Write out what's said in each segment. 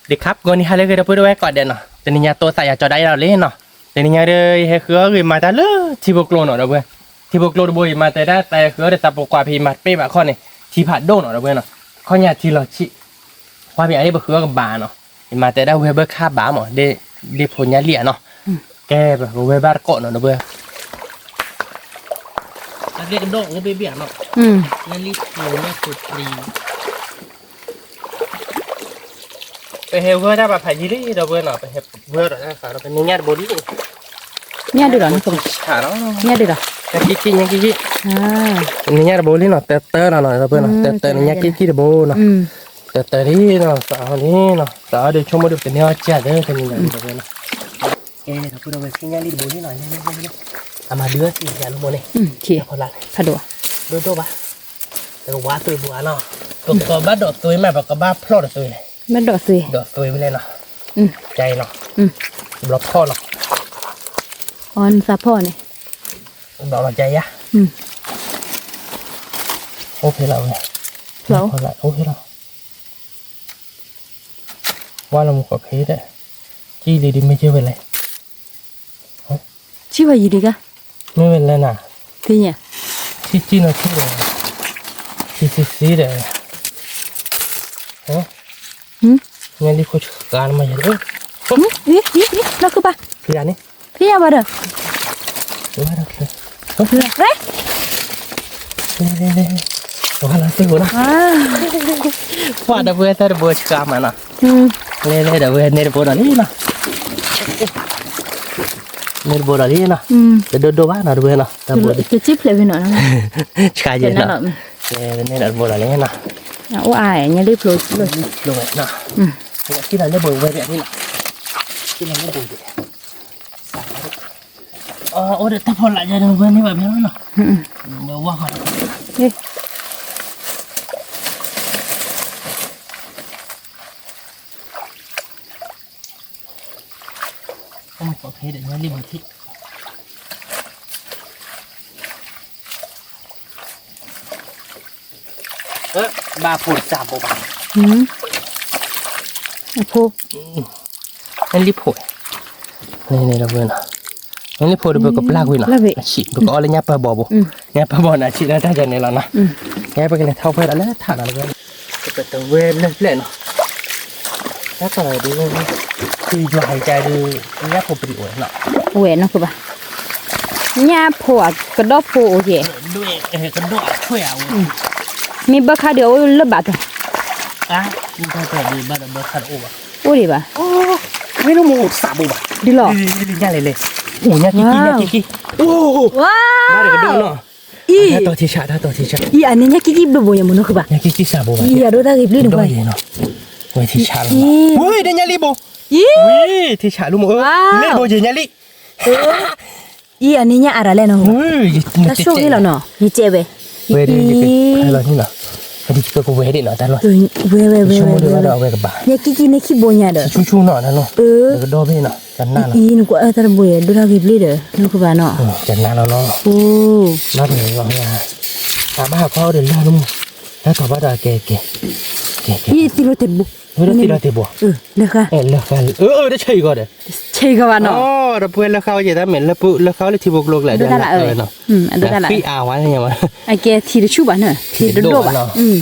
ဒီးခါပကီၢ်နံၤဟါလၢအဂ့ၤ ဒီပုၢ်ဒီဝဲၢ်ကိးဂၤဒဲးနီၤ, တနံၤညါတိသးယၤကၠီဒၣ်အံၤလီၤလံနီၤ, တနံၤညါဒီး ယဟဲဃုအီၣ်ဂ့ၤမၤတၢ်လၢထံဖိကျိနီၤ ဒီပုၢ်ဝဲၢ်, ထံဖိကျိတဘိ ယမၤတဲဒၣ်သးယဃုအီၣ်ဒီးသးပိာ်ကွၢ်ဖဲ ယမၤတပ့ၢ်ဘၣ်ခီန့ၣ် ထံဖးဒိၣ်နီၤ ဒီပုၢ်ဝဲၢ်နီၤ, ခီညါထံလီၤဆံး, ပှၤမ့ၢ်အဒ့ပဃုအီၣ်ကဘၣ်နီၤ, ယမၤတဲဒၣ်ဝဲဘၢၣ်ခါဘၣ်မး, ဒ့ဖိညါလံဧါနီၤ, ကဲ ပကဝဲဘၣ်တကိးနီၤ ဒီပုၢ်ဝဲၢ် အကဲကဒီးအိၣ်ဘ့ၣ်ဘ့ၣ်နီၤ, ညါလံဖိညါဖိပြံ ပဟဲဝဲဒၣ်ဘၣ်ဖးယံာ်လံ ဒီပုၢ်ဝဲၢ်နီၤ, ပဟဲဝဲဒီးတၢ်ဃးဒီး ပနံၤညါတဘိလံ, ညၣ်ဒုးလီၤ, ညၣ်ဒုးလီၤ, ညၣ်ကံကံ ညၣ်ကံကံ, နံၤညါတဘိလံနီၤ, တၢတၢလီၤနီၤ ဒီပုၢ်ဝဲၢ်နီၤ, တၢတၢ နံၤညါကံကံတဘိနီၤ, တၢတၢလံနီၤ, သးအီၤလံနီၤ, သးအီၤဒီးဆိကမိၣ်ဒီးပကန့ၢ်အီၣ်ကၢ်သၢတနံၤညါလံ ဒီပုၢ်ဝဲၢ်နီၤ, ကဲ ဒီပုၢ်ဝဲၢ် ဆ့ညါလံတဘိလံနီၤ, အမၤဒုးအီၣ်စံယၤလီၤမးန့ၣ်, ဖးဒိၣ်, ဒိၣ်ဒိၣ်ဘၣ်, ပကဝါသွ့ပူၤဧါနီၤ, ပကဘၣ်ဒိးသွ့မး ပကဘၣ်ဖျီၣ်ဒီးသွ့လဲၣ်, ဒိးသွ့ဝဲလဲၣ်နီၤ, ကဲနီၤ, ဘျီဖီၣ်နီၤ, အီနသးဖီၣ်န့ၣ်, ဘျီလီၤကဲယါ, အိၣ်ဖဲလီၤဝဲ, အိၣ်ဖဲလီၤ, ဝါလီၤမူကီၢ်ဖဲဒီး, ကံလံဒုးမ့ၢ်ကဲဝဲလဲၣ် ထံၣ်ဝဲယံၤဒံးကါ, မ့ၢ်ဝဲလဲၣ်နၤ, ထံၣ်ညါ, ထံၣ်ထံၣ်နီၤထံၣ်ဒီး, ထံၣ်သ့သ့ဒီး, ညါလံဖိဆှါနမၤယၤ, နီၢ်ခုၣ်ပၢ်, ဖဲယၤန့ၣ်, ဖဲယၤဘၣ်ဒီး, ဝါလီၤသ့ၣ်ဖိနီၤ, ပှၤဒီပုၢ်ဝဲၢ်သၢတဘိဆှါမးနီၤ, လဲၤလဲၤဒီပုၢ်ဝဲၢ်န့ၣ်တဘိဒီးလံနီၤ န့ၣ်တဘိဒီးလံနီၤ, တဒိၣ်ဒိၣ်ဘၣ်နီၤ တဘိဒီး, ဆှါယဲနီၤ, န့ၣ်ဒီးတဘိဒီးလံနီၤ, အိၣ်အါညါလံဖျိ, ဖျိဝဲနီၤ, ကံလီၤလၢဘိဝဲဒၣ်န့ၣ်နီၤ, ကံလီၤလၢဘိဒၣ်, အိၣ်ဒီးတၢ်ဖီလာ်ယၤဒီးဝဲန့ၣ်ဘၣ်ဖဲနီၤ, ဝါဃီဒီး ဘၣ်ဖိတစးဘိဘၣ်, အဖိ, လံဖိ, လံဖိဒီးပကပျၢ်ကွံာ်နီၤ, ပကအီၣ်လၢညၣ်ပၢၢ်ဘီဘိ, ညၣ်ပၢၢ်ဘီန့ၣ် ဆံးဒၣ်တၢ်ယၤန့ၣ်လီၤနီၤ, ညါပကလဲၤထီၣ်ဖဲဒၣ်လၢထးနီၤ ပတဝဲလၢပျဲၢ်နီၤ, တၢ်ကလီၤဒုး, ဖံယွၤဟဲကဲဒုး, ညၣ်ဖိပဒံးအိၣ်နီၤ, ဝဲနီၤကဘၣ်, ညၣ်ဖိအကဒီၢ်ဖိအိၣ်ကဲ, ကဒီးအထွဲအဝဲ, မ့ၢ်ဘၢၣ်ခါဒုးအအိၣ်လၢဘၣ်တၢ်, အိၣ်ဒံးဘၣ်, မ့ၢ်လၢမ့ၢ်အိၣ်တစးဘိဘၣ်, ဒ်လီၤ, ညၣ်လဲၤလဲၤ, အိၣ်ညၣ်ကံကံ ညၣ်ကံကံ, အိၣ်, ဘၣ်တကဒိၣ်နီၤ, တၢ်တီၤထံဆး တၢ်တီၤထံဆး, အန့ၣ်ညၣ်ကံကံဘျိဘိယဲမ့ၢ်နီၤကဘၣ်, ညၣ်ကံကံစးဘိဘၣ်, အဒိၣ်တၢ်ဂ့ၤဘျုးန့ၣ်ဝဲ, ဝဲထံဆးလီၤ, ဝဲဒၣ်ညၣ်လံဘိ, ဝဲထံဆးလီၤမ့ၢ်, လၢဘိယဲညၣ်လံ အံၤအန့ၣ်ညၣ်အါရၤလဲၣ်နီၤ, တၢ်ဆိၣ်ဂ့ၤလီၤနီၤ, ယကဲဝဲ, ဝဲဒၣ်ယကဲလီၤန့ၣ်နီၤ, ဝဲဒၣ်ယကဲကဝဲဒၣ်နီၤ တၢ်လီၤ, ဝဲဝဲဝဲဝဲ, ညၣ်ကံကံန့ၣ်ခံဘိညါဒီး, ဆူၣ်ဆူၣ်နီၤ, ကဒီၣ်ဘ့ၣ်နီၤ, ကနၣ်လီၤ, အံၤနကွၢ်အၢတၢ်တဘိယဲ ဒိၣ်တၢ်ဂ့ၤဘျုးဒီး နကဘၣ်နီၤ, ကနၣ်လီၤနီၤ, ဘၣ်တနီၤ, အဘၣ်ဟးခီဒီးလၢနမူ, တၢ်ထီၣ်ဘၣ်ဒီးကဲကဲ, ကဲကဲ, သံလီၤတဘိ, လၢသံလီၤတဘိ, လၢဃါ, လၢဃါ, တဆဲးဂီၤဒီး ဆဲးဂီၤဘၣ်နီၤ, ဒီပုၢ်ဝဲၢ်လၢဃါဝဲယဲၢ်တၢ်မ့ၢ် လၢဃါဝဲလၢထံဖိကျိကျဲ ဒိၣ်တၢ်လၢအဝဲနီၤ, အဒိၣ်တၢ်လၢအဝဲ, အကဲထံတဆူၣ်ဘၣ်နီၤ, ထံတဒိၣ်ဘၣ်, အိၣ်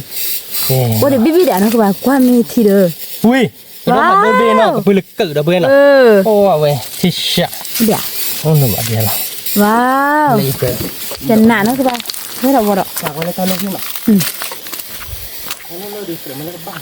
ဒီးဘံၣ်ဘံၣ်ဒီးနီၤကဘၣ်ကွၢ်မ့ၢ်ထံဒီး, ဝံၤ, ကဒီးဖးဒိၣ်ဘ့ၣ်နီၤ ကပၢလၢကၢၣ်ဒီပုၢ်ဝဲၢ်နီၤ, အိၣ်ဝဲ, ထံဆး, အိၣ်နဘၣ်ဒ်လီၤ, ဝါ, ကနၣ်နီၤကဘၣ်, ဝဲဒီးဝဲဒီး, မ့ၢ်ဧါ,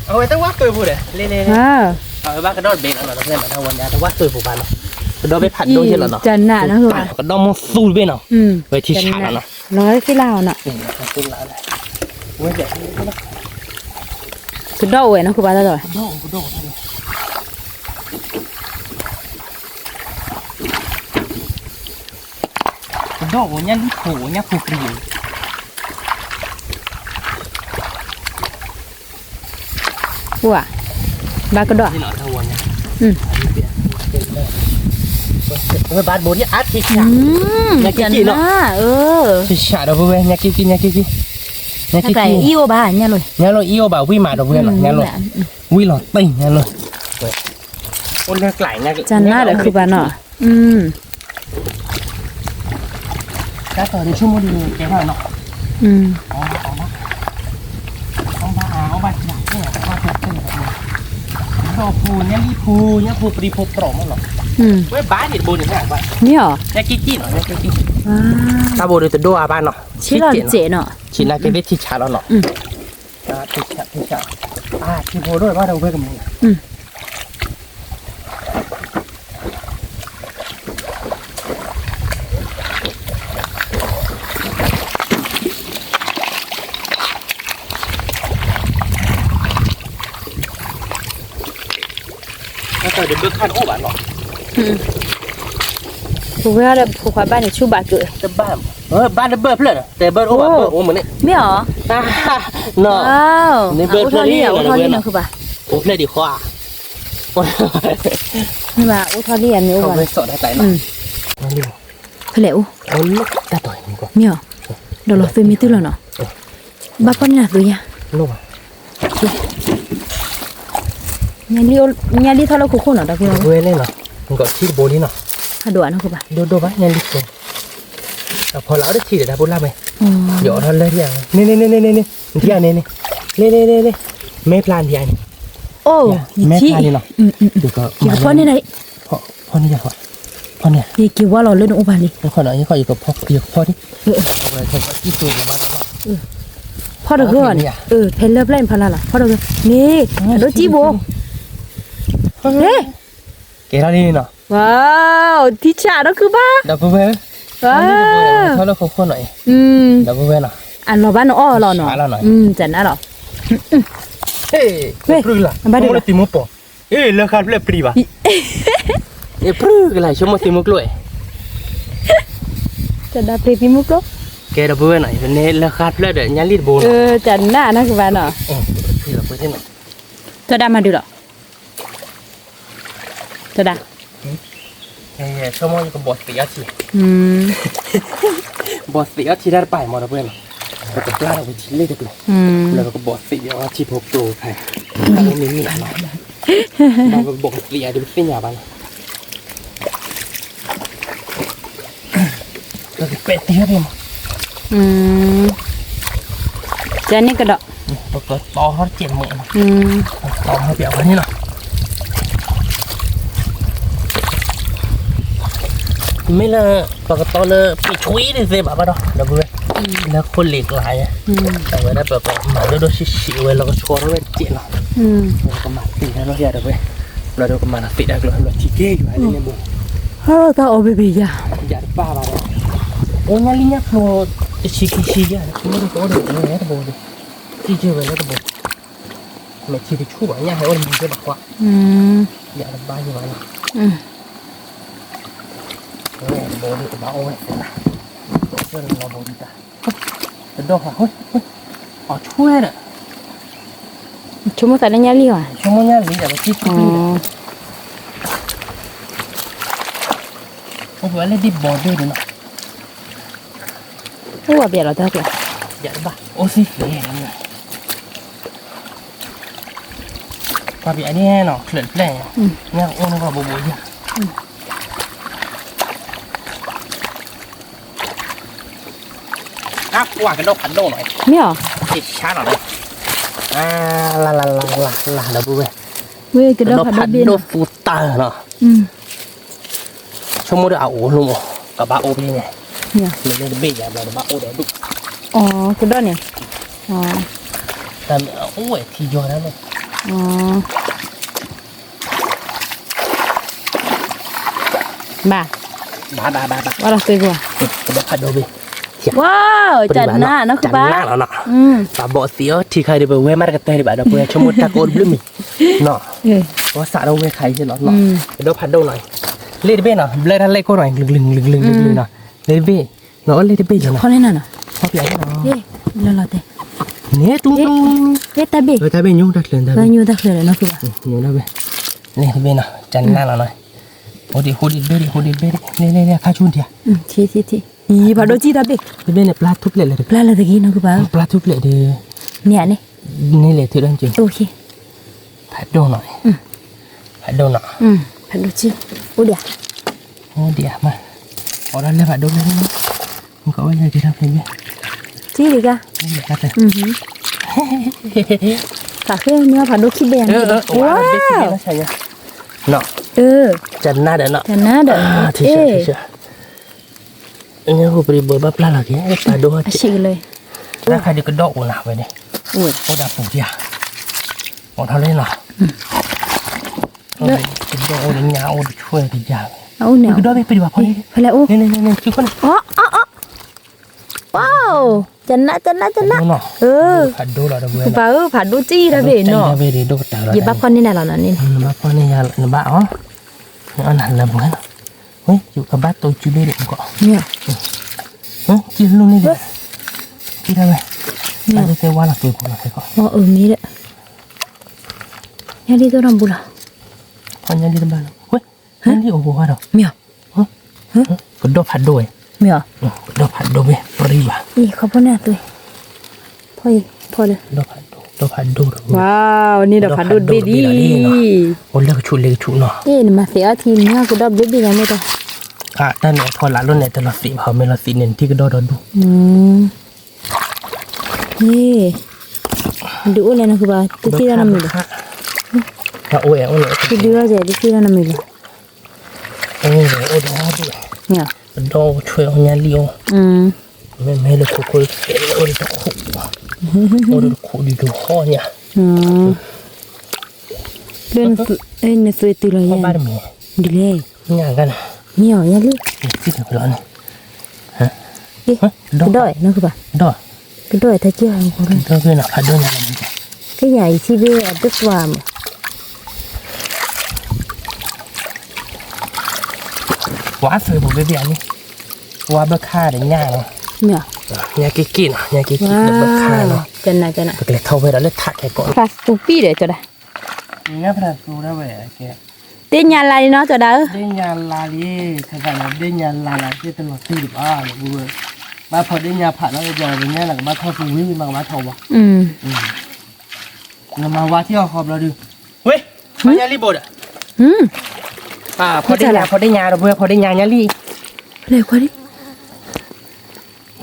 အဝဲတဝါသွဲၣ်ပူၤဒီး, လ့လ့လ့, အဝဲဘၣ်ကဒီၣ်တဘ့ၣ်လီၤ, တဝါသွဲၣ်ပူၤဘၣ်နီၤ, ကဒီၣ်ဘ့ၣ်ဖးဒိၣ်ယဲၢ်လီၤနီၤ, ကဒီၣ်မိၢ်သူတဘ့ၣ်နီၤ, ဝဲထံဆးလီၤနီၤ, လီၤသ့ၣ်လၢအီၤနီၤ, ဝဲဒၣ် ကဒီးအိၣ်ဝဲနီၢ်ခိဘၣ်တၢ်ဒီး ကဒီးအိၣ် ကဒီးအိၣ် ကဒီးအိၣ် ညၣ်လံၣ်ဖိအိၣ် ညၣ်ဖိပြံအိၣ် အိၣ်ဧါ, ဘၣ်ကဒီးဧါ, ဘၣ်တဘိဒ်အါထံဆး, ညၣ်က့က့နီၤ, ထံဆးဒီးပဝဲ ညၣ်က့က့ ညၣ်က့က့, ညၣ်က့က့, အံၤအိၣ်ဘၣ် ညၣ်လိၤ, ညၣ်လိၤအံၤအိၣ်ဘၣ် ဝံၣ်မးဒီးပဝဲလီၤ ညၣ်လိၤ, ဝံၣ်လီၤတံၢ် ညၣ်လိၤ, အိၣ်လၢကျါ ကနၣ်ဒီးခုဘၣ်နီၤ, ကဲထီၣ်န့ၣ်ဆိကမိၣ်ဒ်န့ၣ်ကဲထီၣ်နီၤ, အီၣ်ဘၣ် အီၣ်ဘၣ် အီၣ်ဘၣ် ဒီးဖိ ညၣ်လံၣ်ဖိ ညၣ်ဖိပြံဖိပြီမးနီၤ, ဝဲဘၣ်န့ၣ်တဘိန့ၣ် မ့ၢ်အီၤ ညၣ်က့က့နီၤ ညၣ်က့က့, တၢ်ဘိဒီးတဒိၣ်အါဘၣ်နီၤ, ဆ့လီၤတစဲးနီၤ, ဆ့နာ်က့သ့ၣ်ထံဆးလီၤနီၤ, ထံဆး ထံဆး, ထံဖိဒိၣ်ဘၣ်ဒီးဝဲကမူၤ တၢ်တဘၢခၣ်တအိၣ်ဘၣ်နီၤ, ပဝဲဒီးဖိခွါဘၣ်န့ၣ် ဆူဘၣ်ကၢၣ်, ဘၣ်တဘၢဖျၢၣ်ဒီး တဲဘၢတအိၣ်ဘၣ် ဘၢအိၣ်မးန့ၣ်, မ့ၢ်အီၤ, န့ၣ်ဘၢဖျၢၣ် အိၣ်ထီၣ်လံနီၤ, အိၣ်ဖျၢၣ်ဒံးဃီဧါ, မ့ၢ်ဘၣ် အိၣ်ထီၣ်လံ မ့ၢ်အိၣ်ဘၣ်, ဖဲလဲၣ်အိၣ်, မ့ၢ်အီၤ, ဒီးလီၤသုမ့ၢ်တုၤလီၤနီၤ, ဘၣ်ဖီၣ်န့ၢ်နၤသုယါ, ညၣ်လံၣ်ထီၣ်လၢခိခိၣ်နီၤ ဒီပုၢ်ဝဲၢ်, ဂီၤထံတဘိလံနီၤ, အဒိၣ်အနီၢ်ကဘၣ်, ဒိၣ်ဒိၣ်ဘၣ် ညၣ်လံၣ်ဖိ, အဖီလာ်အီၤတထံၣ်ဒီး တၢ်ဖိလၢ်မဲ, ယအီၣ်ထီၣ်လၢထံၣ်ဧါ, န့ၣ်န့ၣ်န့ၣ်န့ၣ်န့ၣ်, ထံၣ်ဧါန့ၣ်န့ၣ်, လ့လ့လ့လ့, မဲဖျါထံၣ်ဧါန့ၣ်, အိၣ်, မဲဖျါန့ၣ်လီၤ, ယကဖီၣ်န့ၢ်နၤ, ဖီၣ်န့ၢ်ယၤ, ဖီၣ်န့ၢ်, ယက့ၤဝါလီၤလၢနအိၣ်ဘၣ်လံ, ယကဖီၣ်န့ၢ်, ဖီၣ်တဂၤန့ၣ်, ဖဲလၢပျဲၢ်ဖီလာ်လီၤ ဖီၣ်တဂၤ, န့ၣ်, အဒိကံၢ်ဘိ, ဟဲ, ကဲထီၣ်လံနီၤ, ဝါ, ထံဆးဒီးခုဘၣ်, ဒီပုၢ်ဝဲၢ်, ထီၣ်လၢခိခိၣ်နီၤအံၤ, ဒီပုၢ်ဝဲၢ်နီၤ, အလီၤဘၣ်နအီၣ်လီၤနီၤ, တနၤလီၤ, ဟ့ၣ်, ဘၣ်ဒိလၢတံၤမူပီၢ်, အ့ၣ် လၢဃါဖျၢၣ်ပြံဘၣ်, အ့ၣ် ပြံကလါ ဆိကမိၣ်သံမူကျိၣ်, တဒၣ်ပြံသံမူကျိၣ်, ကဲဒီပုၢ်ဝဲၢ်နီၤ, ယန့ၣ်လၢဃါဖျၢၣ်ဒီး ညၣ်လံၣ်တဘိနီၤ, တနၤနီၤကဘၣ်နီၤ, တဒၣ်မၤဒုးလီၤ, တဒၣ်, ဆိကမိၣ်ယကဘီၣ်သံးအီထံ, ဘီၣ်သံးအီထံတၢ်တပၤမး ဒီပုၢ်ဝဲၢ်နီၤ, ပကပျၢ်ဒီးဝံၤထံလ့ၣ်တကျိၤ, လၢပကဘီၣ်သံးအီထံဖိကျိၤဖဲ, တၢ်အိၣ်မံၤမံၤလီၤနီၤ, ဘၣ်ပကဘီၣ်သံးအီဒုးပသ့ၣ်ညါဘၣ်နီၤ ပကပဲာ်တံၢ်မး, ကဲန့ၣ်ကဒီး, ပကတီထီၣ်တကဲးမး, တီထီၣ်ပျးဝဲန့ၣ်လီၤ, မ့ၢ်လၢ ပကတီလၢပ့ၤဆွံတသ့ဘၣ်ဘၣ်ဒီး ဒီပုၢ်ဝဲၢ်, လၢခိၣ်လ့ၤကျါယဲ, အဝဲဒၣ်ပမၤဒိၣ်ဒိၣ်ဆံးဆံးဝဲလီၤကဆှီထီၣ်ဝဲတကဲးလီၤ, ပကမၤသံးတၢ်လီၤယၤဒီပုၢ်ဝဲၢ်, ဘျီဒီးကမၤလီၤသံးတၢ်ကျိၤလီၤထံက့ယွၤလၢန့ၣ်ဘိ တၢ်အီၣ်ဘ့ၣ်ဘ့ၣ်ယၤ, ယၤတဘၣ်ဘၣ်ဒီး, အိၣ်ညၣ်လံၣ်ညၣ်ဖိ, တဆံခံဆံယၤ, အိၣ်ဒီးကအိၣ်ဒီးဝဲတဘိဒီး, ထံၣ်က့ၤဝဲလၢတဘိ, မ့ၢ်ထံတဆူၣ်ဘၣ်ညၣ်ဟဲအိၣ်တမံၤကဲဘၣ်ခွါ, ယၤတဘၣ်ယၤဘၣ်နီၤ, တဘိဒီးတဘၣ်အိၣ်ဝဲသ့ၣ်နၤ, တဘိဒီးတၢ်, တဒီၣ်ဃာ်, အီၤဆွဲဒီး, ဆိကမိၣ်သးလၢညၣ်လံၣ်ဘၣ်, ဆိကမိၣ်ညၣ်လံၣ်ဒီးပစံၣ်ဖုၣ်ဖုၣ်ဒီး, အိၣ်ဝဲလၢဒ်ဘီဒ့ၣ်န့ၣ်နီၤ, အိၣ်ဝဲပျဲလီၤတၢ်ကျါ, ယၤတဘၣ်, အိၣ်သံသ့, ပှၤပျဲန့ၣ်နီၤ ချၢးတပျဲၢ်, ညၣ်အိၣ်န့ၣ်ကဘိဘိယၤ အကွၢ်ကဒီးဖးဒိၣ်နီၤ, မ့ၢ်အီၤ, ဆါနီၤ, လၢလၢလၢလၢလၢဒီပုၢ်ဝဲၢ်, ဝဲကဒီးဖးဒိၣ်ဘ့ၣ်နီၤ, ကဒီးဖးဒိၣ်ဖူတၢ်နီၤ, ဆိကမိၣ်ဒီးအအိၣ်လိမ့ၢ်, ကဘၣ်အိၣ်ဖဲန့ၣ်, မ့ၢ်လၢတဘ့ၣ်ယၤဘျီတဘၣ်အိၣ်ဒီးဒူၣ်, အကဒီးန့ၣ်, တၢ်မ့ၢ်အအိၣ်ဝဲထံယီၤဒၣ်လဲာ် ဘၣ်, ဘၣ်ဘၣ်ဘၣ်ဘၣ်, ဝဲလီၤသွ့ဘိ, ကဘၣ်ဖးဒိၣ်ဘ့ၣ်, ထံ ဝါ ကနၣ်နီၢ်ဃုဘၣ် ကနၣ်လီၤနီၤ ပှၤဘီၣ်သံအီၤထံခါဒီး ပဝဲမးတကတၢၢ်ဒံးဘၣ်ဒီး ပဝဲဆိကမိၣ်တၢ်ကအိၣ်တဘျုးမံၤနီၤ ပှၤစးထီၣ်ဝဲခါအံၤလီၤနီၤ ကဒီဖးဒိၣ်နီၤ လ့ၣ်တဘ့ၣ်နီၤ ဘျၢတၢ်လ့ၣ်ကိၢ်နီၤ ကလုာ်ကလုာ်ကလုာ်ကလုာ်နီၤ လ့ၣ်တဘ့ၣ်နီၤ အိၣ်လ့ၣ်တဘ့ၣ်နီၤ ဖီလ့ၣ်နၤနီၤ ဖီပျးနီၤ လီၤလီၤတဲ န့ၣ်တူတူ တၢ်ဘ့ၣ် တၢ်ဘ့ၣ်ညိတၢ်ချၢ တၢ်ဘ့ၣ်ညိတၢ်ချၢဒီးနီၤ ညိတၢ်ဘ့ၣ် လ့ၣ်တဘ့ၣ်နီၤ ကနၣ်လီၤနီၤ ဟိဒံးဟိဒံးဘ့ၣ်ဒံး ဟိဒံးဘ့ၣ်ဒံး လ့ၣ်လ့ၣ်လ့ၣ် ခါဆူထံဧါ ဖးဒိၣ်ကံၢ်တၢ်ဘ့ၣ် တဘ့ၣ်န့ၣ် ပျၢ်ထူၣ်ဖျဲးလၢတဂ့ၤ ပျၢ်လၢတဂ့ၤနီၤ ကဘၣ် ပျၢ်ထူၣ်ဖျဲးဒီး န့ၣ်န့ၣ် န့ၣ်လဲၤထုးဒီးက့ၤ ဖးဒိၣ်နီၤ ဖးဒိၣ်နီၤ ဖးဒိၣ်ကံၢ် အိၣ်ဒံးဧါ အိၣ်ဒံးဧါမး အိၣ်ဒီးလၢဖးဒိၣ်လၢ မ့ၢ်ကီးဝဲလဲၤက့ၤထီၣ်ဖဲန့ၣ် ကံၢ်ဒံးကါ ဖးဃ့မ့ၢ်ဖးဒိၣ်ခံဘ့ၣ် ဝါ ကနၣ်ဒီးနီၤ ကနၣ်ဒီး ထံဆၢ ထံဆၢ ညၣ်ဟူပရံဘိဘၣ်ပျၢ်လီၤက့ၤ ပှၤဒိၣ်ဟဲက့ၤ အဆံးကလၢၤ တၢ်ခါဒုးကဒီအိၣ်နၤဝဲန့ၣ် အိၣ်ဒီးပူၤယၤ အိၣ်ထီၣ်လၢနီၤ ကဒီအိၣ်ဒီးညၣ်အိၣ်တဆိၣ်တယၤ အအိၣ်န့ၣ် ကဒီဘ့ၣ်ပဒံးဘၣ်ဖီန့ၣ် ဖဲလဲၣ်အိၣ် န့ၣ်န့ၣ်န့ၣ် ကနၣ် ကနၣ် ကနၣ် ဖးဒိၣ်လီၤဒီးဝဲ ကပၤဧၢ ဖးဒိၣ်ကံၢ်တၢ်ဘ့ၣ်နီၤ ယဘၣ်ဖီန့ၢ်နၤလီၤနၤန့ၣ် နဘၣ်ဖီန့ၢ်ယၤ နဘၣ်အီၤ နအီၣ်နၤလၢပှဲၤနီၤ ဝဲ ယကဘၣ်တိၢ်စုဘ့ၣ်ဒံးမ့ၢ်ကီး ကံၢ်လူန့ၣ်ဒီး ကံၢ်တၢ်ဝဲ တၢ်သ့ၣ်ဝါလီၤက့ၤပူၤလီၤက့ၤကီး အီၣ်အၢမ့ၢ်ဒီး ညၣ်လံၢ်သီၣ်ထီၣ်ဘူးလီၤ ဖီညၣ်လံၢ်တဘၣ်လီၤ ဝဲ ညၣ်လံၢ်အိၣ်ဘူးဘၣ်ဒီး မ့ၢ်အီၤ ကဒီဖးဒိၣ်ဝဲ မ့ၢ်အီၤ ကဒီဖးဒိၣ်ဝဲ ပရံဘၣ် အံၤ ခီဖီန့ၣ်အသွဲ ဖီအံၤ ဖီလၢ ဒီဖးဒိၣ် ဝါ န့ၣ်ဒီးဖးဒိၣ်တဘ့ၣ်ဒံး အိၣ်လၢကဆူးလၢကဆူးနီၤ အ့ၣ် နမၤသ့အီထံမ့ၢ်ကဒီဘျုးဘ့ၣ်ယၤမ့ၢ်တၢ် တၢ်န့ၣ်အဖီလာ်လိၣ်န့ၣ် တလီၤသံးဘၣ် မ့ၢ်လီၤသံးန့ၣ် နထံၣ်ကဒီဒီဒူၣ် အ့ၣ် ဒုးအိၣ်လဲၣ်နဃုဘၣ် တသံၣ်တၢ်နီတမံၤလီၤ အိၣ် တဒုးဘၣ်ကဲ တသံၣ်တၢ်နီတမံၤလီၤ အိၣ်ဒီး ကဒီအိၣ်ဆွဲအိၣ်ညါလံအိၣ် မ့မ့ၢ်လၢခိခိၣ် အိၣ်ဒီးတခိၣ်ဒုးတဟီၣ်ညါ လၢနသွဲတုၤလီၤယါ ဒ်လဲၣ် ညါကနၤ မ့ၢ်အီၤညါလံ ကဒီးနီၢ်ကပၤ ကဒီးတၢ်ကၢၢ် ကဒီးဖးဒိၣ်ညါ ကယၤအံၤထံၣ်ဘ့ၣ်အဒိၣ်သွါမး ဝါသွဲပူၤဘ့ၣ်ဘ့ၣ်အံၤ ဝါဘၣ်ခါဒီးညၣ်လီၤ ညၣ်က့ၢ်က့ၢ်နီၤ ညၣ်က့ၢ်က့ၢ်လၢဘၣ်ခါနီၤ ပကလဲၤထီၣ်ဝဲဒီးလၢထးခဲကိး ဖးသူပံၣ်ဒီးကၠီဒၣ် ဒ့ညါလါလံနီၤ ကၠီဒၣ်ဧၢ ဒ့ညါလါလံ ခါခါန့ၣ် ဒ့ညါလါလၢက့ၢ်တလီၤတံၢ်ဒံးဘၣ် ဘၣ်ဖီဒ့ညါဖးနီၤ ကၠီဒၣ် ညါလၢကဘၣ်ထီၣ်သူဝံၤဝံၤမးကဘၣ်ထီၣ်ဝဲ နမၤဝါထံအီၣ်ဃီဘျီဒုး ဝဲ ဖီညါလံဘိဒီး ဖီဒ့ညါ ဖီဒ့ညါဒီး ဖီဒ့ညါညါလံ ဖီဒ့ညါနီၤ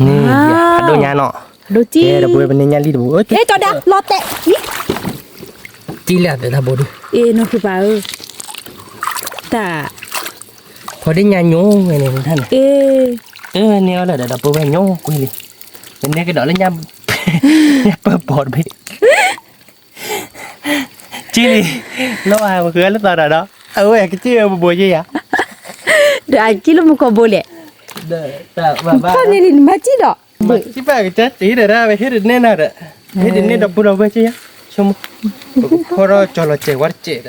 ဒိၣ်ညါနီၤ ဒိၣ်ကံၢ် ဒီးပဝဲပန့ၢ်ညါလံတပူၤ ကၠီဒၣ် လီၤတဲာ် ကံၢ်လၢအသးဘိဒုး အ့ၣ် နီၢ်ဖုပၢ်ဧၢ တၢ် ဖီဒ့ညါညိဝဲန့ၣ် တၢ်န့ၣ် အ့ၣ် တၢ်န့ၣ်အီၤလၢဒီးပဝဲညိကွံာ်လံ ပန့ၢ်ကဒီးလၢညါ ညါပၢၢ်ဘီတဘ့ၣ် ကံၢ်လံ လီၤဧါ ပဃုလၢသီဒီး အဝဲကစံၣ်ဝဲပဘိယ့ၣ်ယၤ ဒီးအကံၢ်လၢမူကီၢ်ဘိလဲၣ် ဖီန့ၣ်လံ နမၤစံၣ်ဒီး မၤစံၣ်ပၢ်ကစၢ်တ့ဒီး ဟ့ၣ်တန့ၢ်နၤဒီး ဟ့ၣ်တန့ၢ်ဒီးပူၤဒီးဝဲက့ယၤ ဆိကမိၣ် ပကဖီထီၣ်ကၠီလီၤစဲးဝါတစဲးဒီး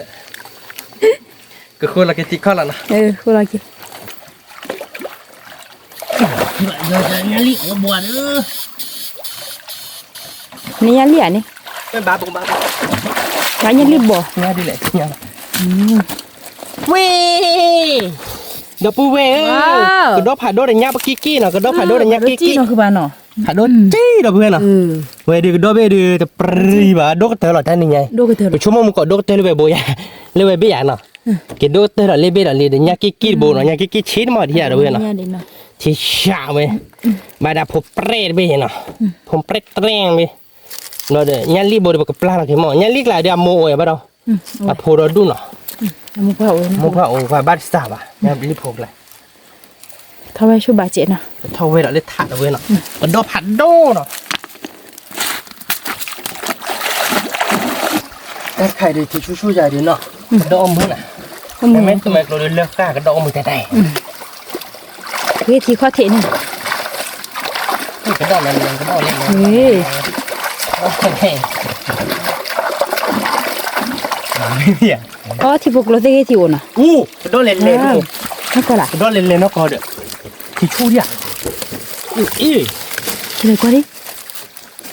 ကဃိလီၤက့ၤတံၢ်ခီၣ်လီၤနီၤ ဃိလီၤက့ၤ ညါလံၣ်အိၣ်ဘှီဒီး နညါလံၣ်ဧါန့ၣ် ညါလံၣ်ဘှီ ဝ့ၢ် ဒီပုၢ်ဝဲၢ်ဧၢ ကဒီဖးဒိၣ်ဒီးညါပကံၢ်ကံၢ်နီၤ ကဒီဖးဒိၣ်ဒီးညါကံၢ်ကံၢ် ဖးဒိၣ်ကံၢ်ဒီပုၢ်ဝဲၢ်နီၤ ဝဲဒုးကဒီဘ့ၣ်ဒုးတပြံၤဘၣ် ဒိၣ်ကတၢၢ်လီၤတၢ်နံၤညါ ပဆိကမိၣ်မူကီၢ်ဒိၣ်ကတၢၢ်လၢဝဲဘိယၤ လၢဝဲဘ့ၣ်ယၤနီၤ က့ၤဒိၣ်ကတၢၢ်ဒီးလ့ဘ့ၣ်ဒီးလ့ဒီးညါကံၢ်ကံၢ်တဘိနီၤ ညါကံၢ်ကံၢ်ဆံးတမီၢ်ဒံးယၤဒီပုၢ်ဝဲၢ်နီၤ ထံဆးဝဲ ဘၣ်ဒၣ်ဖိပြဲတဘ့ၣ်နီၤ ဖိပြဲတြဲဘ့ၣ် ဒီးညါလံၣ်ဘိဒီးပကပျၢ်လီၤက့ၤမီၢ် ညါလံၣ်ကျါဒီးအမိၢ်အိၣ်ဝဲဘၣ်ဒီး အဖိဒီးဒူၣ်နီၤ မိၢ်ပှၢ်အိၣ်ကွၢ်ဘၣ်တစၢ်ဘၣ် ညါလံၣ်ဖိကျါ ထီၣ်ဝဲဆူဘးစဲးနီၤ ထီၣ်ဝဲဒီးလၢထးဒီပုၢ်ဝဲၢ်နီၤ ကဒီဖးဒိၣ်နီၤ တၢ်ခါအံၤဒုးထံဆူၣ်ဆူၣ်ယၤဒုးနီၤ ကဒီအိၣ်မုာ်နီၤ မ့မ့ၢ်သူမ့ၢ်ကျိၤဒုးလၢဃၣ်ကဒီအိၣ်မုာ်တဲတဲ ဂ့ၤထံခီၣ်ထံးန့ၣ် ကဒီၣ်လဲၤလဲၤ ကဒီၣ်လဲၤလဲၤ ကဒီၣ်လဲၤလဲၤ အီ ထံဖိကျိသ့ၣ်ဂ့ၤထံအိၣ်နီၤ ကဒီၣ်လဲၤလဲၤ ကဒီၣ်လဲၤလဲၤနီၢ်ကီၢ်ဒီး ထံဆူၣ်ဒံးဧါ အ့ လဲၤကွၢ်ဒံး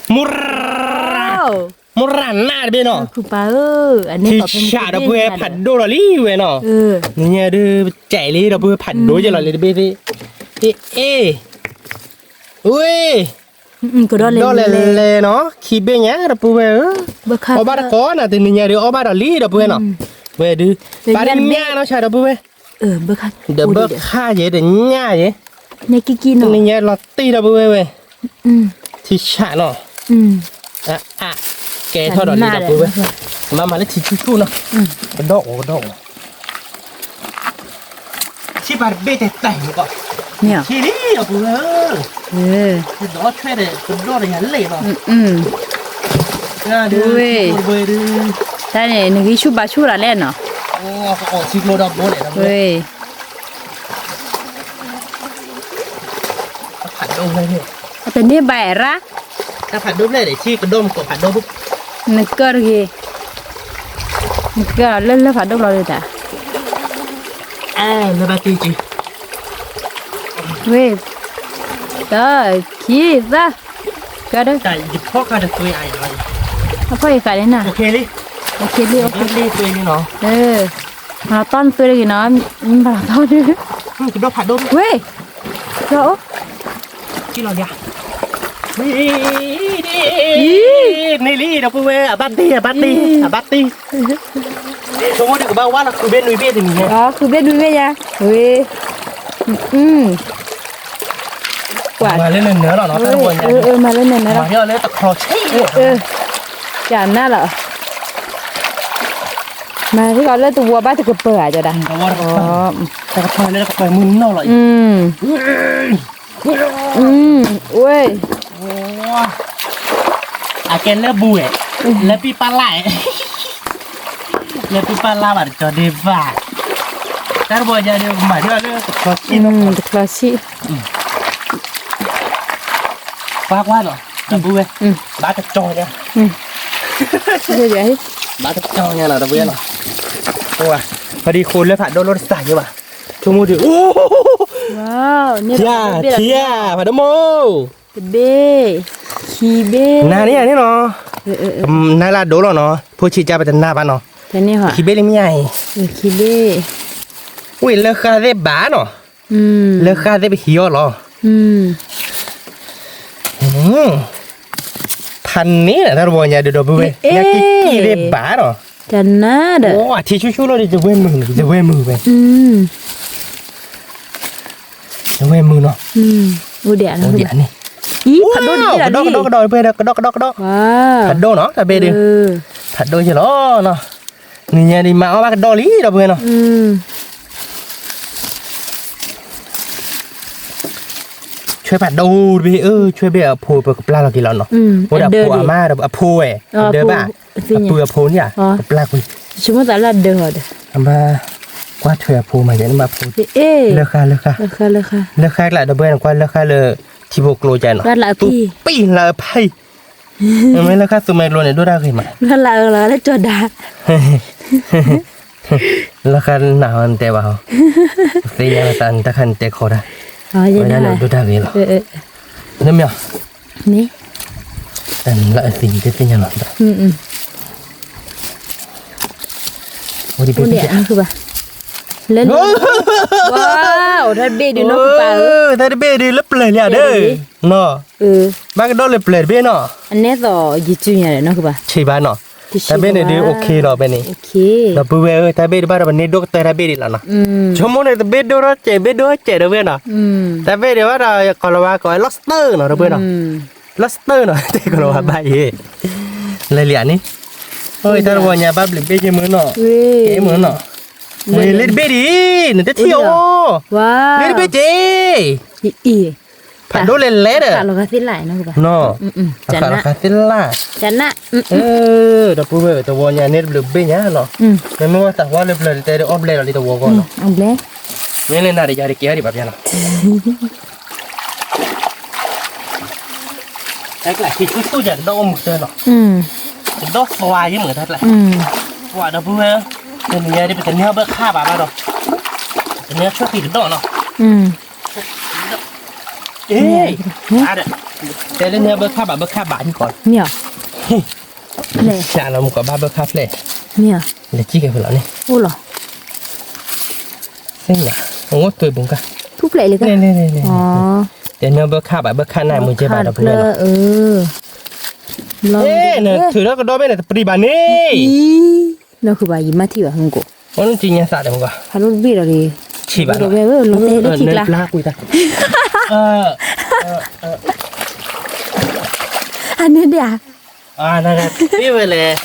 မိၢ်ရၤ မိၢ်ရၤနၢ်တဘ့ၣ်နီၤ ထံဆးဒီပုၢ်ဝဲၢ်ဖးဒိၣ်လီၤလံဝဲနီၤ နညါဒုး ကဲးလံဒီပုၢ်ဝဲၢ်ဖးဒိၣ်ယဲလီၤလံတဘ့ၣ်သ့ၣ် အ့ အ့ ဝ့ၢ် ကဒီၣ်လဲၤလဲၤနီၤ ခံဘ့ၣ်ညါဒီပုၢ်ဝဲၢ်ဧၢ အီၣ်ဘၣ်တကိးနၤ တနံၤညါဒုးအီၣ်ဘၣ်ဒီးလံဒီပုၢ်ဝဲၢ်နီၤ ဝဲဒုး ပာ်တညၣ်နီၤဆၣ်ဒီပုၢ်ဝဲၢ် ဒီးဘၣ်ခါယဲတညၣ်ယဲ တနံၤညါလီၤတံၢ်ဒီပုၢ်ဝဲၢ်ဝဲ ထံဆးနီၤ အ ကဲထီၣ်ဒီးလံဒီပုၢ်ဝဲၢ် မၤမၤလၢထံဆူၣ်ဆူၣ်နီၤ ကဒီၣ်အီၤ ကဒီၣ်အီၤ ထံပၤတဘ့ၣ်တဲတၢ်မကီး ထံလံဒီပုၢ်ဝဲၢ်ဧၢ ဒီးဆွဲဒီး ကဒီၣ်ဒီးယၤလဲၣ်လီၤ တၢ်န့ၣ် နဂံၢ်ဆူၣ်ဘါဆူၣ်ရၤလဲၣ်နီၤ အီၣ်ထံကျိဒီဘိလဲၣ်ဒီပုၢ်ဝဲၢ် ဖးဒိၣ်ဖဲန့ၣ် အတန့ၢ်ဘၣ်ရၣ် တၢ်ဖးဒိၣ်ဖဲန့ၣ် ထံကဒိၣ်မကီးဖးဒိၣ် နကၢၢ်တဂ့ၤ နကၢၢ်လၢလၢဖးဒိၣ်ဘျီဒုးတၢ် အဲ လၢဘၣ်တံၢ်ကံ ဝ့ၢ် တၢ် ခံ သၢ ကၢၢ်ဒီး ယဖီၣ်ဃာ်တသွေးအါ အဖီၣ်ယဃာ်လံနၤ လံ လံ လံ လံနီၤ မၤလီၤတီနသွေးတဂ့ၤနီၤ မၤလီၤတီဒုး ကဒီၣ်ဖးဒိၣ် ဝ့ၢ် ကဒီၣ်အိၣ် ကလီၤယါ န့ၢ်လံဒီပုၢ်ဝဲၢ် အဘၣ်တ့ၢ် အဘၣ်တ့ၢ် အဘၣ်တ့ၢ် ဆိကမိၣ်ဒုးကဘၣ်ဝါလီၤဃုဘ့ၣ်နွံဘ့ၣ်တနံၤညါ ဃုဘ့ၣ်နွံဘ့ၣ်ယါ ဝ့ၢ် မၤလၢနနၢလီၤနီၤ မၤလၢနနၢလီၤ မၤလၢတခီဆံး ကနၣ်လီၤ မၤသ့ကီးလၢတဝီဘၣ်တကပၤဧါ ကၠီဒၣ် တကပၤလၢတကပၤမုၢ်နီၢ်လီၤ ဝ့ၢ် အကဲလၢဘူးဝဲ လၢပံပၢ်လါဝဲ လၢပံပၢ်လါဘၣ်တကီဒ့ဘၣ် တၢ်တဘီညါဒုးမၤဒ်လၢတခီဆံး တခီဆံး ကွၢ်ကွၢ်နီၤ တဘူးဝဲ ဘၣ်တကီညါ ဘၣ်တကီညါနီၤ တဘူးနီၤ ပှၤဒီးဃိလၢဖးဒိၣ်လီၤတစၢ်ယဲဘၣ် ဆိကမိၣ်ဒုး အိၣ် ထံဧါ ဖးဒိၣ်မိၢ် တဘ့ၣ် ခံဘ့ၣ် နၤန့ၣ်န့ၣ်နီၤ နၤလၢအဒိၣ်လီၤနီၤ ဖိဆံးကၢ်ပတနၢ်ဘၣ်နီၤ ခံဘ့ၣ်လံမ့ၢ်ဧါအံၤ ဝ့ၢ်လၢဃာ်သ့ၣ်ဘၣ်နီၤ လၢဃာ်သ့ၣ်ပဟံးအီၤလီၤ ဖးန့ၣ်တၢ်တဝီညါဒုးဒီပုၢ်ဝဲၢ် ညါကံၢ်ကံၢ်သ့ၣ်ဘၣ်နီၤ ကနၣ်ဒီး ထံဆူၣ်ဆူၣ်လီၤဒီး တဝဲမုာ် တဝဲမုာ်ဝဲ တဝဲမုာ်နီၤ အိၣ်ဒံးန့ၣ် အံၤ ဖးဒိၣ်ဒံး ကဒီး ကဒီး ကဒီး ကဒီး ကဒီး ကဒီး ဖးဒိၣ်နီၤ တၢ်ဘ့ၣ်ဒုး ဖးဒိၣ်ယဲလီၤနီၤ နံၤညါဒံးမၤအီၣ်ဘၣ်ကဒီးလံဒီပုၢ်ဝဲၢ်နီၤ ဆွဲဖးဒိၣ်တဘ့ၣ် အၢ ဆွဲဘ့ၣ်အဖိပကပျၢ်လီၤက့ၤလီၤနီၤ အိၣ်ဒီးအဖိအမါဒီးအဖိဝဲ အဒၢဘၣ် အပုၢ်အဖိန့ၣ် ကပျၢ်ကွံာ် ဆိကမိၣ်သးလၢအဒၢဟီဒီး အဘၣ် ကွၢ်ထွဲအဖိမး ယဲန့ၣ်မးဖိ လၢဃာ် လၢဃာ် လၢဃာ်ကျါဒီပုၢ်ဝဲၢ်နီၤ ကွၢ်လၢဃာ်လၢ ထံဖိကျိကဲနီၤ သူပံၢ်လၢအဖံ မ့ၢ်လၢဃာ်သူမဲာ်ကျိန့ၣ် ဒိၣ်တၢ်ဂ့ၤမး လၢဃာ်နၤဟီနတဲဘၣ်ဟီ သ့ၣ်ညါလီၤတၢ်နတၢ်ခါနတဲခီတၢ် ဒိၣ်တၢ်ဂ့ၤလီၤ နမ့ၢ် တၢ်နလၢအသံတသ့ၣ်ညါလီၤ လၢ တၢ်တဘ့ၣ်ဒုးလၢပျၢၤလံဧါဒီး နီၤ ဘၣ်ကဒီးလၢပျၢၤတဘ့ၣ်နီၤ အနဲသိးယစုညါဒီးနီၤကဘၣ် ဆံးဘၣ်နီၤ တၢ်ဘ့ၣ်န့ၣ်ဒုး OK နီၤ ဖဲန့ၣ် ဒီပုၢ်ဝဲၢ်ဧၢ တၢ်ဘ့ၣ်ဒုးဘၣ်ဒီးပန့ၢ်ဒိၣ်ကတၢၢ်တၢ်ဘ့ၣ်ဒံးလီၤနီၤ ဆိကမိၣ်န့ၣ် တဘ့ၣ်ဒိၣ်ထီၣ်စဲး ဘ့ၣ်ဒိၣ်ထီၣ်စဲးဒီပုၢ်ဝဲၢ်နီၤ တၢ်ဘ့ၣ်ဒုးဘၣ်ဒီး ကီၤလၤဝါကိးဝဲ lobster နီၤ ဒီပုၢ်ဝဲၢ်နီၤ lobster နီၤ တဲကီၤလၤဝါဘၣ်ယဲ လဲၤလံဧါန့ၣ် တၢ်တဝီညါဘၣ်ဘျုးဘ့ၣ်ယဲမုၢ်နီၤ မုၢ်နီၤ မ့ၢ်လၢတဘ့ၣ်ဒံး နတထံၣ်အီၤ လၢတဘ့ၣ်က့ၤ ဖးဒိၣ်လဲၤလဲၤဒီး နီၤ ဃာ်လီၤဃာ်သ့ၣ်လၢ် ဒီပုၢ်ဝဲၢ်တဝီညါန့ၣ်တဘျုးဘ့ၣ်ညါနီၤ မ့မ့ၢ်ဝဲသးဝါလၢပျၢၤတဲဒီးအီၣ်ဘျဲၣ်လီၤလံတဝီဂီၢ်နီၤ မ့ၢ်လၢနၤဒီးယၤတကဲအီၤဒံးဘၣ်ဘျဲၣ်လီၤ တၢ်ကျါ ထံဆူၣ်ဆူၣ်ယၤ ကဒီၣ်အိၣ်မုာ်တၢ်နီၤ, ကဒီၣ်သွါယဲမုာ်တၢ်ကျါ, ပှၤဒီပုၢ်ဝဲၢ်, တနံၤညါဒ်ပတန့ၢ်ဘၢခၣ်ဘၣ်ဘၣ်ဒီး, တန့ၢ်ဆၢဖံးကဒီၣ်နီၤ, အ့, တဲလၢန့ၢ်ဘၢခၣ်ဘၣ် ဘၢခၣ်ဘၣ်ထံကီး, မ့ၢ်, ဆးလီၤမုၢ်ကီးဘၣ်ဘၢခၣ်ဖျဲၣ်, မ့ၢ်, လဲၤစံၣ်ကဲဖဲလီၤန့ၣ်, အိၣ်လီၤ သ့ၣ်ညါ, အိၣ်သွဲဘူးကါ, ထူၣ်ဖျဲးလၢကါ, တဲန့ၢ်ဘၢခၣ်ဘၣ် ဘၢခၣ်နၢ်မုာ်ကဲဘၣ်ဒီပုၢ်ဝဲၢ်နီၤ, နထုးထီၣ်ကဒီးမ့ၢ်နတပျံၤဘၣ်န့ၣ်, နီၢ်ဃုဘၣ် ယမါထံၣ်ဘၣ်မုၢ်ကိး, အိၣ်နုၢ်ကံညါသးဒီးမုၢ်ကီး, ဖးဒိၣ်တဘ့ၣ်ဒီး, ဆံးဘၣ်, လီၤတဲာ်လၢထံကျါ, အန့ၣ်ဒၣ်, အဝဲလဲၣ်,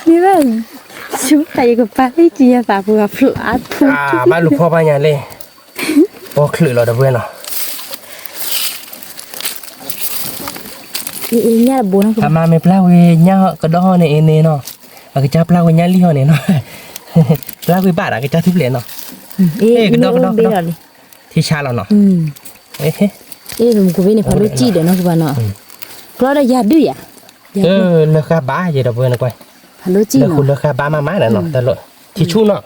မ့ၢ်ဝဲ, ဆူၣ်တၢ်ယကပာ်လၢကံညါသးပူၤအဖျါထူ, ဘၣ်လူၤဖီဘၣ်ညါလံ, ပီချုးလီၤဒီပုၢ်ဝဲၢ်နီၤ, အမါမ့ၢ်ပျၢ်ဝဲညၣ်ကဒီဟီၣ်န့ၣ်အံၤန့ၣ်နီၤ, အကစၢ်ပျၢ်ဝဲညၣ်လံၢ်ဟီၣ်န့ၣ်နီၤ, ပျၢ်ဝဲဘၣ်ဒီး အကစၢ်ထူၣ်ဖျဲးနီၤ, ကဒီကဒီကဒီ, ထံဆါလီၤနီၤ, အ့ၣ် မုၢ်ကဘ့ၣ်န့ၣ် ဖးဒိၣ်စံၣ်ဒီးနီၢ်ကဘၣ်နီၤ, ကျီဒီးယၤဒုၣ်ယၤ, လၢဃာ်ဘါယဲဒီပုၢ်ဝဲၢ်နကွၢ်, ဖးဒိၣ်စံၣ်နီၤ, လၢဃာ်ဘါမးမးနီၤ, တလိၣ်, ထံဆူၣ်နီၤ,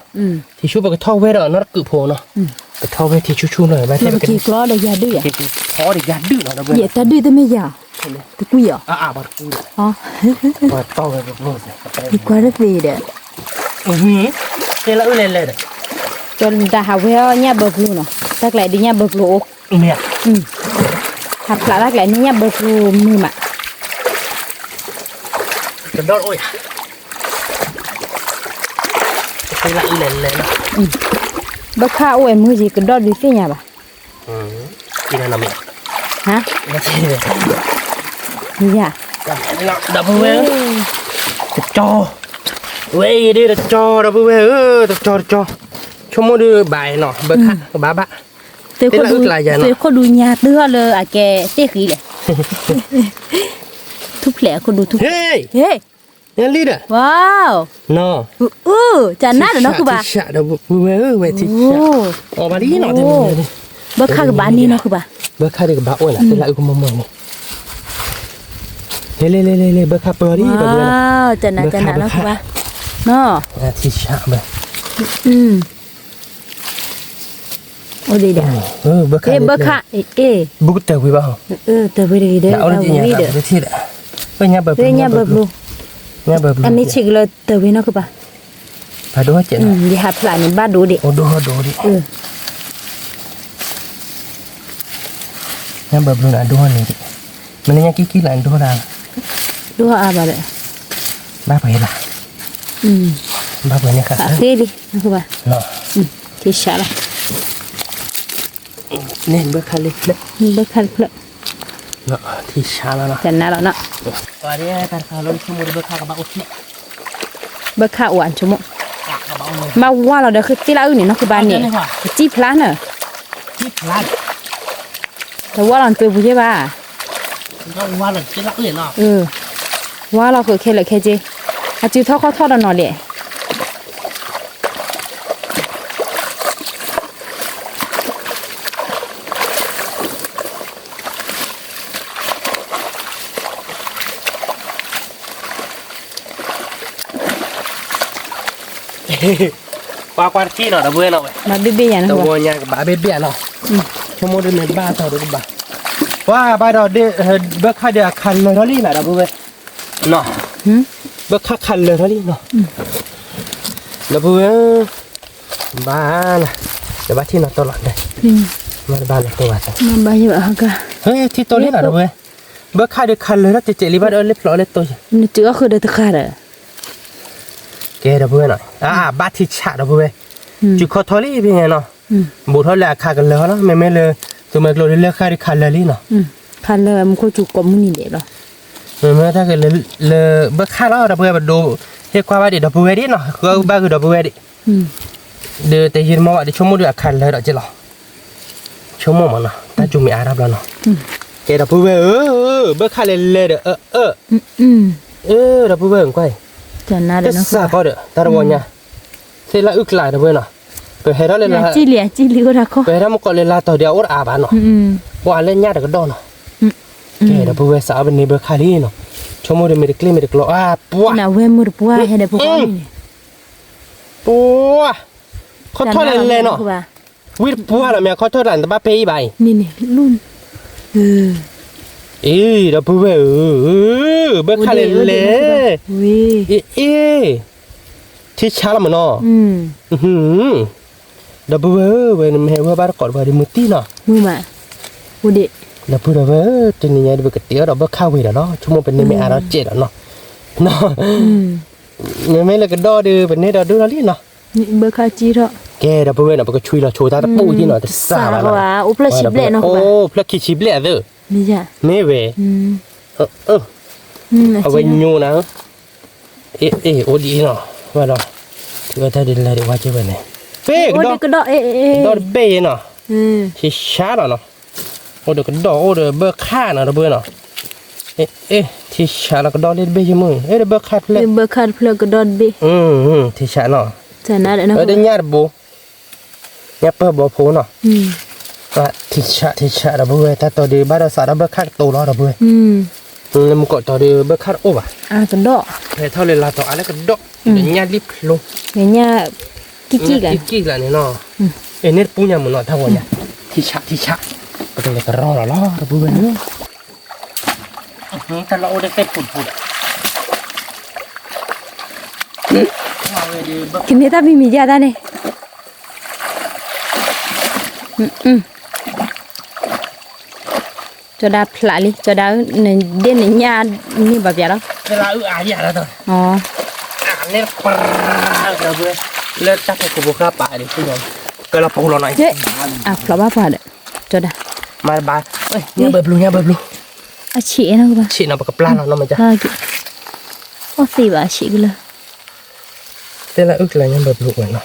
ထံဆူၣ်ပကထီၣ်ဝဲဒီးနီတကုးဖိနီၤ, ပထီၣ်ဝဲထံဆူၣ်ဆူၣ်နီၤ, ဘၣ်တဲပက့ၤကျီဒီးယၤဒုၣ်ယၤ, ယတၢ်ဒုၣ်တမ့ၢ်ယၤ, တကွံာ်အီၤ, ယကွၢ်တသ့ဒီး, တဲလၢအုၣ်လဲၤလဲၤဒီး, ကဒၣ်ဟးဝဲအီၣ်ညၣ်ဘၢပျိနီၤ, တၢ်ကျဲဒုးညၣ်ဘၢပျိအိၣ်, ဟးဖျးတၢ်ကျဲန့ၣ်ညၣ်ဘၢပျိမုာ်မး, ကဒီအိၣ်ယၤ သ့လၢအုၣ်လဲၤလဲၤလီၤ, ဘၢခၣ်အိၣ်ဝဲမုၢ်ယံၤ ကဒီဒုးသ့ၣ်ညါဘၣ်, ယၤ, ဒီပုၢ်ဝဲၢ်, တကၠီ, ဝဲအံၤဒ်တကၠီ ဒီပုၢ်ဝဲၢ်ဧၢ, တကၠီတကၠီ, ဆိကမိၣ်ဒုးဘၣ်နီၤ ဘၢခၣ်ကဘၣ်ဘၣ်, သ့ၣ်ခိၣ်ဒူညါတုၤဟီၣ်လၢအကဲသ့ၣ်ဃံလဲၣ်, ထူၣ်ဖျဲးအခိၣ်ဒူထူၣ်ဖျဲး, ညါလံဒီး, ဝါ, အု, ကနၣ်ဒီးနီၢ်ဃုဘၣ်, ဒီပုၢ်ဝဲၢ်ဧၢ, ဝဲထံၣ်, အီၣ်ဘၣ်လံနီၤ, ဘၢခၣ်ကဘၣ်န့ၣ်နီၢ်ဃုဘၣ်, ဘၢခၣ်ဒုးကဘၣ်အိၣ်နီၤ သ့လၢအုၣ်ကမိၢ်မိၢ်န့ၣ်, လဲၤလဲၤလဲၤလဲၤလဲၤ ဘၢခၣ်ပၢၤလံဒီပုၢ်ဝဲၢ်, ကနၣ်ကနၣ်နီၢ်ဃုဘၣ်, ထံၣ်ဆးဘၢ အိၣ်ဒံးဒီး, ဘၢခၣ်, ဘၢခၣ်, ဘူးကတၢၢ်ဝံၤဘၣ်, တၢၢ်ဝံၤတဂ့ၤဒီး, ညၣ်ဘၢပျိ, ညၣ်ဘၢပျိ, အန့ၣ်ဆံးကလၢတၢၢ်ဝံၤနီၢ်ကပၤ, ဘၣ်ဒိဟီၣ်ကဲး, ယဟးဖျးန့ၣ် ဘၣ်ဒိဒံး, အိၣ်ဒိဟီၣ်ဒိဒံး, ညၣ်ဘၢပျိန့ၣ်ဒိဟီၣ်န့ၣ်, မ့ၢ်လၢညၣ်ကံၢ်ကံၢ်လၢဒိဟီၣ်ဒၣ်, ဒိဟီၣ်အါဘၣ်ဒီး, ဘၣ်ပှဲၤလၢ, ဘၣ်ပှဲၤန့ၣ်ဃး, ဃ့လံ, ထံၣ်ဆးလီၤ န့ၣ်ဘၢခၣ်လၢဖျၢၣ်, ဘၢခၣ်လၢဖျၢၣ်, ထံၣ်ဆါလီၤနီၤ, တနၤလီၤနီၤ, ဘၢခၣ်အိၣ်အါဆိကမိၣ်, မၤဝါလီၤဒီးသ့လၢအုၣ်န့ၣ်နီၢ်ကဘၣ်န့ၣ်, ကစံၣ်ဖျါန့ၣ်, တဝါလီၤနသွဲပူၤယဲဘၣ်, ဝါလီၤဃုာ်ခဲလၢာ်ခဲဆ့, အစုထီၣ်ခီၣ်ထီၣ်ဒီးနီၤလဲၣ် ကွၢ်ကွၢ်တထံၣ်နီၤ ဒီပုၢ်ဝဲၢ်နီၤဝဲ, ဘၣ်ဘ့ၣ်ဘ့ၣ်ယၤနီၤ, တဝီညါကဘၣ်ဘ့ၣ်ဘ့ၣ်နီၤ, ဆိကမိၣ်ဒ်န့ၣ်ဘၣ်တီၤဒ်ကဘၣ်, ပှၤဘၣ်ဒီး, ဘၢခၣ်ဒီးအခးလၢာ်ထီၣ်လံနီၤ ဒီပုၢ်ဝဲၢ်, ဘၢခၣ်ခးလၢာ်ထီၣ်လံနီၤ, ဒီပုၢ်ဝဲၢ်, ဘၣ်နၤ, တဘၣ်ထံၣ်နီၤတီလီၤ, မ့ၢ်တဘၣ်နီၤတီဘၣ်, ထံၣ်တီလံနီၤ ဒီပုၢ်ဝဲၢ်, ဘၢခၣ်ဒီးခးလၢာ်ထီၣ်ကဲးကဲးလံဘၣ်ဒီးလၢဖျိးလၢတီယၤ, နတုၤအီၣ်ဃုာ်ဒီးတဃၣ်ဒီး ကဲဒီပုၢ်ဝဲၢ်နီၤ, အဘၣ်ထံဆးဒီပုၢ်ဝဲၢ်, စုခီၣ်ထီၣ်လံဖဲညါနီၤ, ဘူးထီၣ်လၢအခးကလၢာ်ဟီနီၤ, မ့မ့ၢ်လၢ, သုးမုၢ်ကျိၤလၢလၢခၣ်ဒီးခးလၢာ်လံနီၤ, ခးလၢာ်မူခိၣ်စူၤကိးမုၢ်နံၤဒဲးလီၤ, မ့မ့ၢ်တၢ်ကလၢာ်လၢဘၢခၣ်လီၤ ဒီပုၢ်ဝဲၢ်ပဒိး, ဟ့ၣ်ကွၢ်ဘၣ်ဒံးဒီပုၢ်ဝဲၢ်ဒံးနီၤ ဃၢဘၣ်ဃုာ်ဒီပုၢ်ဝဲၢ်ဒံး ဒီးတယံာ်တမီၢ်ဘၣ်ဒီး ဆိကမိၣ်ဒီးအခးလၢာ်ဒီးက့လီၤ, ဆိကမိၣ်မးနီၤ တၢ်ကူမ့ၢ်အါတဘျီနီၤ, ကဲဒီပုၢ်ဝဲၢ်ဧၢ, ဘၢခၣ်လဲၤလဲၤဒီးအၢ, အၢ, ဒီပုၢ်ဝဲၢ်ကွၢ်အံၤ, တစးကီးဒီး တၢ်တဝီညါ, သ့လၢအုၣ်ကျးဒီပုၢ်ဝဲၢ်နီၤ, ပဟဲထီၣ်လၢလါ, ပဟဲထီၣ်မုၢ်ကီးလၢလါတီၤဒီးအအိၣ်တအါဘၣ်နီၤ, ပှၤလၢညၣ်တကဒီးနီၤ, ကဲ ဒီပုၢ်ဝဲၢ် စးအီၣ်ပန့ၢ်ဘၢခၣ်လံနီၤ, ဆိကမိၣ်ဒီးမ့ၢ်တကျ့မ့ၢ်တကျီ အါ ပှၢ်, နဝဲမုၢ်တပှၢ် ဟဲဒီးဖိခွါန့ၣ်န့ၣ်, ပှၢ်, ခီထီၣ်လဲၤလဲၤနီၤ, ဝံတပှၢ်နီၤ မ့ၢ်ခီထီၣ်တၢ်န့ၣ် တဘၣ်ပဲာ်အံၤဘၣ်အံၤ, အ့ ဒီပုၢ်ဝဲၢ်ဧၢ, ဘၢခၣ်လဲၤလဲၤ, အ့ အ့ ထံဆါလီၤမးနီၤ, ဒီပုၢ်ဝဲၢ်ဧၢ, ဝဲနမ့ၢ်ဟဲဝဲဘၣ်တကိးတပှၤဒီးမုၢ်တံၢ်နီၤ, ဒီပုၢ်ဒီးဝဲၢ်, တနံၤညါဒီးပကတဲအီၤဒီးဘၢခၣ်ဝဲဒီးလီၤ, ဆိကမိၣ်ပန့ၢ်မ့ၢ်အါထီၣ်စဲးဒီးနီၤ, မ့မ့ၢ်လၢကဒီၣ်ဒီး ပန့ၢ်ဒီးဒိၣ်ထီၣ်လံနီၤ, ကဲ ဒီပုၢ်ဝဲၢ်နီၤ ပကဆွံလီၤဆိတၢ်တပူၤဟံၣ်နီၤ, တစၢ်ဘၣ်နီၤ, အိၣ်ဖျၢၣ်ခံဘျဲၣ်နီၤ, အိၣ်ဖျၢၣ်ခံဆံဘျဲၣ်အသၢ, မ့ၢ်ဝဲ အဝဲညိနၤ, အ့ အ့ အိၣ်ဒ်အံၤနီၤ, ဝဲဒီး ထုးအတၢ်ဒ်လဲၣ်ဒ်ဝဲက့ဝဲန့ၣ်, ဖဲကဒီၣ်, ကဒီၣ်တဘ့ၣ်အံၤနီၤ, ထံဆါလီၤနီၤ, အိၣ်ဒီးကဒီၣ်အိၣ်ဒီးဘၢခၣ်နီၤ ဒီပုၢ်ဝဲၢ်နီၤ, အ့ အ့ ထံဆါလီၤကဒီၣ်လၢတဘ့ၣ်ယမုၢ်, အ့ ဒီးဘၢခၣ်တဖျၢၣ်, ဘၢခၣ်တဖျၢၣ်ကဒီၣ်တဘ့ၣ်, ထံဆါနီၤ, တညၣ်တဘိ ညၣ်ပၢၢ်ဘီဖိနီၤ, ထံဆး ထံဆး ဒီပုၢ်ဝဲၢ်, တၢ်တီဒုးဘၣ်ဒီးစးထီၣ်ဘၢခၣ်ကတိၤလီၤ ဒီပုၢ်ဝဲၢ်, လၢမူကီးတီဒုးဘၢခၣ်တအိၣ်ဘၣ်, ဟဲထီၣ်လၢလါတီၤအါလၢကဒီး, ညၣ်လံဖျိ, ညၣ်ကံၣ်ကံၣ်လၢန့ၣ်နီၤ, အ့ န့ၣ်တပူၤညါမုၢ်နီၤ တၢ်ဂီၤညါ, ထံဆး ထံဆး, ပကလဲၤကရီလီၤလီၤ ဒီပုၢ်ဝဲၢ်ဧၢ, တၢ်လီၢ်အိၣ်တသ့ၣ်ဖူတဖူဒီး ကန့ၢ်တၢ်မံၤမံၤယါတၢ်န့ၣ်, ကၠီဒါဖျးလံ ကၠီဒါဧၢ, နဒ့ၣ်နညၣ်န့ၢ်ဘၣ်ပျးလီၤ, လၢတၢ်ဖဲခိၣ်ဖိဃၢ်ပာ်ဒီး ကလီၤပူၤလီၤနီၤ, အဖျိးဘၣ်ပှၤဒီး ကၠီဒါ, မၤတဘၣ်, ညၣ်ဘၢဘျူ ညၣ်ဘၢဘျူ, အဆံးအဲၣ်နီၤ, ဆံးနီၤ ပကပျၢ်လီၤနီၤမ့ၢ်က, အီၣ်သ့ဘၣ်ဆံးကလၢာ်, သ့ၣ်လၢအုၣ်ကျါညၣ်ဘၢဘျူဝဲနီၤ,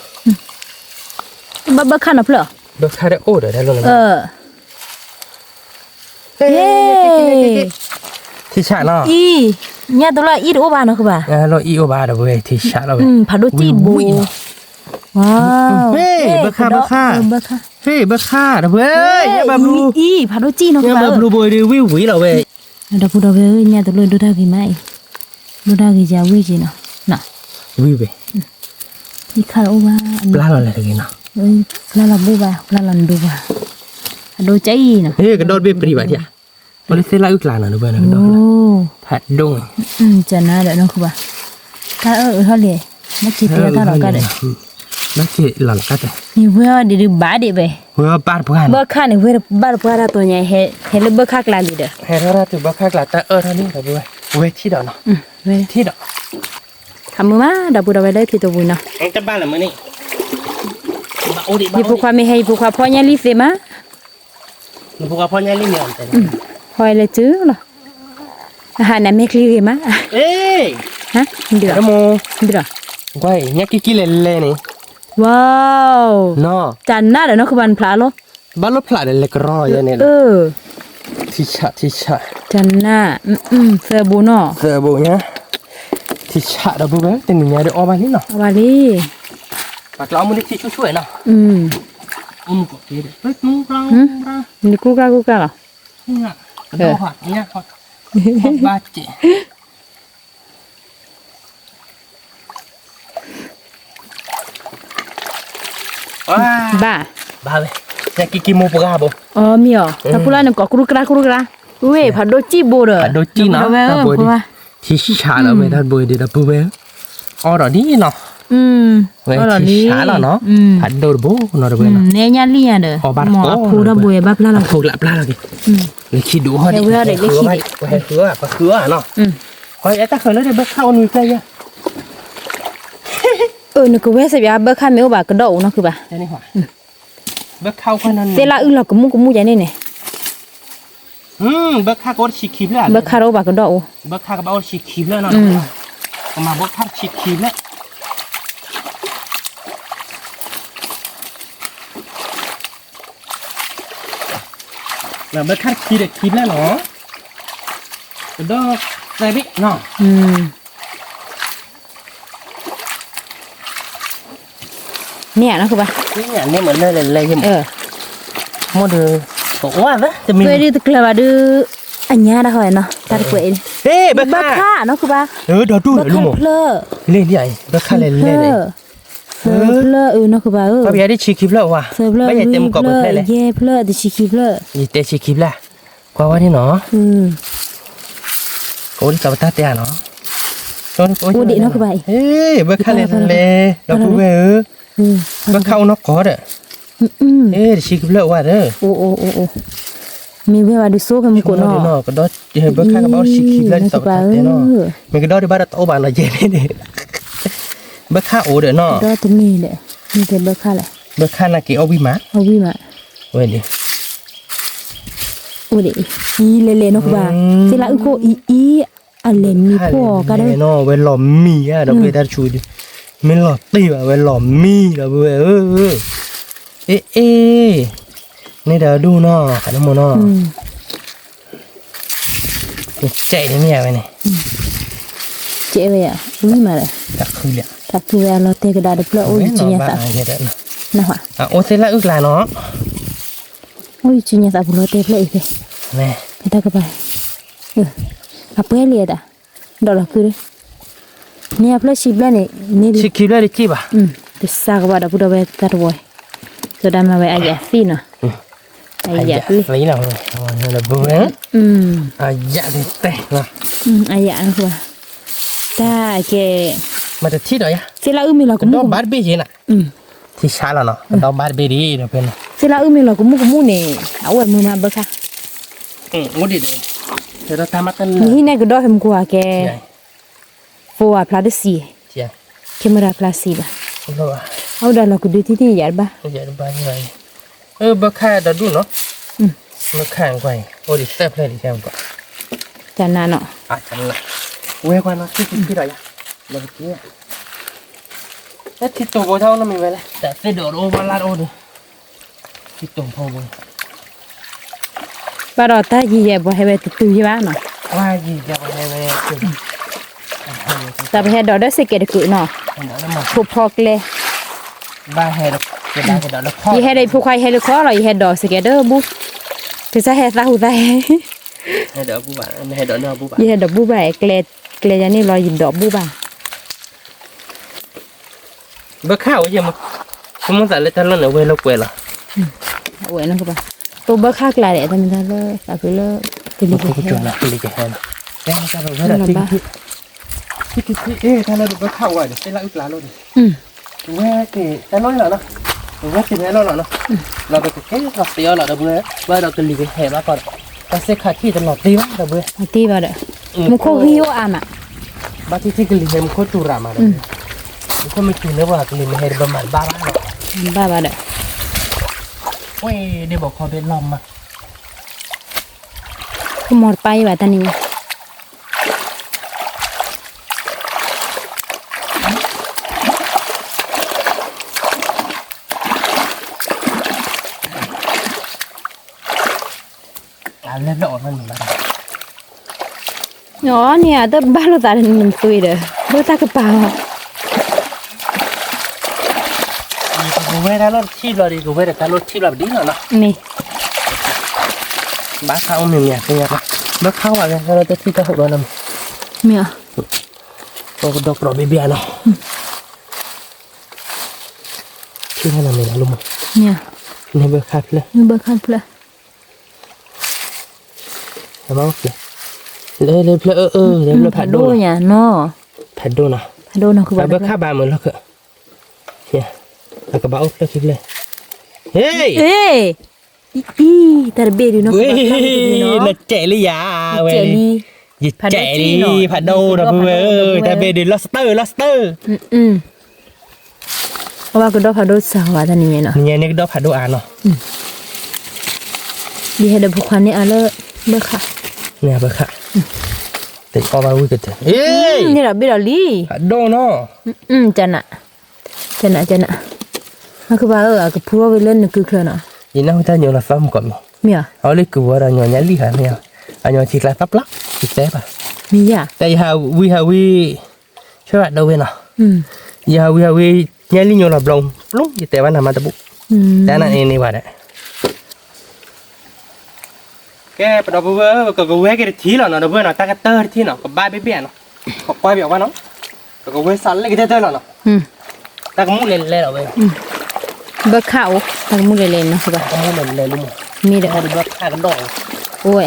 ဘၣ်ဘၢခၣ်နီၤဖျၢၣ်, ဘၢခၣ်တအိၣ်ဒီး ထံဆးနီၤ, အံၤ, ညၣ်တလီၢ်အံၤတအိၣ်ဘၣ်နီၤ ကဘၣ်, ညၣ်တလီၢ်အံၤတအိၣ်ဘၣ်ဒီးဝဲ ထံဆးလီၤဝဲ, ဖးဒိၣ်စံၣ်ဘိ, ဘၢခၣ် ဘၢခၣ်, ဘၢခၣ်, ဖဲဘၢခၣ်ဒီးဝဲ, ညၣ်ဘၢဘျူ, အံၤ ဖးဒိၣ်စံၣ်နီၤ ကဘၣ်, ညၣ်ဘၢဘျူဘိဒီးဝံၣ်ဝံၣ်လီၤဝဲ, ဒီပုၢ်ဒီဝဲၢ် ညၣ်တလီၢ်ဒိၣ်တၢ်ဂ့ၤမးအံၤ, ဒိၣ်တၢ်ဂ့ၤယၤဝံၣ်က့ၤနီၤ, ဝံၣ်ဝဲ, အံၤခၣ်တအိၣ်ဘၣ်, ပျၢ်လီၤလဲၤတဂ့ၤနီၤ, ပျၢ်လီၤဘိၣ်ဘၣ် ပျၢ်လီၤနဒိၣ်ဘၣ်, ဖးဒိၣ်စံၣ်နီၤ, ကဒီၣ်တဘ့ၣ်ပရံဘၣ်ထံဧါ, ပှၤလၢသ့ၣ်လၢအုၣ်ကျါနီၤ ဒီပုၢ်ဝဲၢ်နီၤ, ကဒီၣ်, ဖးဒိၣ်, ကနၤဒီးနီၤ ကဘၣ်, တၢ်အၢၣ်အၢၣ်ထီၣ်လံ, ဘၣ်က့ၤတဲတၢ်လီၤကါဒီး, ဘၣ်က့ၤလီၤလီၤကါဒီး, မ့ၢ်ဝဲအီၤဒ်ဒုးဘၣ်ဒံးဝဲ, ဝဲဘၣ်တပှၢ်နီၤ, ဘၢခၣ်န့ၣ် ဝဲဘၣ်တပှၢ်တၢ်တီၤညါ, ဟဲလၢဘၢခၣ်ကျါလံဒီး, ဟဲထီၣ်တၢ်တုၤဘၢခၣ်ကျါ တၢ်အၢၣ်ထီၣ်လံ ဒီပုၢ်ဝဲၢ်, ဝဲထံၣ်ဒီးနီၤ, ထံၣ်ဒီး, ခးမုာ်မး ဒီပုၢ်ဒီဝဲၢ်လၢခံတဝံၤနီၤ, ယဖိခွါမ့ၢ်ဟဲ ယဖိခွါဖီညါလံသ့မး ဖီလၢတုၤလီၤ, အဟးနမဲာ်ချံဂ့ၤမး, ဒ်လီၤ, ညၣ်ကံၢ်ကံၢ်လဲၤလဲၤန့ၣ်, ဝါ, တၢ်နးဒီးနီၢ်ခူဘၣ်နဖျးလီၤ, ဘၣ်လိၣ်ဖျးဒီးလဲၤကရီယဲန့ၣ်, ထံဆးထံဆး, တၢ်နး, သၢဘိနီၤ, သၢဘိညါ, ထံဆးဒီပုၢ်ဝဲၢ် တနံၤညါဒီးအီၣ်ဘၣ်လံနီၤ, အီၣ်ဘၣ်လံ, ပှၤကျီအီၣ်မူဒ်ထံဆူၣ်ဆူၣ်ဝဲနီၤ, နကူကၢ်ကူကၢ်လီၤ, ဘၣ်က့ၤ ဘၣ်, ဘၣ်ဝဲ, ညၣ်ကံၢ်ကံၢ်မိၢ်ပှၢ်ဘိ, အီမ့ၢ်အီၤ တၢ်ကူလၢနကိးကရူၢ်ကရၢ်ကရူၢ်ကရၢ်, ဝ့ၢ် ဖးဒိၣ်စံၣ်ဘိဒီး, ဖးဒိၣ်စံၣ်နီၤ, ထံဆးလီၤဝဲ ဒီပုၢ်ဝဲၢ်ဒီး ဒီပုၢ်ဝဲၢ်, အီၣ်ဒီးဒ်နီၤ, ဝဲထံဆးလီၤနီၤ, ဖးဒိၣ်တဘိနီၤ ဒီပုၢ်ဝဲၢ်နီၤ, နဲညၣ်လံၣ်ညါဒီး, အီၣ်ဘၣ်တကိး, အဖိဒီပုၢ်ဝဲၢ်ဘၣ်ပျၢ်လီၤက့ၤ, အဖိကျးပျၢ်လီၤက့ၤ, လၢခံဒိၣ်ဟီၣ်ဒံး, ပဃုအီၣ်, ပဃုအီၣ်နီၤ, ဟီၣ်တၢ်ဃၢၤလၢဒီးဘၢခၣ်အိၣ်နွံဖျၢၣ်ယါ အၢ နကဝဲစ့ၢ်ပၠး ဘၢခၣ်မ့ၢ်အိၣ်ဘၣ်ကဒီးအိၣ်နီၢ်ခုဘၣ်, သ့ၣ်လၢအုၣ်လီၤကမူၣ်ကမူၣ်ယါန့ၣ်န့ၣ်, ဘၢခၣ်တအိၣ်ဘၣ်ကဒီးအိၣ်, ဘၢခၣ်တခံဒီးခံဖျၢၣ်နီၤ, ကဒီးသၢဘ့ၣ်နီၤ, န့ၣ်နီၢ်ခုဘၣ်, န့ၣ်မ့ၢ်လၢလဲၤလဲၤယမ့ၢ်, မိၢ်ဒီး, ဝဲဒုးတကျၢၤဘၣ်ဒုး, အညါဒၣ်ဟီနီၤ တၢ်တကွဲးအံၤ, ဘၢခါနီၢ်ခုဘၣ်, ဒီးတူၢ်လၢမ့ၢ်, လ့ၣ်ဒ်အံၤ ဘၢခါလဲၣ်လဲၣ်, သၢဖျၢၣ်နီၢ်ခုဘၣ်ဧၢ, ပှၤပယီၤဒ်ဆံခံဖျၢၣ်ဝါ, သၢဖျၢၣ် ဘၣ်ယဲတဲမ့ၢ်ကီးပှဲၤဖျၢၣ်လဲၣ်, ယဲၢ်ဖျၢၣ် တဆံခံဖျၢၣ်, ယတဲဆံခံဖျၢၣ်, ကွၢ်ဝဲန့ၣ်နီၤ, ကအိၣ်ဒ်သိးပတၢ်တဲဧါနီၤ, အိၣ်ဒံးနီၢ်ခုဘၣ်အံၤ, ဘၢခါလဲၣ်လဲၣ်, ဒီပုၢ်ဝဲၢ်ဧၢ, ဘၢခါအိၣ်နီၢ်ကီးဒီး, တဆံခံဖျၢၣ်ဝါဒီး, မ့ၢ်ဝဲဘၣ်ဒုးစိကမူကိးနီၤ, ကဒီးဘၢခါကဘၣ်အိၣ်တဆံခံဖျၢၣ်ဒ်သိးပတၢ်တဲနီၤ, မ့ၢ်ကဒီးဒံးဘၣ်ဒီးတအိၣ်ဘၣ်နီၤယဲၢ်န့ၣ်, ဘၢခါအိၣ်ဒီးနီၤ, ဘၢခါနာ်က့ၤအီၣ်ဝံၣ်မး, အီၣ်ဝံၣ်မး, ဝဲန့ၣ် အိၣ်ဒံး, အံၤလဲၤလဲၤနီၢ်ကဘၣ်, သ့ၣ်လၢအုၣ်ခိၣ်အံၤအံၤ, အလဲၤမံၤဖှီၣ်အီၤကါဒီး, ဝဲလီၤမံၤဧါ ဒီပုၢ်ဝဲၢ်တၢ်တဆူးဒုး, မ့ၢ်လီၤတံၢ်ဘၣ်ဝဲလီၤမံၤဒီပုၢ်ဝဲၢ်ဧၢ, အ့ၣ်အ့ၣ်, န့ၣ်ဒီးဒိၣ်နီၤ ခးနမီၤနီၤ ကဲးန့ၣ်မ့ၢ်ယၤဝဲန့ၣ်, ကဲးဝဲယၤ ဝံၤမးဒီး, တၢ်ခုဝဲအလီၤတဲာ်ကဒါတဖျၢၣ်အိၣ်ယစုညါသး, အိၣ်သ့ၣ်လၢအုၣ်ကျါနီၤ, အိၣ်ယစုညါသးပူၤလီၤတဲာ်ဖျၢၣ်အံၤဖဲ, ဖဲတၢ်ကပၤ, အပှဲၤလံအတၢ်, ဒီးလီၤကုဒီး, န့ၣ်အဖျၢၣ်ဆံဘျဲၣ်န့ၣ်, ဆံခံဘျဲၣ်တကံၢ်ဘၣ်, တစးကဘၣ်ဒီပုၢ်ဒီဝဲၢ်တၢ်တဝီ, စီၤဒၤမၤဝဲအယးသံနီၤ, အယးသံ, အယးသံတဲ, အယး, တၢ်ကဲ, မတထံၣ်ဒီးယၤ, သ့ၣ်လၢအုၣ်မ့ၢ်လီၤကမူၣ်ကမူၣ်, ထံဆါလီၤနီၤ ကဒီးဘၣ်တဘ့ၣ်ဒံးဒီးဖဲန့ၣ်, သ့ၣ်လၢအုၣ်မ့ၢ်လီၤကမူၣ်ကမူၣ်န့ၣ် အအိၣ်ဝဲမုာ်မးဘၢခါ, နဟံးန့ၢ်ကဒီးဟဲမူခိၣ်ဧါကဲ, ဖိဝါဖျါတစံး, cameraဖျါစံးဘၣ်, အအိၣ်ဒီးလီၤကဒုထံထံယၤတဘၣ်, ဘၢခါဒီးဒူၣ်နီၤ, ဘၢခါကွၢ်အံၤ အိၣ်ဒံးသၢဖျၢၣ်ဒံး, တနၤနီၤ, ဝဲကွၢ်နီၤ ထံထံထံဒီးယၤ, လၢက့ ထံတိာ်ဖိတၢ်အိၣ်နီတမံၤဝဲလဲၣ်, တၢ်သ့ၣ်ဒိးတအိၣ်ဘၣ်လၢတအိၣ်ဒီး, ထံတိာ်ဖိဘိ, ဘၣ်ဒီးတၢ်ယံၤယဲၢ်ပှၤဟဲဝဲတတုၤယဘၣ်နီၤ, တၢ်ပဟဲဒိးဒီးစ့ၢ်ကဲတကုးနီၤ, ဖိဖီကျဲ, ယဟဲဒီးဖိခွါယဟဲလၢခီလီၤ ယဟဲဒိးစ့ၢ်ကဲတဘူၣ်, ကစၢ်ဟဲသးဟူသးဟဲ ယဟဲဒိးဘူၣ်ဘၣ်, ကျဲယၤန့ၣ်လီၤ ယဒိးဘူၣ်ဘၣ်. ဘၢခၣ်ဝဲယဲၢ်မး, ဆိကမိၣ်သးလၢတၢ်လီၢ်န့ၣ် ဝဲလၢကွဲးလီၤ. ဝဲန့ၣ်ကဘၣ်, တိဘၢခၣ်ကျါဒီး တၢ်မ့ၢ်တၢ်လၢသးဖုလၢ ကလံၤကဟဲ, ကလံၤကဟဲ, တၢ်လီၢ်ဘၣ်, တၢ်လီၢ်ဒီးဘၢခၣ်ဝဲဒီး သ့ၣ်လၢအုၣ်ကျါလီၤဒီး ဝဲက့ၤတၢ်လီၢ်လီၤနီၤ, ဝဲက့ၤတၢ်လီၢ်လီၤနီၤ, လီၤဒီးကကဲထီၣ်သ့အီၤလီၤဒီး ဝဲဒီးကလံၤကဟဲဘၣ်ကီးဒီး တၢ်စ့ၢ်ခါထံၣ်တလီၤတ့ဘၣ်ဒီးဝဲ, တ့ဘၣ်ဒီး, မူခိၣ်ဂံၢ်အိၣ်အါမး, ဘၣ်ထံထံကလံၤဟဲမူခိၣ်တူၢ်ရၤမးဒီး, မူခိၣ်မ့ၢ်တူၢ်လၢပှၤကလံၤမ့ၢ်ဟဲတဘၣ်မၤတဘၣ်ဘၣ်လီၤ, ဘၣ်ဘၣ်ဒီး, ဝဲဒ့ဘီခီဘ့ၣ်လီၤမး, ကမီၤတပၢ်ယဘၣ်တၢ်န့ၣ် အန့ၣ် အတဘၣ်လိာ်သးနသွံဒီး လိာ်သးကပၤလီၤ, ကဝဲဒၣ်လီၢ်တထံၣ်ဘျီဒီး ကဝဲဒၣ်တၢ်လီၢ်ထံၣ်ဘျီပဒ်လီၤနီၤ, မ့ၢ်, ဘၣ်ဃးအိၣ်မ့ၢ်မ့ၢ်သ့ၣ်ညါ, ဘၢခၣ်ဝဲလၢတၢ်ထံၣ်တၢ်ဟူးဘျီနီၤ, မ့ၢ်, ကဒီးကဒီးဘ့ၣ်ဘ့ၣ်နီၤ ထံၣ်ထီၣ်နီတမံၤလီၤလီၤမး, န့ၣ်ဘၢခၣ်ဖျၢၣ်, ဘၢခၣ်ဖျၢၣ်, လၢလၢဖျၢၣ်အၢအၢ လၢဖျၢၣ်ဖးဒိၣ်ညါနီၤ, ဖးဒိၣ်နီၤ, ဖးဒိၣ်နီၤ ဘၢခၣ်ဘၣ်မုာ်လီၤခၢၣ်, အကဘၣ်အိၣ်ဖျၢၣ်ခံဖျၢၣ်, ဟ့ၣ် အံၤ တၢ်တဘ့ၣ်ဒုးနီၤ, နတဲာ်လံယၤဝဲ, ယတဲာ်လံ, ဖးဒိၣ်ဒီပုၢ်ဝဲၢ်ဧၢ, တၢ်ဘ့ၣ်ဒုး လီၤစတၢၢ် လီၤစတၢၢ်, အဝဲကဒီဖးဒိၣ်စၢ်ဝဲတၢ်နံၤညါနီၤ, နံၤညါန့ၣ်ကဒီဖးဒိၣ်အါနီၤ, ယဟဲဒီးဖိခွါန့ၣ်အါလၢ ဘၢခၣ်, ဘၢခၣ်, တအီၣ်ဘၣ်ဝံၣ်ကတၢၢ်, န့ၣ်ဒီးဘ့ၣ်ဒီးလံ, ဖးဒိၣ်နီၤ, ကနၣ်, ကနၣ်, ကနၣ်, အကဘၣ်ဧၢ အကဖှူထီၣ်ဝဲလၢနကုချၢနီၤ, ယနၢ်ဟူတၢ်ညီလီၤသီမုၢ်ကီးမံၤ, မ့ၢ်ဧါ, အဝဲလၢကုဝဲဒီးညီညါလံဧါမ့ၢ်ဧါ, အညီထံကျါသၣ်ပျၢ်, ယတဲဘၣ်, မ့ၢ်ဧါ, တၢ်ယဟးဝံဟးဝံ ဆၢဒိၣ်ဝဲနီၤ, ယဟးဝံဟးဝံ ညါလံညိလီၤဘျီ, ပျိ ယတဲဘၣ်နၤမးတဘူၣ်, တၢ်နၤန့ၣ်န့ၢ်ဘၣ်ဒီး ကဲ ပဒီပုၢ်ဝဲၢ် ပကဝဲက့ၤတထံၣ်လီၤနီၤ ဒီပုၢ်ဝဲၢ်နီၤ တၢ်ကတၢၢ်တထံၣ်နီၤ ကဘၣ်ဘ့ၣ်ဘ့ၣ်နီၤ ပကွၢ်ပယီၤဘၣ်နီၤ ပကဝဲစးလၢကတၢၢ်တၢၢ်လီၤနီၤ တၢ်ကမူၣ်လဲၤလဲၤလီၤဝဲ ဘၢခၣ်အိၣ် တၢ်ကမူၣ်လဲၤလဲၤနီၤ ကဘၣ် တၢ်ကမူၣ်လဲၤလဲၤလံမး မ့ၢ်ဒီး ဘၢခၣ်ကဒီး အိၣ်ဝဲ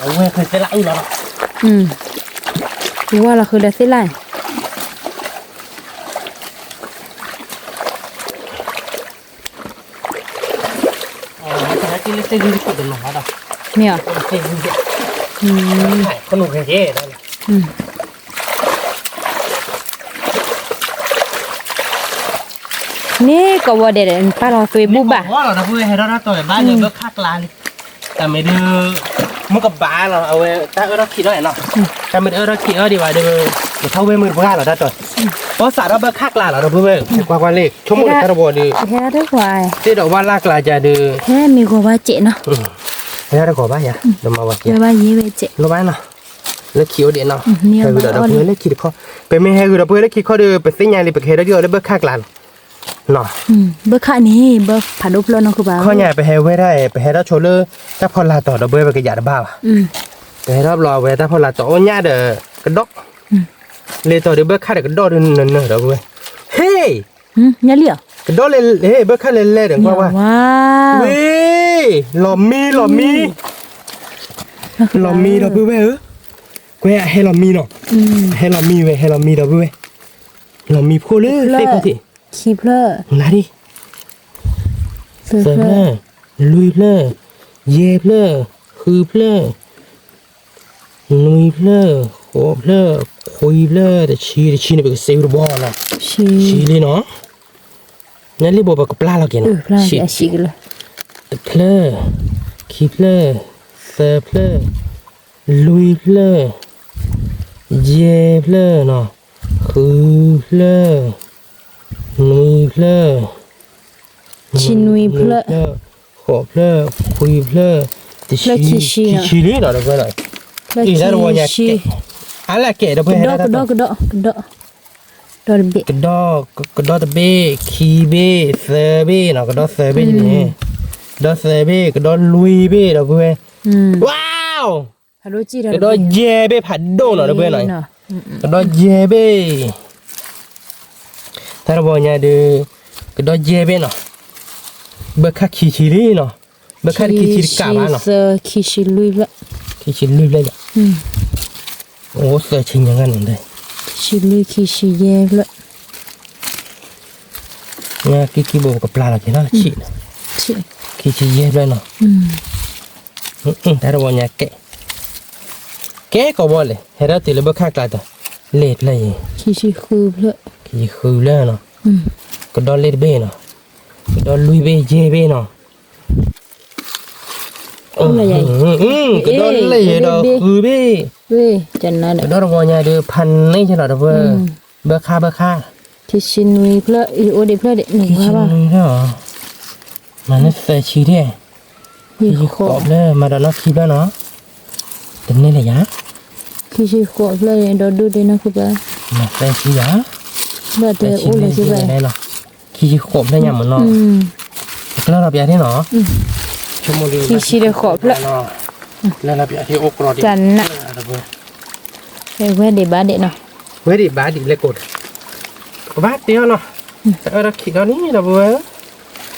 အဝဲဖဲသဲလၢအုၣ်လီၤနီၤ ဝါလီၤဃုာ်ဒီးသ့ၣ်လၢ် မ့ၢ်ဧါ န့ၣ်ကဝီၤဒဲး ပာ်လီၤသွ့ဘူၣ်ဘၣ် တၢ်မ့ၢ်ဒုး မုၢ်ကဘၣ်လီၤ အဝဲတၢ်အၢထီၣ်ခံးထီၣ်နီၤ တၢ်မ့ၢ်ဒုးအၢထီၣ်ခံးထီၣ်ဒံးဘၣ်ဒီး ပထီၣ်ဝဲမုၢ်တပှၢ်လီၤတၢ်တီၤ ပီစးထီၣ်ဘၢခၣ်ကျါလီၤ ဒီပုၢ်ဝဲၢ် ကွၢ်ကွၢ်လံ ဆိကမိၣ်လၢတၢ်တဝီၤဒီး သ့ၣ်ဒီးဝါလၢ်ကျါကဒီး ဟဲမ့ၢ်ဂီၤဘၣ်စဲးနီၤ ဟဲတဂီၤဘၣ်ယၤ ဒီးမၤဝဲကဲ ဘၣ်ယဲဝဲစဲး လိၣ်ဘၣ်နီၤ လၢခံအိၣ်ဒံးနီၤ ဟဲဂုာ်ဒီးဒီပုၢ်ဝဲၢ်လၢခံတခီ ပမ့ၢ်ဟဲဂုာ်ဒီပုၢ်ဝဲၢ်လၢခံခီဒီး ပသ့ၣ်ညါလံ ပကဟဲထီၣ်ဒ်အီၤလၢဘၢခၣ်ကျါလီၤ ဘၢခၣ်န့ၣ် ဘၢဖးဒိၣ်ဖျၢၣ်နီၢ်ခိဘၣ် ခီညါ ပဟဲဝဲဒၣ် ပဟဲထီၣ်ဆိလၢ တၢ်ဖီလာ်တီၤဒီပုၢ်ဝဲၢ် ပကယၤတဘၣ်ဘၣ် ပဟဲထီၣ်ဘျီအဝဲတၢ်ဖီလာ်တီၤအိၣ်ညါဒီး ကဒီး လဲၤတီၤဒီးဘၢခၣ်ဒီးကဒီးဒုးနၢၤနၢၤဒီပုၢ်ဝဲၢ် ဟ့ၣ် ကဒီးလဲၤ ဟ့ၣ် ဘၢခၣ်လဲၤလဲၤဒီးကွၢ်ကွၢ် ဝ့ၢ် လီၤမံ လီၤမံ လီၤမံဒီပုၢ်ဝဲၢ်ဧၢ ကွဲးအဟဲလီၤမံနီၤ ဟဲလီၤမံဝဲ ဟဲလီၤမံဒီပုၢ်ဝဲၢ် လီၤမံဖိလၢသ့ၣ်ခီၣ်ထံး ခံဖျၢၣ် နၤဒ် သၢဖျၢၣ် လွံၢ်ဖျၢၣ် ယဲၢ်ဖျၢၣ် ဃုဖျၢၣ် နွံဖျၢၣ် ဃိးဖျၢၣ် ခွံဖျၢၣ် တဆံ တဆံန့ၣ် ပကစ့ဝံၤတဘီနီၤ ဆံလံနီၤ နလံဘိပကပျၢ်လီၤက့ၤနီၤ တဖျၢၣ် ခံဖျၢၣ် သၢဖျၢၣ် လွံၢ်ဖျၢၣ် ယဲၢ်ဖျၢၣ်နီၤ ဃုဖျၢၣ် နွံဖျၢၣ် ဃိးဖျၢၣ် ခွံဖျၢၣ် တဆံ ခံဆံလံနီၤ ဒီပုၢ်ဝဲၢ်နီၤ အံၤတၢ်တဝီညါကဲ အါလၢကဲဒီပုၢ်ဝဲၢ် ကဒီး ကဒီး ကဒီးတဘ့ၣ် ကဒီးတဘ့ၣ် ခံဘ့ၣ် သၢဘ့ၣ်နီၤ ကဒီးသၢဘ့ၣ်န့ၣ် ကဒီးသၢဘ့ၣ် ကဒီးလွံၢ်ဘ့ၣ် ဒီပုၢ်ဝဲၢ် ဝါ ကဒီးယဲၢ်ဘ့ၣ်ဖးဒိၣ်နီၤ ဒီပုၢ်ဝဲၢ်နီၤ ကဒီးယဲၢ်ဘ့ၣ် တၢ်တဝီညါဒီး ကဒီးယဲၢ်ဘ့ၣ်နီၤ ဘၢခၣ်ခံဆံလံနီၤ ဘၢခၣ်ခံဆံတကးဘၣ်နီၤ ခံဆံလွံၢ်ဖျၢၣ် ခံဆံလွံၢ်ဖျၢၣ်လံ အိၣ်သၢဆံညါဂၤန့ၣ် ခံဆံလွံၢ် ခံဆံယဲၢ်ဖျၢၣ် ကံကံဘိကပျၢ်လီၤက့ၤနီၤ ဆံး ခံဆံယဲၢ်ဖျၢၣ်နီၤ တၢ်တဝီညါကဲ ကဲကီးဘီလဲၣ် ဟဲထီၣ်တုၤလၢဘၢခၣ်ကျါတီၤ လဲၣ်ဖျၢၣ်အံၤ ခံဆံဃုဖျၢၣ် ခံဆံဃုဖျၢၣ်နီၤ ကဒီးလဲၣ်တဘ့ၣ်နီၤ ကဒီးလွံၢ်ဘ့ၣ်ယဲၢ်ဘ့ၣ်နီၤ ကဒီးလဲၣ်ယဲၢ်ဒီးဃုဘ့ၣ် ကဒီးတဝီညါဒီးဖးန့ၢ်ကလီၤတပၢၢ် ဘၢခၣ်ဘၢခၣ် ခံဆံနွံဖျၢၣ် အိၣ်ဒံးဖျၢၣ်ဒံး ခံဆံနွံဖျၢၣ် မၤလၢသၢဆံဒံး ခံဆံဃိးဖျၢၣ် မၤဒီးနီၢ်ခံဖျၢၣ်နီၤ တန့ၢ်လၢယၤ ခံဆံဃိးဖျၢၣ်ဒီးဒိၣ်ဒံးနီၢ်ခိဘၣ် မၤသၢဆံယၤ ဖျၢၣ်တဲအိၣ်လၢၤဘၣ် ခံဆံဃိးဖျၢၣ်ညါမ့ၢ်နီၤ ကျၢၢ်လီၤပျးထံနီၤ ခံဆံဒီးဃိးဖျၢၣ် ကျၢၢ်လီၤပျးထံအိၣ်ကြီဒံး တနး ဝဲဒံးဘၣ်ဒံးနီၤ ဝဲဒံးဘၣ်ဒံးလဲၣ်ကိး ကဘၣ်တဲအီၤနီၤ တၢ်အၢထီၣ်ခံးထီၣ်န့ၣ်ဒီပုၢ်ဝဲၢ်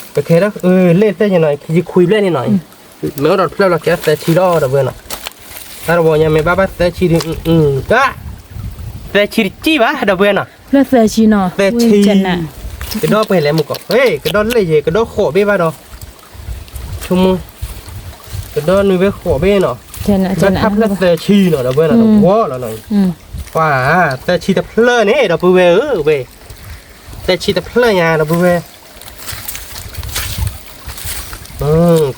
ပကဟဲထီၣ် လဲၣ်တဖျၢၣ်ညါနီၤ ခံဆံခွံဖျၢၣ်န့ၣ်နီၤ မ့ၢ်အိၣ်ဒီးတဖျၢၣ်လီၤကဲသၢဆံလီၤဒီပုၢ်ဝဲၢ်နီၤ တၢ်တဝီညါမ့ၢ်ဘၣ်ဘၣ်သၢဆံဒံး သၢဆံတစံၣ်ဘၣ်ဒီပုၢ်ဝဲၢ်နီၤ သၢဆံ ကဒီးပှဲၤလဲၣ်မုၢ်ကီး ကဒီးလဲၣ်ယဲၢ် ကဒီးဃိးဘ့ၣ်ဘၣ်ဒီး ဆိကမိၣ် ကဒီးနွံဘ့ၣ်ဃိးဘ့ၣ်နီၤ ဘၣ်ခါဖျၢၣ်သၢဆံနီၤ ဒီပုၢ်ဝဲၢ်နီၤ တဝီလီၤနီၤ ပှၤ သၢဆံတဖျၢၣ်န့ၣ် ဒီပုၢ်ဝဲၢ်ဧၢဝဲ သၢဆံတဖျၢၣ်ညါ ဒီပုၢ်ဝဲၢ်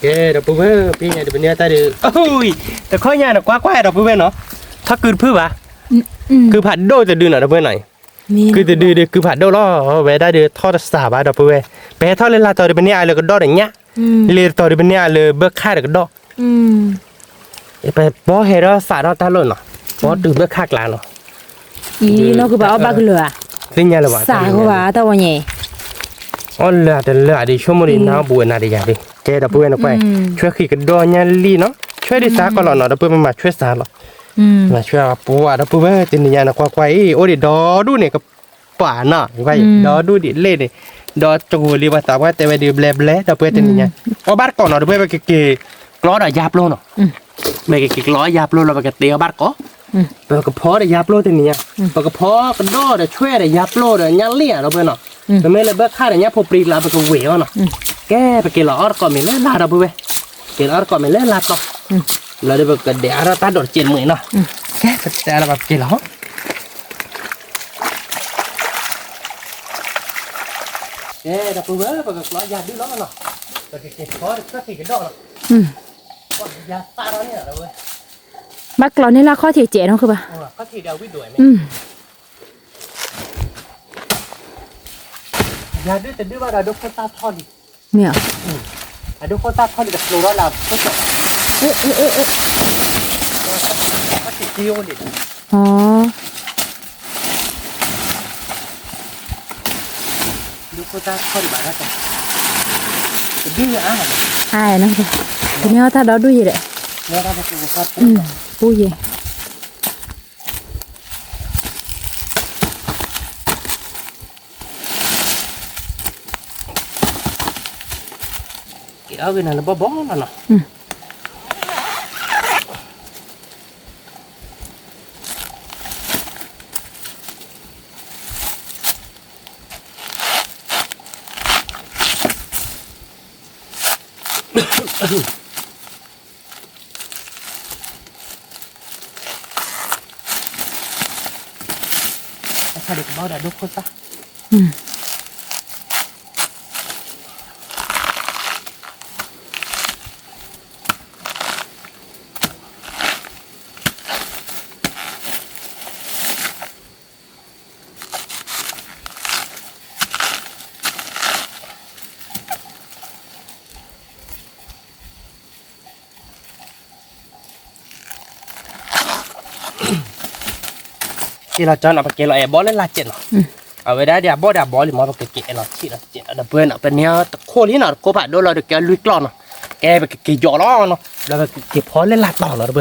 ကဲ ဒီပုၢ်ဝဲၢ် ပညါတပန့ၢ်တၢ်ဒုး တခီညါနကွၢ်ကွၢ် ဒီပုၢ်ဝဲၢ်နီၤ ထီၣ်ကုတဖုဘၣ် ကုဖးဒိၣ်တဒုနီၤ ဒီပုၢ်ဝဲၢ်နီၤ ကုတဒုဒုး ကုဖးဒိၣ်လီၤ ဝဲဒၣ်ဒုး ထီၣ်တစှၤဘၣ် ဒီပုၢ်ဝဲၢ် ပဟဲထီၣ်လၢလာ်တီၤဒုး ပန့ၢ်အါလၢကဒီးဒီးညၣ် လ့ၤတီၤဒုး ပန့ၢ်အါလၢဘၢခၣ်ဒီးကဒီး ပဘီဟဲထီၣ်စးထီၣ်တၢ်လီၢ်နီၤ ဘီတုၤဘၢခၣ်ကျါနီၤ အံၤနီၢ်ကဘၣ်အီၣ်ဘၣ်ကလၢၤဧါ သ့ၣ်ညါလၢၤဘၣ် စးကဘၣ်တၢ်ဝဲညါ အီၣ်လၢၤတလၢၤဒံး ဆိကမိၣ်ဒံး နၢ်အီၣ်ဘူးဝဲနၤတယၤဒံး ဒီပုၢ်ဝဲၢ်နကွၢ်, ဆွဲဃံးကဒီးညါလံနီၤ, ဆွဲဒ်သးကီးလီၤနီၤ, ဒီပုၢ်ဝဲၢ်မၤဆွဲသးလီၤ, မၤဆွဲပှၤ ဒီပုၢ်ဝဲၢ် တနံၤညါနကွၢ်ကွၢ်အံၤ အိၣ်ဒံးဒီဒူၣ်န့ၣ် ကပၤနီၤ, ဒီဒူၣ်ဒ်လဲၣ်န့ၣ်, ဒီးတဂိၤလံ ပှၤသးပှၢ်တဲဝဲဒုးဘျဲဘျဲ ဒီပုၢ်ဝဲၢ် တနံၤညါ, အီၣ်ဘၣ်တကိးနီၤ ဒီပုၢ်ဝဲၢ် ပကက့ၤကျီဒီးယါပျိနီၤ, ပကက့ၤကျီယါပျိလီၤ ပကတ့အီၣ်ဘၣ်တကိး ပကဖီဒီးယါပျိတနံၤညါ, ပကဖီကဒီးဒီးဆွဲဒီးယါပျိဒီးညါလံဧါ ဒီပုၢ်ဝဲၢ်နီၤ, ပမ့ၢ်လၢဘၢၣ်ခါဒီးညါဖိပြံလၢ ပကဝ့ၤအီၤနီၤ, ကဲ ပက့ၤလီၤအီၣ်တကိးမ့ၢ်လၢလါ ဒီပုၢ်ဝဲၢ်, က့ၤလီၤအီၣ်တကိးမ့ၢ်လၢလါတီၤ, လီၤဒီးပကဒဲးအါထီၣ်တၢ်ဒိးတစဲးတမှဲၤနီၤ, ကဲ ပတဲလၢပက့ၤလီၤ ကဲ ဒီပုၢ်ဝဲၢ် ပကကျီယါဒုၣ်လီၤနီၤ, ပကက့ၤဖီဒီးဆွဲဃံးကဒီးနီၤ, ယါသၣ်ထီၣ်န့ၣ်လီၤ ဒီပုၢ်ဝဲၢ်, ဘၣ်ကျီန့ၢ်လၢခီၣ်ထံးစဲးနီၤ ခုဘၣ်, ခီၣ်ထံးဒီးဝံၣ်ဒိၣ်ဝဲမ့ၢ် ယၤဒုးတဒုးဘၣ်ဒီး ဒိခိၣ်သၣ်ထီၣ်လံ, မ့ၢ်ဧါ, အဒိခိၣ်သၣ်ထီၣ်လံ တဖျိထီၣ်လၢခိၣ်စဲးဘၣ်, အ့ၣ် အ့ၣ် အ့ၣ် အ့ၣ် ခီၣ်ထံးကံအိၣ်လံ, အ ဒိခိၣ်သၣ်ထီၣ်ဒံးဘၣ်တၢ်, တဒုးအါ, အါနီၤ, တန့ၢ်အီၣ်တၢ်ဒီဒူၣ်ယဲဒီး, ပူယဲ က့ၤအီၣ်ဂ့ၤနၤလၢဘီဘီလီၤနီၤ, အခါဒီးကဘၣ်ဒီးဒိခိၣ်သၣ် က့ၤလီၤကၠီနီၤ ပက့ၤလီၤအဲၣ်ဘီလၢလါစဲးနီၤ, အဝဲဒၣ်ဒ်အဘီၣ်ဒီးအဘီလံမ့ၢ် ပကက့ၤအဲၣ်လီၤဆံးလီၤစဲးဒီပုၢ်ဝဲၢ်နီၤ, ပန့ၢ်တခိၣ်လံနီၤ တခိၣ်ဖးဒိၣ်လီၤ ဒီးကဲလွံၢ်ကျီၢ်နီၤ, ကဲပကက့ၤယီၤလီၤနီၤ, ဒီးပကက့ၤဖီလၢလါတီၤနီၤ ဒီပုၢ်ဝဲၢ်နီၤ, ဖီဘၣ်တကိးနီၤ, နီၣ်ဝံၤဧါ အီၣ်ဝံၤနီၤ ကဲပကက့ၤတ့အီၣ်ဟီနီၤ, တ့လၢၤဘၣ်တက့ၤလီၤဟီဒီပုၢ်ဝဲၢ်နီၤ, ကဲဒီပုၢ်ဒီဝဲၢ်နီၤ တ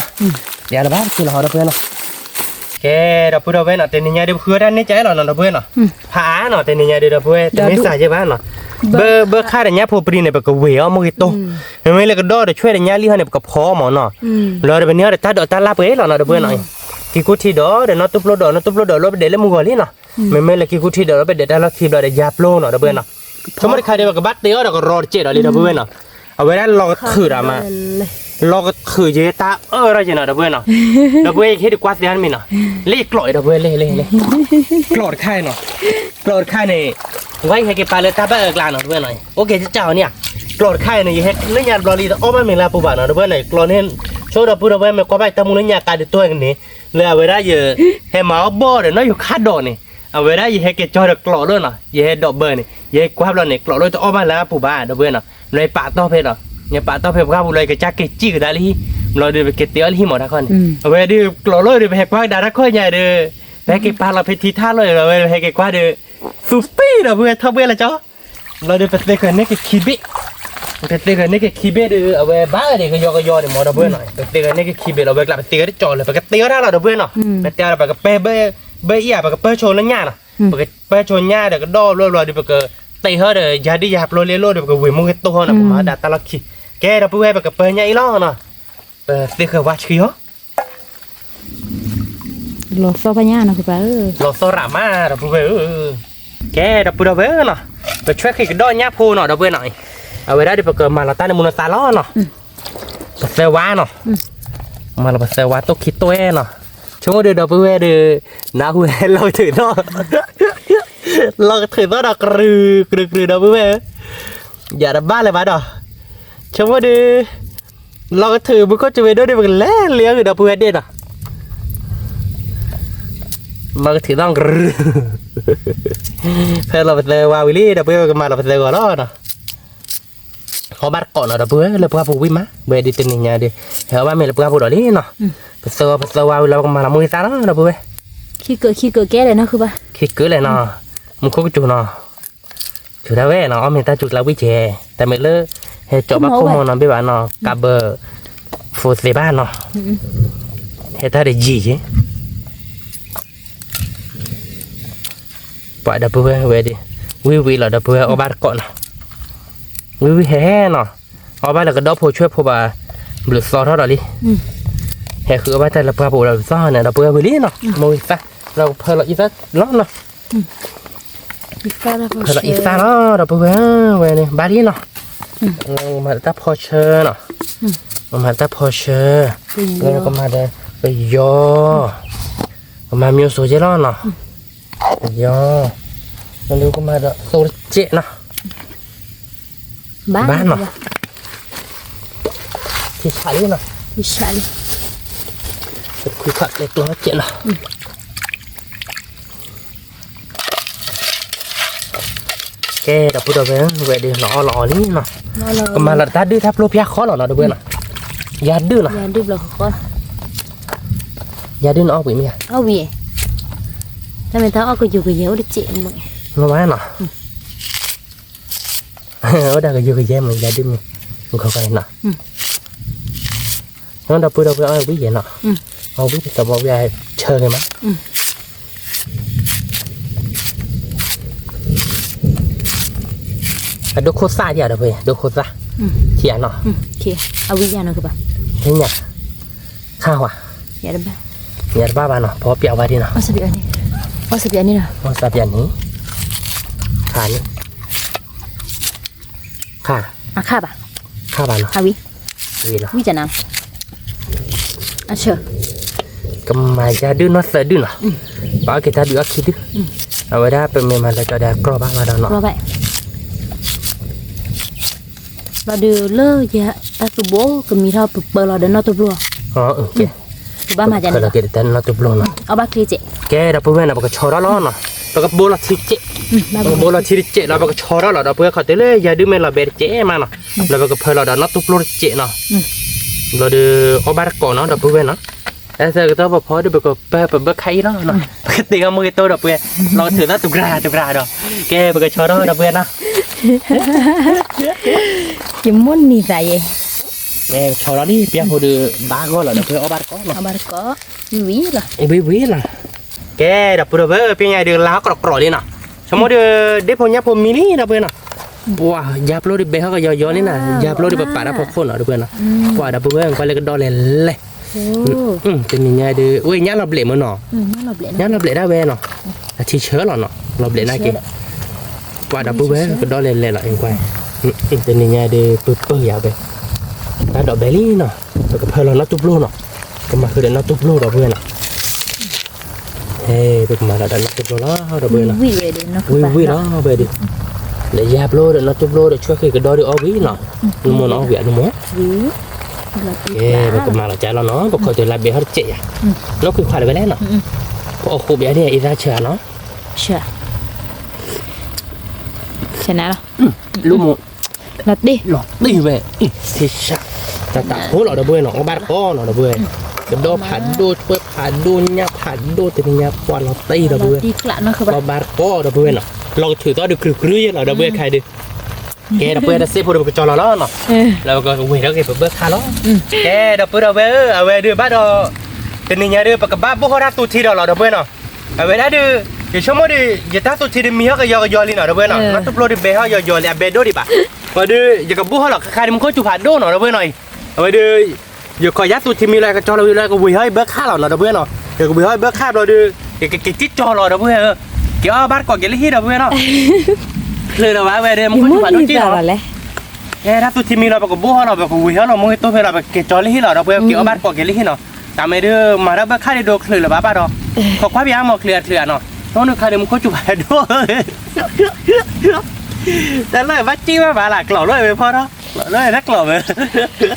နံၤညါဒုး ပဃုအီၣ်တၢ်န့ၢ်ကအဲၣ်လီၤနီၤ ဒီပုၢ်ဝဲၢ်နီၤ, ဖးအါနီၤ တနံၤညါဒုး ဒီပုၢ်ဝဲၢ် တမ့ၢ်စးယဲၢ်ဘၣ်နီၤ, ဘၢဘၢခါဒီးညါဖိပြံန့ၣ် ပကဝ့ၤအီၣ်မုၢ်ဂ့ၤတိၢ်, မ့မ့ၢ်လၢကဒီးဒီးဆွဲဒီးညါလံဟီန့ၣ် ပကဖီမ့ၢ်နီၤ, လီၤဒီးပန့ၢ်အီၣ်ဒီးတၢ်ဒိးတၢ်လၢပှဲၤလီၤနီၤ ဒီပုၢ်ဝဲၢ်နီၤ, ကံကူထံဒီး ဒီးနီၢ်တူၢ်ပျိဒီး နီၢ်တူၢ်ပျိဒီးလၢပဒဲးလၢမုၢ်ဂီၤလံနီၤ, မ့မ့ၢ်လၢကံကူထံဒီး လၢပဒဲးတၢ်လီၢ်ခံဘျီဒီးယါပျိနီၤ ဒီပုၢ်ဝဲၢ်နီၤ, ဆိကမိၣ်တခါဒီး ပကဘၣ်တ့အီၣ်ဒီးကရီတစဲးဒီးလံ ဒီပုၢ်ဝဲၢ်နီၤ, အဝဲဒၣ်လီၤကထုးဒီးမး လီၤကထုးယဲတၢ်အၢၣ်ထီၣ်က့နီၤ ဒီပုၢ်ဝဲၢ်နီၤ, ဒီပုၢ်ဝဲၢ် ယကဟ့ၣ်ဒုးကွၢ်သ့အါတမံၤနီၤ, လၢကျိးအံၤ ဒီပုၢ်ဝဲၢ် လၢ လၢ လၢ ကျိးတခါအံၤနီၤ, ကျိးတခါန့ၣ် ဝဲယဟဲက့ၤပာ်လၢတၢ်ဘၣ်အၢကျါနီၤ ဒီပုၢ်ဝဲၢ်နီၤ, အိၣ်က့ၤကၠီအီၤန့ၣ်, ကျိးတခါအံၤန့ၣ် ယဟဲလၢညါတဘျီလံ တအီၣ်ဘၣ်မ့ၤလၢအပူၤဘၣ်နီၤ ဒီပုၢ်ဝဲၢ်နီၤ, ကျိးန့ၣ် ဆိဒီပုၢ်ဒီဝဲၢ် မ့ၢ်ကွၢ်ဘၣ်တၢ်မူလၢညါကါဒုးတိၢ်ကန့ၣ်, လၢအဝဲဒၣ်ယ ဟဲမၤအီၣ်ဘီၣ်ဒီးနီၢ်ယိၤခါဒီးန့ၣ်, အဝဲဒၣ်ယဟဲက့ၤကၠီဒီးကျိးလီၤနီၤ ယဟဲဒိးဘၢန့ၣ် ယဟဲကွၢ်ဘျီန့ၣ် ကျိးလီၤတအီၣ်ဘၣ်လၢအပူၤဘၣ် ဒီပုၢ်ဝဲၢ်နီၤ, လၢယပာ်တီၢ်ဖဲဒီး ယပာ်တီၢ်ဖဲပှၢ်ပူၤလီၤ ယကစၢ်က့ၤစံၣ်ကဒါလၢဟံၣ်, ဘျီဒီးပက့ၤတ့အီၣ်လၢဟံၣ်မးတၢ်ခီန့ၣ်, အဝဲဒုးကျိးလီၤဒီး ပဟဲကွၢ်ကဒါတၢ်ခီညါဒီး ပဟဲက့ၤပာ်လီၤဖဲထံထၣ်လီၤ အဝဲဟဲက့ၤကွၢ်ဒီး သူပ့ၢ်ဒီပုၢ်ဝဲၢ် ထီၣ်ပှဲၤလီၤကၠီ ဘျီဒီး ပသ့ဃာ်န့ၢ်က့ၤခံဘ့ၣ်, ပသ့ဃာ်န့ၢ်က့ၤခံဘ့ၣ်ဒီး အဝဲဘၣ်ဒီးကယီကယီန့ၣ်မး ဒီပုၢ်ဝဲၢ်နီၤ, ပသ့ဃာ်န့ၢ်က့ၤခံဘ့ၣ်လီၤ ဝဲကျါ ပသ့ဃာ်တကၠီလၢ ပကတ့အီၣ်တၢ်လီၤ ဒီပုၢ်ဝဲၢ်နီၤ, ပတဲဒီး ပကပၢဘၢအံၤဧါ ပကပၢဆိလၢညါနီၤ, ပကပၢဆိညါဒီးကဒီဘျီဘျီဒီး ပကတ့ဟီဒီး ယၤဒုးယၤပျိလ့လိၣ်ဒီး ပကဝ့ၤမူက့ၤတိၢ်ဟီနီၤ, ပမၤဒၣ်တၢ်လီၢ်ခံ, ကဲ ဒီပုၢ်ဝဲၢ် ပကပၢညါအံၤလီၤနီၤ, ပသ့ဃာ်ဝါဆှံဟီ လီၤသီၣ်ဖးညါနီၤ ကပၤဧၢ, လီၤသီၣ်ရးမး ဒီပုၢ်ဝဲၢ်ဧၢ, ကဲ ဒီပုၢ်ဒီဝဲၢ်နီၤ, ပဆွဲဃံးကဒီးညါဖိနီၤ ဒီပုၢ်ဝဲၢ်နီၤ, အဝဲဒၣ်ဒီး ပကမၤလီၤတၢ်န့ၣ်မူနသးလီၤနီၤ, ပသၢဝါနီၤ, မၤလီၤပသၢဝါတိၢ်ခံတိၢ်နီၤ, ဆိကမိၣ်ဒီး ဒီပုၢ်ဝဲၢ်ဒီး နၢ်ဟူဟဲလီၤကထုးသီၣ်, လီၤကထုးသီၣ်ဒီး ကြူးကြူးကြူး ဒီပုၢ်ဝဲၢ်ဧၢ, ယၤတဘၣ်လၢၤဘၣ်ဒီး, ဆိကမိၣ်ဒီး လီၤကထုးမူခိၣ်စူၤဝဲဒိၣ်ဒီး ပကလဲၤလ့အဂ့ၢ်ဒီပုၢ်ဝဲၢ်ဒ့ၣ်နီၤ, လီၤကထုးသီၣ် ဖဲလီၤပသၢဝါဝံၤလံ ဒီပုၢ်ဝဲၢ် ပကမၤလီၤပသၢဂီၤလီၤနီၤ, ဟီဘၣ်တကိးနီၤ ဒီပုၢ်ဝဲၢ် လၢပှၢ်ပူၤဝံၤမး ဝဲဒုးတနံၤညါဒီး ဟဲဟီဘၣ်မ့ၤလၢပှၢ်ပူၤဒီးလံနီၤ, ပသၢဂီၤပသၢဝါဝံၤလီၤ ပကမၤလီၤမူက့ၤသၣ်လီၤ ဒီပုၢ်ဝဲၢ်, ခံကၢးခံကၢးကဲလဲၣ်နီၤ ခုဘၣ်, ခံကၢးလဲၣ်နီၤ, မူခိၣ်ကစူၤနီၤ ထုးထီၣ်ဝဲနီၤ အီၣ်မ့ၤတၢ်စူၤကျါဝံၣ်ကဲ, တၢ်မ့ၢ်လၢ ဟဲကၠီဘၣ်ခိၣ်မီၤနီၤ ဘ့ၣ်ဘၣ်နီၤ ကးဘၢ ဖိသ့ဘၣ်နီၤ, ဟဲတၢ်တယံာ်ကဲ, ပှၤဒီပုၢ်ဝဲၢ်ဝဲဒၣ်, ဝံၣ်ဝံၣ်လီၤဒီပုၢ်ဝဲၢ်အီၣ်ဘၣ်တကိးနီၤ, ဝံၣ်ဝံၣ်ဟဲနီၤ, အီၣ်ဘၣ်လၢကဒီဖိဆွဲၣ်ဖိဘၣ်, ဘျုးသီထီၣ်ဒီးလံ, ဟဲဃုအီၣ်ဘၣ်တၢ်လၢပှၢ်ပူၤဒီးဘျုးသီန့ၣ် ဒီပုၢ်ဝဲၢ်ဝံၤလံနီၤ, မိၢ်ဝံသၣ်, ဒီးကဖၢလီၤအံသၣ်လီၤနီၤ ဖၢလီၤအံသၣ်လီၤ ဒီပုၢ်ဝဲၢ်ဝဲန့ၣ် ဘၣ်လံနီၤ, ကမၤတၢ်ဖီဆၢနီၤ, ကမၤတၢ်ဖီဆၢ, ကမၤဒီး ပယီၤ, ကမၤမံၤစိၤကဲလီၤနီၤ, ပယီၤ, ကမၤဒီးသိတကဲးနီၤ, ဘၣ်နီၤ, ထံဆးလံနီၤ, ထံဆးလံ, ပခွံခးလဲၤကျီကဲးနီၤ ကဲ ဒီပုၢ်ဒီဝဲၢ် ဝဲဒၣ်လီၤအီၣ်လီၤအီလံနီၤ, ကမၤလီၤတၢ်ဒုၣ်တၢ်ပျိပျါဃီလီၤနီၤ ဒီပုၢ်ဝဲၢ်နီၤ, ယၤဒုၣ်နီၤ, ယၤဒုၣ်နအီၣ်ဝံၤမ့ၢ်ဧါ, အီၣ်ဝံၤ, တၢ်မ့ၢ်တၢ်အီၣ်ကယိၤကယဲၢ်အိၣ်တစဲးမ့ၢ်, မ့ၢ်နီၤ, အိၣ်ဒၣ်ကယိၤကယဲၢ်မ့ၢ်ယၤဒုၣ်မ့ၢ်, ဂီၤဂီၤနီၤ ဒီပုၢ်ဒီဝဲၢ်အီၣ်ဝံၣ်ယဲနီၤ, အီၣ်ဝံၣ်တသးဘီဝံၣ်အဆၢဂ့ၤမး, အဒိခိၣ်သၣ်ဒံးဧါဒီပုၢ်ဝဲၢ်, ဒိခိၣ်သၣ်, ထံဧါနီၤ, အဝံၣ်ယဲနီၤကဘၣ်, ဟဲညါ, ခါဝါ, ယတဘၣ်ဘၣ်နီၤ, ဖီပျးဝါဒံးနီၤ, အီၣ်စပျးန့ၣ်, အီၣ်စပျးန့ၣ်, ခါန့ၣ် ခါ, အခါဘၣ်, ခါဘၣ်နီၤ, အဝံၤ, ဝံၤလီၤ, ဝံၤကနၤ, အဆၢ, ကမၤယၤဒုၣ်နီၢ်သၢဒုၣ်နီၤ, ပှၤအီၣ်က့ၤတၢ်ဒုၣ်အီၣ်ခံဒုၣ်, အဝဲဒၣ်ပမ့ၢ်မၤလၢကီဒီးကြီၢ်ဘၣ်မးဒီးနီၤ, ဘၣ်ဒုးလၢယတၢ်သူဘိကမံၤထီၣ်ပပၢလီၤဒီးနီၢ်တဘျိ, ကဲ, ပဘၣ်မၤကဲ, နီၢ်တဘျိနီၤ, အီၣ်ဘၣ်ချ့ကဲ, ကဲဒီပုၢ်ဝဲၢ်နီၤ ပကဆီထီၣ်လီၤနီၤ, ပကဘိလီၤထံတစဲး, ပကဘိလီၤထံတစဲးလီၤ ပကဆီထီၣ်လီၤ ဒီပုၢ်ဝဲၢ် ခီတုၤလၢယၤဒုၣ်မ့ၢ်လီၤဘဲတစဲးမးနီၤ, လၢပကဖၢလီၤဒီးနီၢ်တဘျိတစဲးနီၤ, ဘျီဒီး အီၣ်ဘၣ်တကိးနီၤ ဒီပုၢ်ဝဲၢ်နီၤ, အဲၣ်သၢကတီၢ်ပဖီဒုးပကပၢပဘၢခါအံၤလီၤနီၤ, ပကတ့အီၣ်မူဂ့ၤတိၢ်ဒီပုၢ်ဝဲၢ်, လီၤကထုးသၣ်တဘြၣ်တဘြၣ်ဒီး, ကဲ ပကဆီထီၣ်ဒီပုၢ်ဝဲၢ်နီၤ ယမိၢ်နံၤသးယဲ, ဆီထီၣ်လံ ပျၢ်ဖိဒီး ဘၣ်ဂီၢ်လီၤဒီပုၢ်ဝဲၢ် အီၣ်ဘၣ်တကိးနီၤ, ဝံၤဝံၤလီၤ, ဝံၤဝံၤလီၤ, ကဲ ဒီပုၢ်ဒီဝဲၢ် ပညါဒုးလါဟီၣ်ကြီကြီလံနီၤ, ဆိကမိၣ်ဒီး ဒ့ၣ်ဖိညၣ်ဖိမံလံဒီပုၢ်ဝဲၢ်နီၤ, ပှၤ ယၤပျိဒီးဘဲဟီၣ်ကယီယီလံနီၤ, ယၤပျိဒီးပပာ်တၢ်ဖီခိၣ်နီၤ ဒီပုၢ်ဝဲၢ်နီၤ, ပှၤဒီပုၢ်ဝဲၢ် ကွၢ်လၢကဒီလဲၣ်လဲၣ် တနံၤညါဒုး ဝဲညၣ်လီၤဘျဲးမ့ၢ်နီၤ, ညၣ်လီၤဘျဲးဒၣ်ဝဲနီၤ, အထံဆၢလီၤနီၤ လီၤဘျဲးနာ်က့, ပှၤဒီပုၢ်ဝဲၢ်ကဒီလဲၣ်လဲၣ်လီၤ အကွၢ်, တနံၤညါဒုးပပၢၢ်ယၤဝဲ, တၢ်ဒိးဘဲလံနီၤ, ပကဖၢလီၤနီၢ်တူၢ်ပျိနီၤ, ကမၤဃုာ်ဒီးနီၢ်တူၢ်ပျိဒီပုၢ်ဝဲၢ်နီၤ, ပကမၤလီၤဒီးနီၢ်တူၢ်ပျိလီၤ ဒီပုၢ်ဝဲၢ်နီၤ, ဝံၤဝံၤလီၤဝဲဒုး, ဒီးယၤပျိဒီးနီၢ်တူၢ်ပျိဒီးဆွဲဃုာ်ကဒီဒီးအီၣ်ဝံၤနီၤ, နမိၢ်နီၤအီၣ်ဝံၤအနမိၢ် ကဲ ပကမၤလီၤကၢ်လီၤနီၤ, ပခီတုၤလၢဘဲဟီၣ်တစဲးယၤ, လီၢ်ခွံခွါလၢၤဝဲလဲၣ်နီၤ, ပအီၣ်ဃိဘၣ်ဒ်အံၤသၣ်ဆၢနီၤ, ဆၢနၤလီၤ, လီၤတ့ၢ်ဝဲ, တၢ်တၢ်ဖိလီၤဒီပုၢ်ဝဲၢ်နီၤ, အီၣ်ဘၣ်တကိးနီၤဒီပုၢ်ဝဲၢ်, ကဒီဖးဒိၣ် ဆွဲဖးဒိၣ်ညၣ်ဖးဒိၣ်တနံၤညါပှၤလီၤတ့ၢ်ဒီပုၢ်ဝဲၢ်, အီၣ်ဘၣ်တကိးဒီပုၢ်ဝဲၢ်နီၤ, လီၤကထုးသီဒုးကြုးကြုးယဲလီၤဒီပုၢ်ဝဲၢ်ခဲဒုး ကဲ ဒီပုၢ်ဝဲၢ် တၢ်စ့ဖိဒီး ပကကၠီလီၤလီၤနီၤ, လၢပကဝ့ၤထီၣ်က့ၤပဘၢၣ်ခါလီၤ, ကဲ ဒီပုၢ်ဝဲၢ်ဧၢ, အဝဲဒုးဘၣ်ဒီး တနံၤညါဒုး ပကဘၣ်ဘိၣ်ဟီၣ်တၢ်သူထံဒီးလီၤ ဒီပုၢ်ဝဲၢ်နီၤ, အဝဲဒၣ်ဒုး ယဆိကမိၣ်ဒုး ယတၢ်သူထံဒုးမံဟီၣ်ကယီကယီလံနီၤ ဒီပုၢ်ဝဲၢ်နီၤ, နီၢ်တူၢ်ပျိဒုးဘဲဟီၣ်ယီယီလံ အဘဲဒိၣ်ဒံးဘၣ်, ဝဲဒုး ယကဘိၣ်ဟီၣ်လီၤခါခါဒုး မူခိၣ်စူၤဖးဒိၣ်နီၤ ဒီပုၢ်ဝဲၢ်နီၤအံၤ, အဝဲဒုး ယခီယၢ်သူထံမံလီၤ ယကကၠီလီၤဝံၤလီၤ ယကဝ့ၤဟီၣ်ယဘၢၣ်ခါလီၤနီၤ ဒီပုၢ်ဝဲၢ်နီၤ, ယကဝ့ၤဟီၣ်ယဘၢၣ်ခါဘျီဒုး ယကက့ၤကၠီလီၤ ဒီပုၢ်ဝဲၢ်ဧၢ, က့ၤအီၣ်ဘၣ်တကိးက့ၤလၢဟံၣ် ဒီပုၢ်ဝဲၢ်နီၤ, ချုးလီၤဘၣ်ဝဲဒုး မူခိၣ်စူၤဖးဒိၣ်က့ၤလီၤ ကဲ တၢ်သူထံမံလီၤ ပကဘိၣ်ဟီၣ်လီၤ ပကဝ့ၤဟီၣ်လီၤ မူခိၣ်စူၤဖးဒိၣ်လီၤ ပကက့ၤကၠီလၢဟံၣ်လီၤ ဒီပုၢ်ဝဲၢ် က့ၤအီၣ်ဘၣ်တကိးက့ၤလၢဟံၣ်နီၤ, တၢ်မ့ၢ်ဒုး မၤတၢ်ဘၢၣ်ခါဒုး ဒိချုးလီၤဘၣ်ဘၣ်ဒီး, ခိးကွၢ်ပယါမီၤချုးအချုးဧါနီၤ, နီၢ်နုာ်ခါဒုး မူခိၣ်စူၤဖးဒိၣ် တၢ်လၢဘၣ်စံၣ်ဝဲဘၣ်လၢကျီၢ်လၢဝဲဖီထီၣ်, ကျီၢ်လၢတၢ်ကျီၢ်ဝဲ,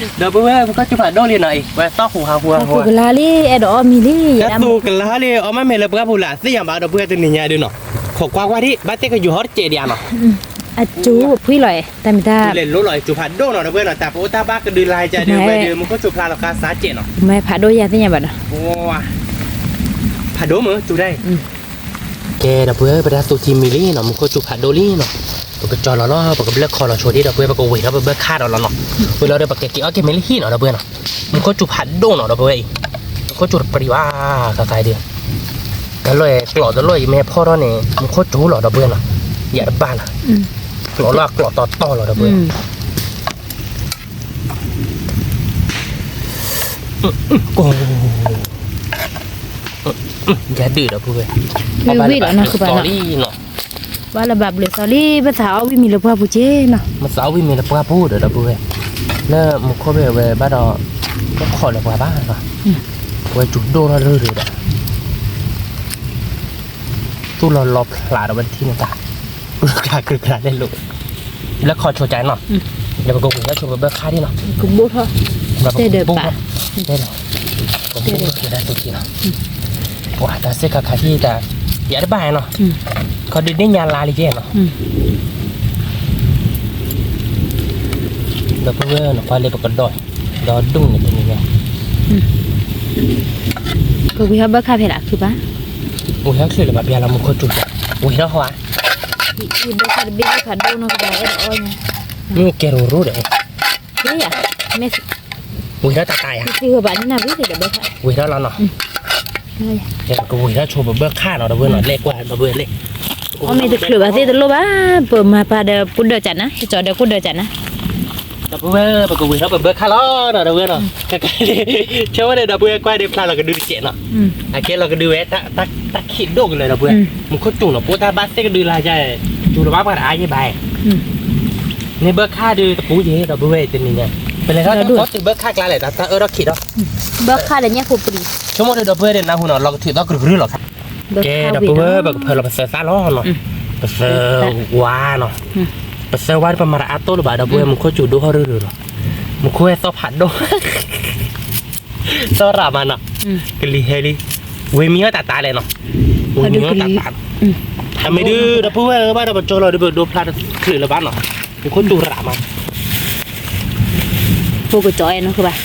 ဒီပုၢ်ဝဲၢ် မူခိၣ်စူၤဖးဒိၣ်လံနီၤအံၤ ဝဲသီၣ်ဟူးဟးဟူးဟးဟူး, ကလါလံ အဲၣ်ဒိးအီၣ်မံၤလံ, တၢ်သူကလါလံ အီၣ်မ့ၢ်မ့ၢ်လၢပှၢ်ပူၤလၢအသ့ၣ်ညါဘၣ် ဒီပုၢ်ဝဲၢ် တနံၤညါဒုးနီၤ, ခိးကွၢ်ကွၢ်ဒံး ဘၣ်သ့ၣ်ကယူၤဟီၣ်တစဲးဒံးဧါနီၤ, အစူၤဖှံလီၤ တၢ်မံၤတၢ် လီၤလီၤ စူၤဖးဒိၣ်နီၤ ဒီပုၢ်ဝဲၢ်နီၤ, တၢ်ပအိၣ်တၢ်ဘၣ်ကဒုးလါကဒုး ဝဲဒုး မူခိၣ်စူၤဖျါလီၤခါစးစဲးနီၤ, မ့ၢ်ဖးဒိၣ်ယၤသ့ၣ်ညါဘၣ်နီၤ, ဖးဒိၣ်မ့ၢ်စူၤဒၣ်အံၤ ကဲ ဒီပုၢ်ဝဲၢ် ပတၢ်သူၣ်ထံမံၤလံနီၤ, မူခိၣ်စူၤဖးဒိၣ်လံနီၤ, ပကကၠီလီၤလီၤ, ပကဘျၢၣ်ခီလီၤဆိဒ် ဒီပုၢ်ဝဲၢ် ပကဝ့ၤထီၣ်ပဘၢၣ်ခၣ်ဒီးလီၤနီၤ, ဝံၤလီၤဒီး ပကက့ၤအီၣ်က့ၤမ့ၤလၢဟံၣ်နီၤ ဒီပုၢ်ဝဲၢ်နီၤ, မူခိၣ်စူၤဖးဒိၣ်နီၤ ဒီပုၢ်ဝဲၢ်အံၤ, မူခိၣ်စူၤတပျံၤဘၣ် ခါခါဒုး, တလီၢ်အံၤ ကျိးတလီၢ်အံၤ မ့ၢ်ဖီၣ်ထီၣ်န့ၣ် မူခိၣ်စူၤလီၤ ဒီပုၢ်ဝဲၢ်နီၤ, ယၤတဘၣ်နီၤ, ကျိးလီၢ်အကျိးတီတီလီၤ ဒီပုၢ်ဝဲၢ်, ကိၢ် ယၤဒုး ဒီပုၢ်ဝဲၢ်, ဝံၤဒီးနီၤ ခုဘၣ်နီၤ, ဘၣ်လၢဘၣ်ဘျုးသီလံ ပသးအီၣ်ဝံၣ်မံၤလၢပှၢ်ပူၤက့နီၤ, ပသးအီၣ်ဝံၣ်မံၤလၢပှၢ်ပူၤဒီး ဒီပုၢ်ဝဲၢ်, လၢမူခိၣ်ဘ့ၣ်ဝဲဘၣ်ဒီး တခီလၢပှၤဘၣ်နီၤ, ဝဲစူၤဒိၣ်ထီၣ်ရုၢ်ရုၢ်ဒီး သူၣ်လီၤလီၤဖျးဒီးဝဲတထံၣ်န့ၣ်တၢ်, ကြၢးကြၢးလဲၤလိာ်, ဘျၢၣ်ခီဆိကါနီၤ, ဒီးပကဝ့ၤထီၣ်ဆိပဘၢၣ်ခၣ်ဒံးနီၤ, ကဘိၣ်ထီၣ်, တဲဒီးပာ်, တဲဒီး, ကဘိၣ်ထီၣ်က့ၤဒၣ်သူက့နီၤ, ပှၤတၢ်စ့ၢ်ခါခါဟံၣ်တၢ်, ယၤတဘၣ်နီၤ, ခီဒုးဒ့ၣ်ညါလါလံကဲနီၤ, ဒီးပုၢ်ဝဲၢ်နကွၢ်လၢပကဒီး, ဒီးဒူၣ်န့ၣ်တနံၤညါ, ပဝ့ၤထီၣ်ဘၢၣ်ခၣ်ဖဲဒၣ်ခုဘၣ်, ဝ့ၤထီၣ်ချုးလၢၤဘၣ် ပျၢ်လီၤမူခိၣ်စူၤ, ဝ့ၤထီၣ်ဟီဧါ, ဘၢၣ်ခၣ်တဘ့ၣ်ဘၣ်ဖးဒိၣ်နီၤ ကဘၣ်အဲၣ်ဒိးအီၣ်ညါ, မ့ၢ်ကဲရိၤရိၤဒီး, ဝ့ၤထီၣ်တၢ်တၢ်ယၤ, ဝ့ၤထီၣ်လီၤနီၤ, ကဝ့ၤထီၣ်ဆိပဘၢၣ်ခၣ်နီၤ ဒီပုၢ်ဝဲၢ်နီၤ, လဲၤကွၢ်ဒီပုၢ်ဝဲၢ်လဲၣ်, အီၣ်မ့ၢ်တချုးဘၣ်သ့ၣ်တလိၣ်ဘၣ်, ပမၤပှၤဒီးကိၣ်ဒၢးကၢ်နၤ, ဟဲကၠီဒီးကိၣ်ဒၢးကၢ်နၤ ဒီပုၢ်ဝဲၢ် ပကဝ့ၤထီၣ်ပဘၢၣ်ခၣ်လီၤနီၤ ဒီပုၢ်ဝဲၢ်နီၤ, ဆၢဝဲန့ၣ် ဒီပုၢ်ဝဲၢ်ကွၢ်ဒံးဖျါလီၤကဒုတစဲးနီၤ, အကဲလီၤကဒုဝဲ, တၢ်ခံးဒိၣ်ကလၢၤ ဒီပုၢ်ဝဲၢ်, မူခိၣ်စူၤနီၤ ပိၢ်တၢ်ဘၣ်သ့ၣ်ကဒုလၢယဲ, စူၤလီၤဘၣ်ပှၤတအါယဲဘၣ်, န့ၣ်ဘၢၣ်ခၣ်ဒုးတပူၤယဲ ဒီပုၢ်ဝဲၢ်တနံၤညါ, ပလဲၤထီၣ်ကီၢ်တုၤဘၢၣ်ခၣ်ကျါလဲၣ် တၢ်တၢ်အၢထီၣ်ခံးထီၣ်, ဘၢၣ်ခၣ်ဒီးညၣ်ဖိပျံၤ, ဆိကမိၣ်ဒီး ဒီပုၢ်ဝဲၢ်ဒီးနၢ်ဟူနီၤ လီၤကထုးသီၣ်ကရုကရုလီၤခါ, ကဲဒီပုၢ်ဝဲၢ် ပကဖၢလီၤပသၢသၣ်လီၤနီၤ, ပသၢဝါနီၤ, ပသၢဝါဒီးပမၤတအါတိၢ်လၢၤဘၣ် ဒီပုၢ်ဝဲၢ် မူခိၣ်စူၤဒိၣ်ထီၣ်ရုၢ်ရုၢ်လီၤ, မူခိၣ်ဟဲသီၣ်ဖးဒိၣ် သီၣ်ရၣ်မးနီၤ, ကလံၤဟဲလံ, ဝ့ၤမံအီၣ်တၢ်တၢ်လဲၣ်နီၤ, ဝ့ၤမံအီၣ်တၢ်တၢ်, အမ့ၢ်ဒုး ဒီပုၢ်ဝဲၢ်ဘၣ်ဒီးပကၠီလီၤဒီး ပဒိဖျါတချုးလၢၤဘၣ်နီၤ, မူခိၣ်စူၤရၣ်မး, ဖိကၠီအဲၣ်နီၤဘၣ်,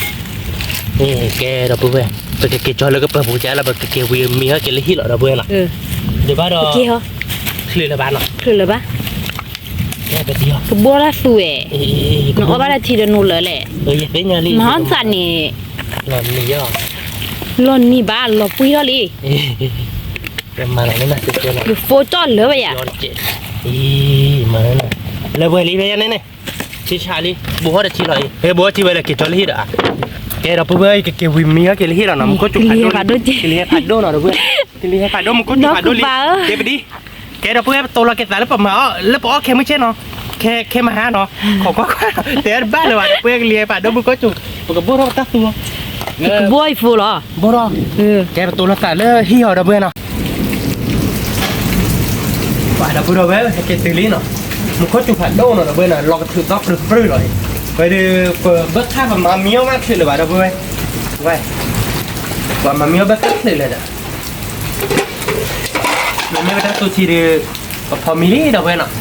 ကဲဒီပုၢ်ဝဲၢ်, ပကက့ၤကၠီလၢကပၢၤပူၤကဲလီၤ ပကက့ၤဝ့ၤမံအီၣ်က့ၤလၢဟံၣ်လီၤ ဒီပုၢ်ဝဲၢ်နီၤ, ဒီးဘၣ်ဒီး, ချုးလၢၤဘၣ်နီၤ, ချုးလၢၤဘၣ် ကဘီၣ်လၢသူဝဲ, နအီၣ်ဘၣ်လၢထံဒီးနအိၣ်လၢၤလဲၣ်, မၤအီၣ်သးန့ၣ်, လီၤနံၤဘၣ် လီၤပှံၢ်ထီၣ်လံ, ယဖိကၠီလၢၤဝဲယၤ, လၢဝဲလံဖဲယၤန့ၣ်န့ၣ်, ထံဆးလံ, ဘိးဟီၣ်တထံလီၤအံၤ, ဟဲဘိးဟီၣ်ထံဝဲလၢက့ၤကၠီလၢဟံၣ်ဒီး, ကဲဒီပုၢ်ဝဲၢ် ကက့ၤဝံၤမံအီၣ်က့ၤလၢဟံၣ်လီၤနီၤ, မူခိၣ်စူၤဖးဒိၣ်, ကလံၤဟဲဖးဒိၣ်နီၤ ဒီပုၢ်ဝဲၢ်, ကလံၤဟဲဖးဒိၣ် မူခိၣ်စူၤဖးဒိၣ်လံ, ကဲပဒံ ကဲဒီပုၢ်ဝဲၢ် ပတိၤလီၤက့ၤသးလၢပမၤအီၣ် လၢပအီၣ်ခဲမုၢ်ဆ့ၣ်နီၤ, ခဲမဟါနီၤ, ခိးကွၢ်ကွၢ် တဲတဘၣ်လၢၤဘၣ် ဒီပုၢ်ဝဲၢ် ကလံၤဟဲဖးဒိၣ် မူခိၣ်စူၤ, ပကဘိၣ်ထီၣ်ပတၢ်သူ, ကဘိၣ်အံၤဖိလီၤ, ဘိၣ်ထီၣ်, ကဲပတိၤလီၤသးလၢဟံၣ်အီၤ ဒီပုၢ်ဝဲၢ်နီၤ, ပှၤဒီပုၢ်ဝဲၢ် ဟဲက့ၤတုၤလံနီၤ, မူခိၣ်စူၤဖးဒိၣ်နီၤ ဒီပုၢ်ဝဲၢ်နီၤ, လီၤကထုးသီၣ်ပြၢပြၢလီၤ, ဝဲဒီး ပဘၢၣ်ခၣ်ပမၤမံအီၣ်မးချုးလၢၤဘၣ် ဒီပုၢ်ဝဲၢ်, ဝဲ, ပှၤမၤမံအီၣ်ဘၢၣ်ခၣ်ချုးလၢၤဒီး မ့မ့ၢ်ပတၢ်သူထံဒီး ပဖီမံလံ ဒီပုၢ်ဝဲၢ်နီၤ,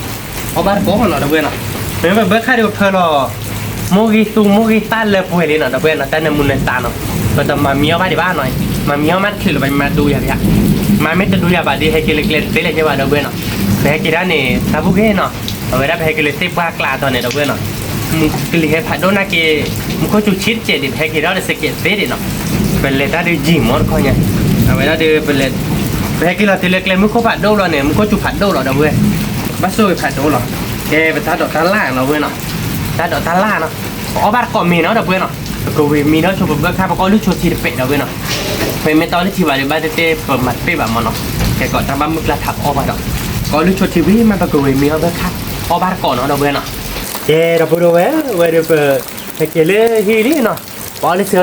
အီၣ်ဘၣ်တကိးနီၤ ဒီပုၢ်ဝဲၢ်နီၤ, မ့မ့ၢ်ပဘၢၣ်ခၣ်ဒီးပဖၢလီၤ, မိၢ်ဂံၢ်သူ မိၢ်ဂံၢ်သၣ်လၢပှဲၤလံနီၤ ဒီပုၢ်ဝဲၢ်နီၤ, တၢ်နၢမူနသးနီၤ, ပတမၤမံအီၣ်ဘၣ်ဒံးဘၣ်နီၤ, မၤမံအီၣ်မးတချုးလၢၤဘၣ် မၤဒူယၤဘၣ်, မၤမ့ၢ်တဒူယၤဘၣ်ဒီး ဟဲက့ၤလၢကျဲတသ့လၢၤကဲဘၣ် ဒီပုၢ်ဝဲၢ်နီၤ, ပဟဲက့ၤဒၣ်န့ၣ် တၢ်ဘူၣ်က့ၤနီၤ, အဝဲဒၣ်ပဟဲက့ၤလၢသ့ၣ်ပှၢ်ကျါအသီန့ၣ် ဒီပုၢ်ဝဲၢ်နီၤ ကလံၤဟဲဖးဒိၣ်နာ်က့ၤ, မူခိၣ်စူၤဆံးတစဲးဒံး ပဟဲက့ၤထီၣ်ဒီးစကဲးသ့ဒံးနီၤ, ပလဲၤတၢ်ဒီးယံာ်မးတခီညါ, အဝဲဒၣ်ဒီးပလဲၤ, ပဟဲက့ၤလီၤတုၤလၢကျဲမုၢ်ခိၣ်ဖးဒိၣ်လီၤန့ၣ် မူခိၣ်စူၤဖးဒိၣ်လီၤ ဒီပုၢ်ဝဲၢ်, ဘၣ်ဆိၣ်ဂ့ၤဖးဒိၣ်လီၤ, ကဲပတၢ်ဒိးတၢ်လၢ်နီၤ ဒီပုၢ်ဝဲၢ်နီၤ, တၢ်ဒိးတၢ်လၢ်နီၤ, ပအီၣ်ဘၣ်တကိးမ့ၤနီၤ ဒီပုၢ်ဝဲၢ်နီၤ, ပကဝံၤမံထီၣ်ဆိပဘၢၣ်ခၣ် ပကအီၣ်လုၢ်ဆိထံတပဲာ် ဒီပုၢ်ဝဲၢ်နီၤ, ပမ့ၢ်တအီၣ်လုၢ်ထံဘၣ်ဒီး ဘၣ်တဲတဲပမၤတပ့ၢ်ဘၣ်မးနီၤ, ကဲကီးတၢ်ဘၣ်မုၢ်ကျါထးပအီၣ်ဘၣ်ဒီး, ကအီၣ်လုၢ်ဆိထံဝံၤမး ပကဝံၤမံအီၣ်ဘၢၣ်ခၣ်, အီၣ်ဘၣ်တကိးနီၤ ဒီပုၢ်ဝဲၢ်နီၤ, ကဲဒီပုၢ်ဝဲၢ် ဝဲဒီးပ, ဟဲက့ၤလၢဟံၣ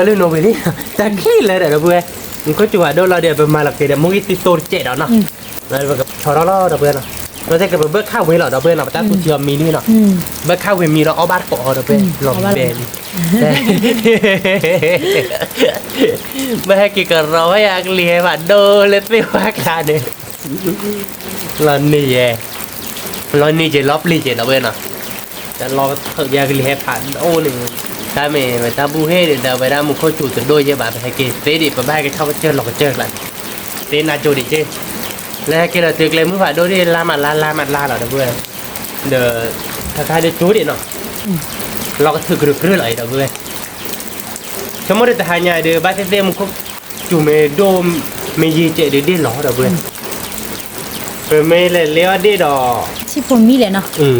်လံနီၤ, ပအီၣ်လုၢ်ဆံအီၣ်လုၢ်နီၤဝံၤလံ, တၢ်ချံလၢာ်ဒီး ဒီပုၢ်ဝဲၢ်, မူခိၣ်စူၤဖးဒိၣ်လီၤဒီး ပမၤလီၤက့ၤဒီး မိၢ်ဂံၢ်သၣ်သိတစဲးဒီးနီၤ, ပကဆီထီၣ်လီၤ ဒီပုၢ်ဝဲၢ်နီၤ, ဒီးကပဘၢၣ်ခၣ်ဝံၤလီၤ ဒီပုၢ်ဝဲၢ်နီၤ, ပတၢ်သူထံအီၤမံလံနီၤ, ဘၢၣ်ခၣ်ဝံၤမံဒီးအီၣ်ဘၣ်တကိးအီၤ ဒီပုၢ်ဝဲၢ်, လီၤဘဲလံ မ့ၢ်ဟဲက့ၤကရီဝဲယၤ ကလံၤဟဲဖးဒိၣ်လၢသ့ၣ်ဝါကျါန့ၣ်, လီၤနံၤယဲ, လီၤနံၤက့ၤလီၤပျံၤက့ၤ ဒီပုၢ်ဝဲၢ်နီၤ, တၢ်လီၤထုးယၤ ကလံၤဟဲဖးဒိၣ်န့ၣ်, တၢ်မ့ၢ်ဝဲတၢ်ဘူၣ်ဟ့ၣ်ဒီး ဝဲဒၣ်မူခိၣ်စူၤတဒိၣ်ယဲဘၣ် ပဟဲက့ၤသ့ဒံး ပဘၣ်ဟဲက့ၤထီၣ်ကစၢၢ်လီၤကစၢၢ်ကျါန့ၣ်, သ့နၤကၠိဒံးက့ လၢဟဲက့ၤဒီးတုၤကျဲမုၢ်ဖးဒိၣ်ဒ်လါမးလါလါမးလါလီၤ ဒီပုၢ်ဝဲၢ်, ဒီး ခါခါဒ်ကၠိဒံးနီၤ, လီၤကထုးကရၢကရၢလီၤအံၤ ဒီပုၢ်ဝဲၢ်, ဆိကမိၣ်ဒ်တဟါညါဒီး ဘၣ်သ့ၣ်သ့ၣ်မူခိၣ်စူၤမ့ၢ်ဒိၣ်မ့ၢ်ယံာ်ကဲးဒုးဒ့ၣ်လီၤ ဒီပုၢ်ဝဲၢ်, ပမ့ၢ်လဲၤလ့အီၣ်ဒ့ၣ်ဒီး ထံဖိမံလဲၣ်နီၤ,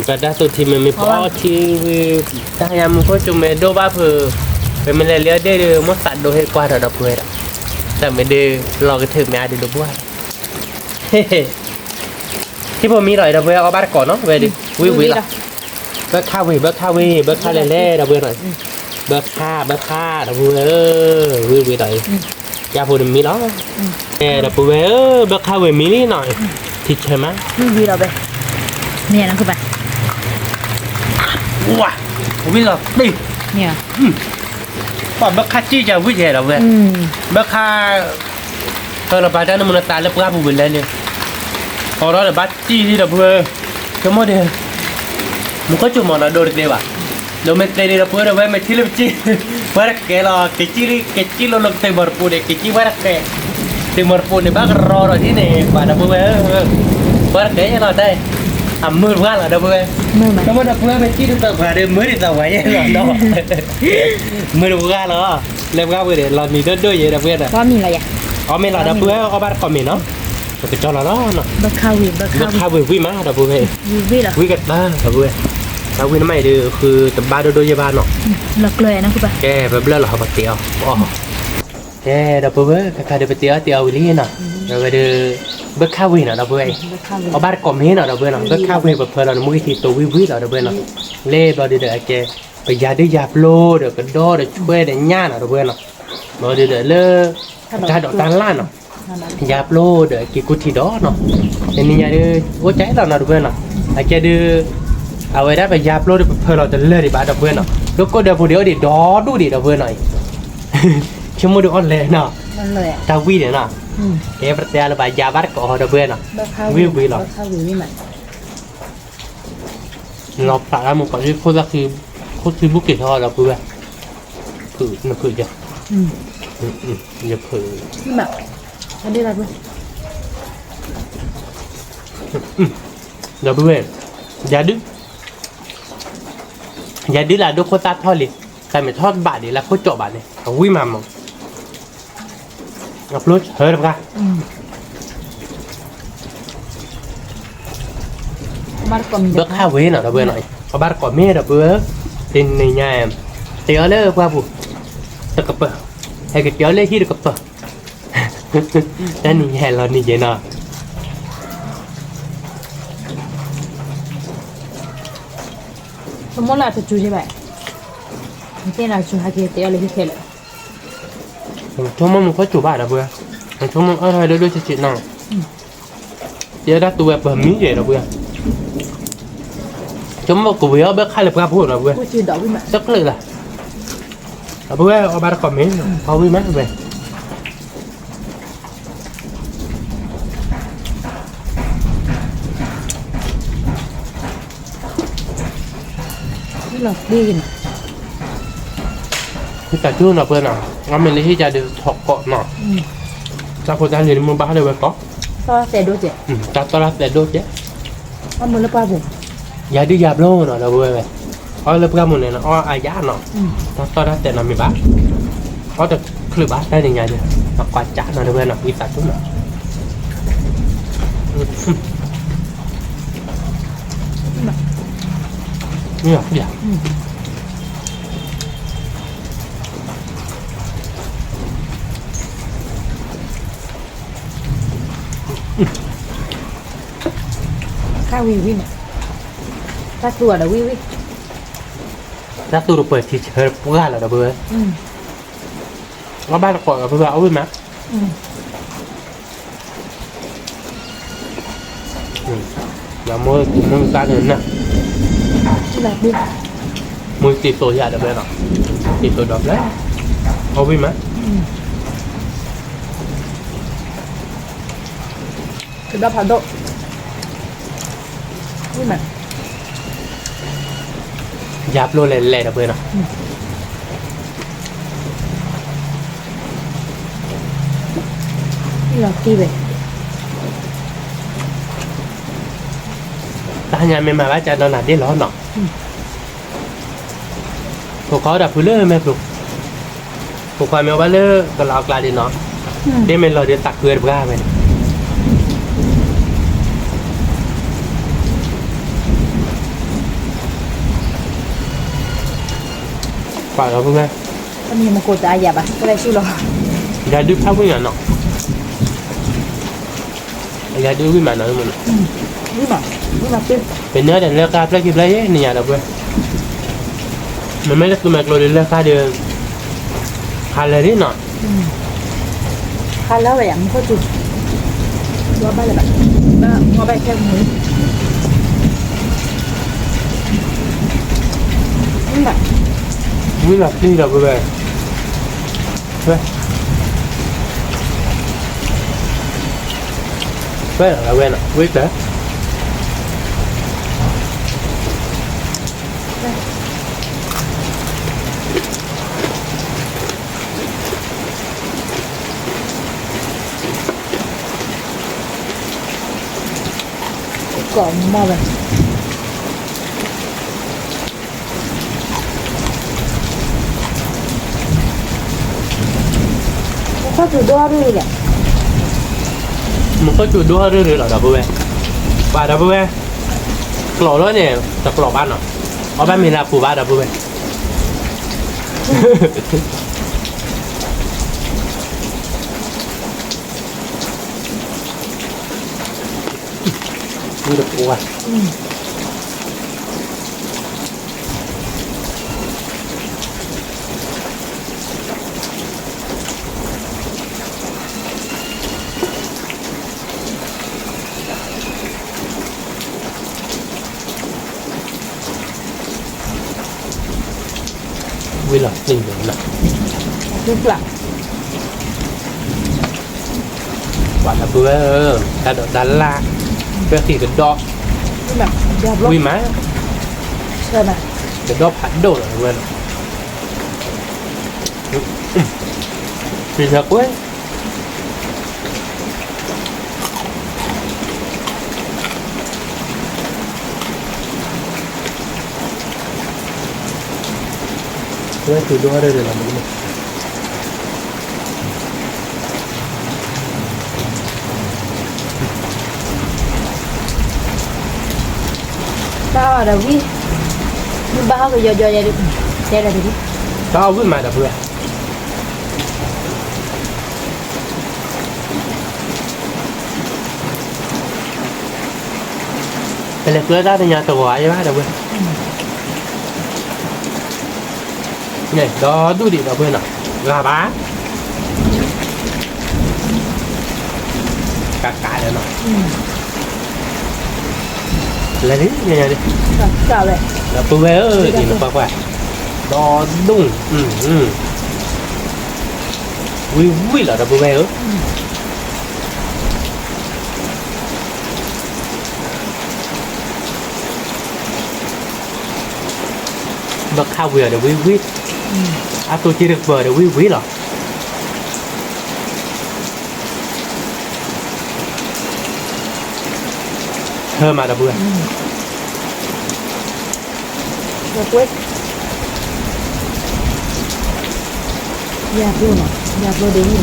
ပတၢ်သူၣ်ထံမ့ၢ်မ့ၢ်ဖီထံဝံၤ တၢ်ဟါညါမူခိၣ်စူၤမ့ၢ်ဒိၣ်ဘၣ်ဖုး, ပမ့ၢ်လဲၤလ့အီၣ်ဒ့ၣ်ဒီး မိၢ်သးဒိဟ့ၣ်ကွၢ်ဒီး ဒီပုၢ်ဝဲၢ်ဒီး, တၢ်မ့ၢ်ဒုး လီၤကထုးမ့ၢ်အါဒုးဒီပုၢ်ဝဲၢ် ထံဖိမံလီၤအံၤ ဒီပုၢ်ဝဲၢ် အီၣ်ဘၣ်တကိးနီၤ ဝဲဒုး ဝံၣ်ဝံၣ်လီၤ, ဘၢခါဝံၤ ဘၢခါဝံၤ ဘၢခါလဲၤလဲၤ ဒီပုၢ်ဝဲၢ်နီၤ, ဘၢခါ ဘၢခါ ဒီပုၢ်ဝဲၢ်ဧၢ, ဝံၣ်ဝံၣ်လီၤအံၤ, ယါဖိတမံလီၤ, ဒီပုၢ်ဝဲၢ်ဧၢ ဘၢခါဝံၤမံလံနီၤ, ထံဆၢမး, ဝံၣ်ဝံၣ်လီၤဝဲ, မ့ၢ်နၤခုပၢ် ဝံၣ်လီၤတံၢ်, ပှၤဘၢခါစံၣ်ကဝံၣ်ယဲဒီပုၢ်ဝဲၢ်, ဘၢခါ ဟၢလီၤပာ်တၢ်နမုၢ်နသးလၢပှၢ်ပူၤဝံၤလဲၣ်န့ၣ်, ဟီထီၣ်ဒီးဘၣ်စံၣ်လံဒီပုၢ်ဝဲၢ်, ဆိကမိၣ်ဒီး မူခိၣ်စူၤမ့ၢ်နီၤဒိတသ့ဘၣ်, ဒိမ့ၢ်သ့ဒံးဒီပုၢ်ဝဲၢ်ဒီး ဝဲမ့ၢ်ထံၣ်လၢပစံၣ်, ပှၤတကဲလီၤ ကစံၣ်လံ ကစံၣ်လိၤလိၤကသ့ၣ်မီၤတပိၤန့ၣ် ကစံၣ်ပှၤတကဲ, သ့ၣ်မီၤတပိၤန့ၣ် ဘၣ်ကရီဒီးဒ်န့ၣ် ပှၤဒီပုၢ်ဝဲၢ်ဧၢ, ပှၤတကဲလီၤတၢ်, အမုၢ်တပှၢ်လီၤဒီပုၢ်ဝဲၢ်, ဆိကမိၣ်ဒီပုၢ်ဝဲၢ်မ့ၢ်စံၣ်ဒုးပှၤဒီး မုၢ်ဒံးသးဝါယဲလီၤနီၤ မုၢ်တပှၢ်လီၤ, လၢပှၢ်ပူၤန့ၣ် လီၤနံၤဒိၣ်ဒိၣ်ယဲဒီပုၢ်ဝဲၢ်ဒီး, အီၣ်မ့ၤလီၤဒီပုၢ်ဝဲၢ် အီၣ်ဘၣ်တကိးမ့ၤနီၤ, ပကကၠီလီၤလီၤ, ဘၢခါဝံၤဝံၣ်မးဒီပုၢ်ဝဲၢ်, ဝံၣ်ကတၢၢ်ဒီပုၢ်ဝဲၢ်, တၢ်ဝံၣ်နမးအံၤဒီး ဃုတဘၣ်ဒိၣ်ဒိၣ်ယဲဘၣ်နီၤ, ကဲပဘျၢလီၤဟီပက့ၤအီၤ, ကဲဒီပုၢ်ဝဲၢ် ခါခါဒီးပတ့အီၣ်တ့အီဝံၤလံနီၤ, ဒီးဝဲဒီး ဘၢခါဝံၤနီၤဒီပုၢ်ဝဲၢ်, အီၣ်ဘၣ်တကိးမ့ၤနီၤဒီပုၢ်ဝဲၢ်နီၤ, ဘၢခါဝံၤပဖၢလီၤနမူကထံသိးဝံၣ်ဝံၣ်လီၤဒီပုၢ်ဝဲၢ်နီၤ, လၢဘျီဒုးဒီးအကဲ ပယၤဒုးယၤပျိဒီးကဒီဒီးဆွဲဒီးညၣ်နီၤဒီပုၢ်ဝဲၢ်နီၤ, ဘျီဒုးဒီးလၢ တၢ်ဒိးတၢ်လၣ်နီၤ, ယၤပျိဒီးက့ၤကူထံဒီးနီၤ, တနံၤညါဒုး အိၣ်ကၢ်လီၤနီၤဒီပုၢ်ဝဲၢ်နီၤ, အကဲဒုး အဝဲဒၣ်ပယၤပျိဒီးပဖၢလီၤတလၢာ်ဒံးဘၣ်ဒီပုၢ်ဝဲၢ်နီၤ, ဒိၣ်ကိၣ်ဒီးပူၤဒံးအိၣ်ဒံးဒီဒူၣ်ဒံးဒီပုၢ်ဝဲၢ်နီၤအံၤ, ဆိကမိၣ်ဒုးအီၣ်လဲၣ်နီၤ, တၢ်ဝံၣ်န့ၣ်နီၤ, ကဲပတဲလၢဘၣ်ယၤဘၣ်တကိးဒီပုၢ်ဝဲၢ်နီၤ, ဝံၣ်ဝံၣ်လီၤ လီၤဖျးတၢ်မူကီးဒ်ခိၣ်သၣ်ဃံ, ခိၣ်သံဘူၣ်က့ၤထီၣ်ဒီပုၢ်ဝဲၢ်, ဖုးနဖုးယၤ, ယဖုး, ဒီပုၢ်ဝဲၢ်, ယၤဒု, ယၤဒုလၢအဒိခိၣ်သၣ်ထီၣ်လံ, တၢ်မ့ၢ်ထီၣ်ဘၣ်ဒံးလၢခိၣ်ကၠီဘၣ်န့ၣ် အဝံၣ်မးမး, အဖျိဆၢတပှၢ် ဘၢခါဝံၤနီၤဒီပုၢ်ဝဲၢ်နီၤ, အဘၣ်တကိးမ့ၤဒီပုၢ်ဝဲၢ်, တနံၤညါ, တ့အီၤလၢပှၢ်ပူၤ, တကပၤ, ဟဲက့ၤတ့အီၤလၢဟံၣ်တကပၤ, တနံၤညါလီၤနံၤယဲနီၤ, ဆိကမိၣ်လၢတစူၤယဲဘၣ်, နသ့ၣ်နၤစူၤဟဲက့ၤတ့အီၤလၢဟံၣ်ခဲလၢာ် ဆိကမိၣ်မူခိၣ်စူၤဘၣ်ဒီပုၢ်ဝဲၢ်, ဆိကမိၣ်အၢၣ်ထီၣ်ဒိၣ်ဒိၣ်ဆံးဆံးနီၤ, တဲဒၣ်တူဝဲပမံယဲဒီပုၢ်ဝဲၢ်, ဆိကမိၣ်ကဝံၤအီၣ်ဘၢခါလၢပှၢ်ပူၤဒီပုၢ်ဝဲၢ်, တကျၢၣ်လၢ, ဒီပုၢ်ဝဲၢ်အီၣ်ဘၣ်တကိးမ့ၤ, အီၣ်ဝံၣ်မးဝဲ လီၤတံၢ်က့ၤနီၤ, ဝံသးစူၤနီၤပုၢ်ဝဲၢ်နီၤ, အမ့ၢ်လၢဟံၣ်ယၤဒုးထီၣ်ကိးနီၤ, တၢ်ဖိတၢ်လံၤတမုၢ်ဘၣ်ဟဲလၢဝဲကိး, တၢ်တီတၢ်သဲးဒိၣ်ကဲး, အမ့ၢ်လၢပှၢ်ပူၤ, ယၤဒုးယၤဘျီနီၤဒီပုၢ်ဝဲၢ်, အီၣ်လၢပှၢ်ပူၤန့ၣ် အီၣ်အါယၤနီၤ, တၢ်တီတၢ်သဲးနီၤမ့ၢ်ဘၣ်, အီၣ်တချုးဘၣ်တၢ်နံၤညါဒုး, အကွၢ်ကၠးနီၤဒီပုၢ်ဝဲၢ်နီၤ ဝံသးစူၤနီၤ ခါဝံၤဝံၤန့ၣ်, တၢ်သူၣ်ဝဲဒီးဝံၤဝံၤ, တၢ်သူၣ်တပၢၢ်ထံဆၢပှၢ်လီၤဒီပုၢ်ဝဲၢ်, အီၣ်ဘၣ်တကိးဒီပုၢ်ဝဲၢ် အီၣ်ဝံၣ်မး မ့ၢ်မ့ၢ်ကါန့ၣ်နၤ, မ့ၢ်တံၤသိးယၤဒီးဘျဲနီၤ, တံၤသိးဒီးဘျဲ, အီၣ်ဝံၣ်မး, ကဒီဖးဒိၣ်, ဝံၣ်မး, ယၤပျိလဲၤလဲၤဒီးဘျဲနီၤ လီၤတံၢ်ဝဲ, ဟါညါမ့ၢ်မၤဘၣ်ကဒီးနၤဒ့ၣ်လီၤနီၤ, ဖိခွါအိၣ်ဒီးဖုလၢမဲာ်ဖျိ, ဖိခွါမ့ၢ်အိၣ်ဘၣ်လၢကလီအကျါဒ့ၣ်နီၤ, ဒ့ၣ်မ့ၢ်လီၤဒီးသးခုဝဲတပှၢ်ဝဲန့ၣ်, ပှၤလီၤဖုဝဲ, မကိးတအါယၤဘၣ် ကလဲၤဆူလီၤ, ယၤဒုးဖးဝံၣ်နီၤနီၤ ယၤဒုးဝံၣ်မးနီၤ, ပန့ၢ်ဒီးလၢၢ်ဃါဖျၢၣ်ခံဖျၢၣ်ယဲၢ်နံၤညါဒီပုၢ်ဝဲၢ်, မ့မ့ၢ်လၢသုမဲာ်ကျိဒီးလၢၢ်ဃါဒီး, ဟါလၢာ်လံနီၤ, ဟါလၢာ်ဝဲယၤ မူခိၣ်စူၤ, ဘၣ်လၢၤဘၣ်, ဘၣ်မ့ၢ်ဘၣ်ခဲမူၤ, ဝံၣ်လီၤပျံၤဒီပုၢ်ဝဲၢ်, ဝဲ, ဝဲလီၤဝဲနီၤ ဝံၣ်ကျၢၤ ကိးမီၢ်ဝဲ, မူခိၣ်စူၤဒိၣ်ရ့ၣ်လီၤ, မူခိၣ်စူၤဒိၣ်ရ့ၣ်ရ့ၣ်လီၤဒီပုၢ်ဝဲၢ်, ပှၤဒီပုၢ်ဝဲၢ်, ကျိးလီၤန့ၣ် တကျိးဘၣ်နီၤ, အီၣ်ဘၣ်မ့ၤလၢပူၤဘၣ်ဒီပုၢ်ဝဲၢ် ဝံၣ်တပှၢ်, ဝံၣ်လီၤသ့ၣ်န့ၣ်လီၤ, ပှၤဒီပုၢ်ဝဲၢ်ဧၢ, တၢ်ဒိးတၢ်လၢ်, ပၢၢ်ဃံးကဒီး, ဝံၣ်မး, ကဒီးဖးဒိၣ်လီၤဝဲလီၤ, သံဆၢကွဲ ဝဲသူၣ်ဒိၣ်ရ့ၣ်ရ့ၣ်လီၤမး, တၢ်အီၣ်ဒီးဝံၣ်, မ့ၢ်ဘၣ်ဟီၣ်ကယီကယီယဲ, တဲလၢၤတဒ်, တၢ်အီၣ်ဝံၣ်မးဒီပုၢ်ဝဲၢ် ပလဲၤကျၢၤတၢ်တညါတဂီၤအါယဘၣ်ဒီပုၢ်ဝဲၢ်, န့ၣ် ဒီဒူၣ်ဒံးဒီပုၢ်ဝဲၢ်နီၤ, ဂၤဘၣ်, ကးကးဒီးနီၤ, လဲၤလံ ညါညါလံ, ဒီပုၢ်ဝဲၢ်ဧၢ, အံၤနကွၢ်ကွၢ်, ဒီဒူၣ်, ဝံၣ်ဝံၣ်လီၤဒီပုၢ်ဝဲၢ်ဧၢ ဘၣ်ခးဝံၤအီၤဒီးဝံၣ်ဝံၣ်, အသိက့တကပၤဒီးဝံၣ်ဝံၣ်လီၤ, ဟၢမးဒီပုၢ်ဝဲၢ်, ယၤပျိနီၤ, ယၤပျိဒ်ဝံၣ်နီၤ, ဝံၣ်နီၤ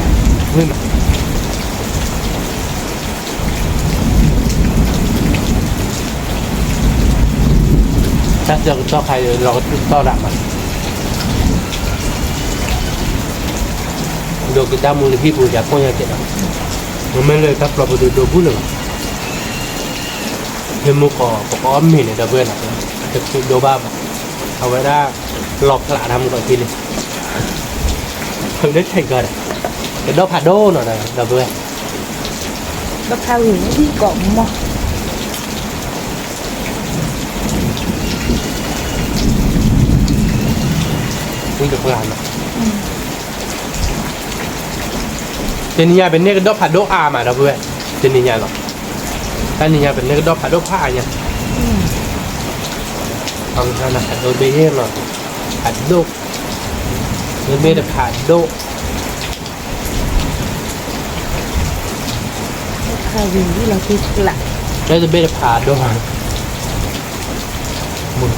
တၢ်စၢကတီၢ်ခါအံၤ လီၤကထူၣ်တီၢ်ဒၣ်မး, ဒိးက့ၤတၢ်မူလၢဟံၣ်ပူၤ ယၤကိၢ်ညါက့ၤဒီး, မ့မ့ၢ်လၢတၢ်ပျီပူၤဒိးဒိးဘူၣ်လၢၤဘၣ်, ဖဲမုၢ်ကီၢ် ပကအီၣ်မ့ၤန့ၣ် ဒီပုၢ်ဝဲၢ်နီၤ, တချုးဒိးဘၣ်ဘၣ်, အဝဲဒၣ် လီၤဖျးတၢ်မူကီၢ်ခံလံ, လၢဆဲးကီးဒီး, ကဒီဖးဒိၣ်နီၤဒီး ဒီပုၢ်ဝဲၢ် ဘၣ်ခးဝံၤဝံၣ်ကိးမီၢ်, ဝံၣ်တပှၢ်နီၤ, တနံၤညါပန့ၢ်ကဒီဖးဒိၣ်အါမးဒီပုၢ်ဝဲၢ်, တနံၤညါလီၤ, တနံၤညါပန့ၢ်ကဒီဖးဒိၣ်ဖးအါညါ, အဖးဒိၣ်ဘ့ၣ်ယဲၢ်လီၤ, ဖးဒိၣ်, မ့မ့ၢ်တဖးဒိၣ် တၢ်တဘ့ၣ်တဖးဒိၣ်, တၢ်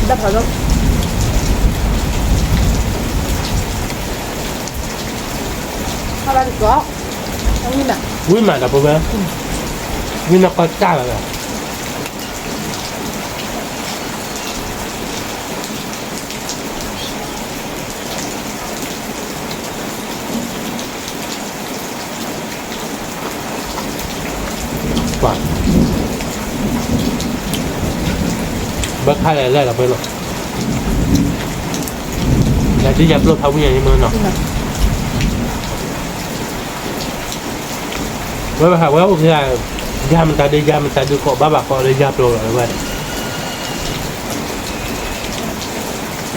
တၢ်ဖးဒိၣ် ဝံၤမးဒီပုၢ်ဝဲၢ်, ဝံၤနီၢ်ကီၢ်တၢ်လီၤ. ဘၣ်ခါလဲၣ်လဲၣ်လီၤပှဲၤနီၤ, ယၤဒ်ယၤပျိဖးဝံၤညါန့ၣ်မ့ၢ်နီၤ, ဝဲဘၣ်ဟးဝဲအိၣ်က့ၤ, ယၤမတၤဒုး ယၤမတၤဒုးကိးဘၣ်ဘၣ်ကိးလၢယၤပျိလီၤဝဲ,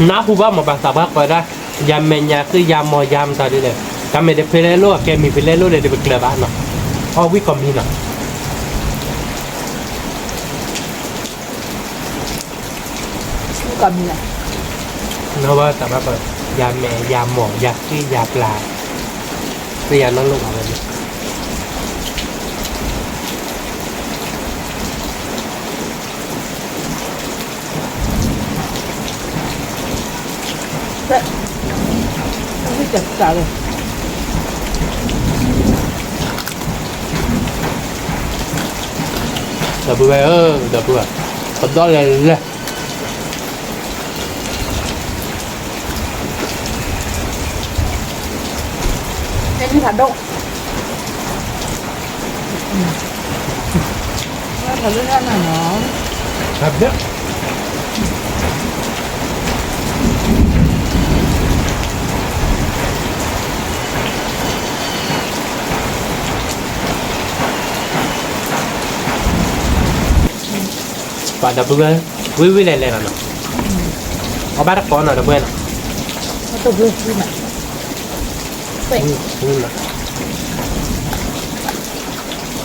နၢ်ဟူဘၣ်မၤဘၣ်သးပှၢ်ကိးဒၣ်, ယၤမဲာ်ညါဃ့ယၤမီၢ်ယၤမတၤဒုးလဲၣ်, တၢ်မဲာ်တဖဲလဲၣ်လိၣ် အကဲမံၤဖဲလဲၣ်လိၣ်လဲၣ် တပကျၢၤဘၣ်နီၤ, အီၣ်ဝံၣ်ကီၢ်မံၤနီၤ. ကီၢ်မံၤလီၤ, နီၢ်ဘၣ်တၢ်ဘၣ်ပှၤ, ယၤမဲာ်ယၤမီၢ်ယၤဃ့ယၤပျၢ်, ဃ့ယၤနီၢ်လိၣ်ဘၣ်ဝဲန့ၣ် ဒီပုၢ်ဝဲၢ်ဧၢ, ဒီပုၢ်ဝဲၢ်, ပဒီၣ်လဲၣ်လဲၣ် ဖးဒိၣ်, ဖးဒိၣ်, ပှၤဒီပုၢ်ဝဲၢ်, ဝံၤဝံၤလဲၣ်လဲၣ်လီၤနီၤ, အီၣ်ဘၣ်တကိးနီၤ ဒီပုၢ်ဝဲၢ်နီၤ,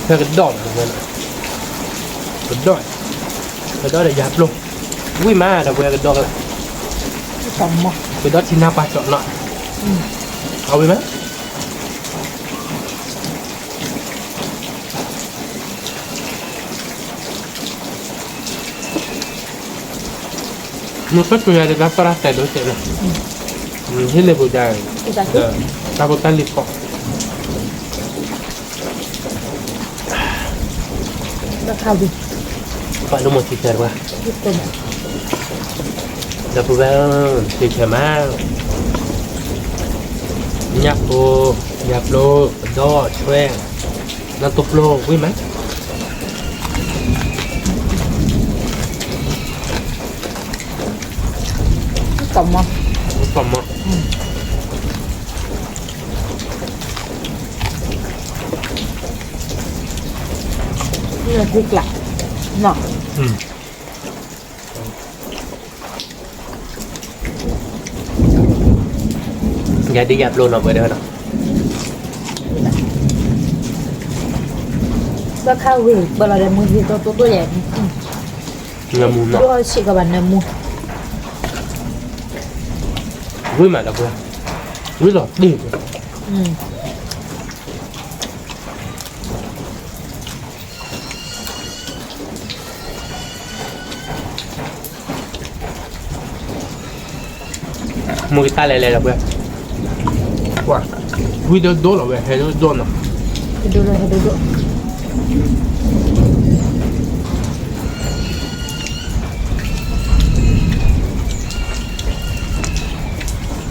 ဖဲကဒီးလီၤ ဒီပုၢ်ဝဲၢ်နီၤ, ကဒီး, ကဒီးဒီးယၤပျိ, ဝံၤမး ဒီပုၢ်ဝဲၢ် ကဒီး, ကဒီးထံနါပှၢ်ကၠီနီၤ, အဝံၤမး နကစူၤယၤဒီး တၢ်သရၣ်တဲာ်ဒိၣ်တဲာ်လီၤ, ဟ့ၣ်လၢပူၤဒၣ်, တၢ်ဖိတၢ်လံၤဖီၣ်, ပှၤလၢမိၢ်ထံဆၢတပှၢ်, ဒီပုၢ်ဝဲၢ်, ထံဆၢမး, ညၣ်ဖိ, ယၤပျိ, ကဒီး, ဆွဲ, နၢ်တိၢ်ပျိ, ဝံၤမး ကီၢ်မီၤ, ကီၢ်မီၤ, ကျါ, ယၤဒ်ယၤပျိနီၤ ပှဲၤဒီးနီၤ, ဘၣ်ခါဝံၤ ပၢလီၤဒီးမူဟံးတိတိတိယဲၢ်, နၢမူနီၤ, ဒိၣ်ဆံးကဘၣ်နၢမူ, ဝံၤမးဒီပုၢ်ဝဲၢ်, ဝံၤလီၤတံၢ် မူကတၢ်လဲၤလဲၤလီၤပှဲၤ, ဝံၤဒီးဒိၣ်လီၤဝဲ ဟဲဒိၣ်ဒိၣ်နီၤ, ဟဲဒိၣ်ဒိၣ်,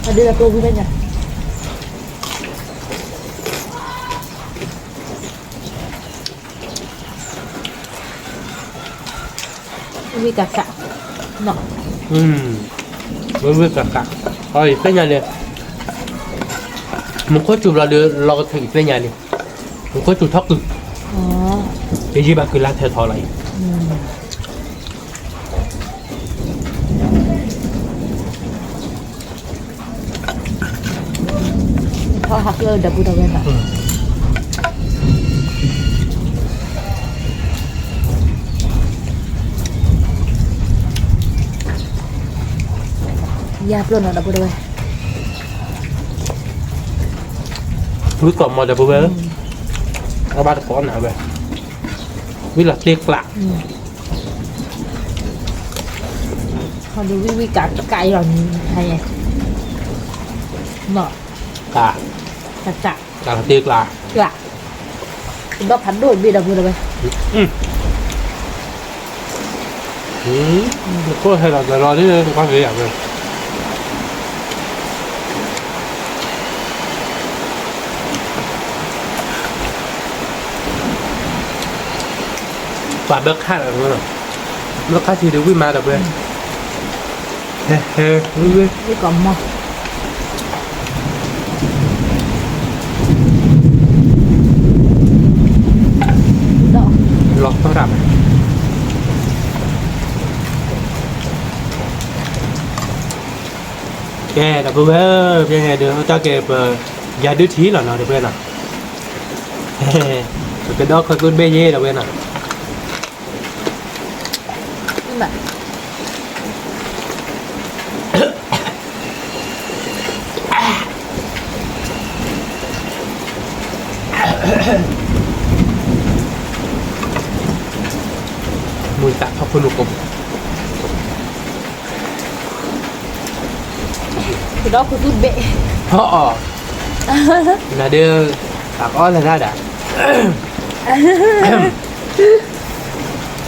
အဒုးလၢပျိဝံၤဘၣ်ညါ ဝံၣ်ကးကး, ဝံၣ်ဝံၣ်ကးကး, အီၤ ယသ့ၣ်ညါလံ, မူခိၣ်စူၤဘျီဒီး လီၤကထုးယသ့ၣ်ညါလံ, မူခိၣ်စူၤထီၣ်ကုၤ, ယယံာ်ဘၣ်ကုၤလၢထဲထီလီၤအံၤ ထီၣ်ဟးကျၢၣ်ဒီပုၢ်ဒီဝဲၢ်နီၤ, ယၤပျိနီၤဒီပုၢ်ဒီဝဲၢ်, ဝံသီၣ်မီၤဒီပုၢ်ဝဲၢ်, အဘၣ်တကိးနၤဝဲ, ဝံလီၤတ့ကျး, ဝံဝံကးကးအံၤလီၤ, မီၤ, ကး, ကးတ့ကျး, ဒီဖးဒိၣ်တဘ့ၣ်ဒီပုၢ်ဝဲၢ်, နခိၣ်ဟဲလီၤကလီၤဒ်ကွၢ်က့ၤယၤဝဲ ပှၤဘၢခၣ်လီၤ, ဘၢခၣ်ထံဒီးဝံၣ်မးဒီးပှဲၤ, ဟဲဟဲဝံၣ်ဝံၣ်, လီၤသီၣ်တၢ်မး, ကဲ ဒီပုၢ်ဝဲၢ်ဧၢ, ဖဲန့ၣ်ဒီး တၢ်ကဲပ ယၤဒုထံလီၤနီၤ ဒီပုၢ်ဝဲၢ်နီၤ, ပကဒီခီသူတဘ့ၣ်ယဲဒီပုၢ်ဝဲၢ်နီၤ မုၢ်သးထီၣ်ဖိနူကိးပူၤ, ကဒီခီသူတဘ့ၣ်, အီၣ်အီၣ်, နဒုး, အအီၣ်လၢတၢ်ဒၣ်,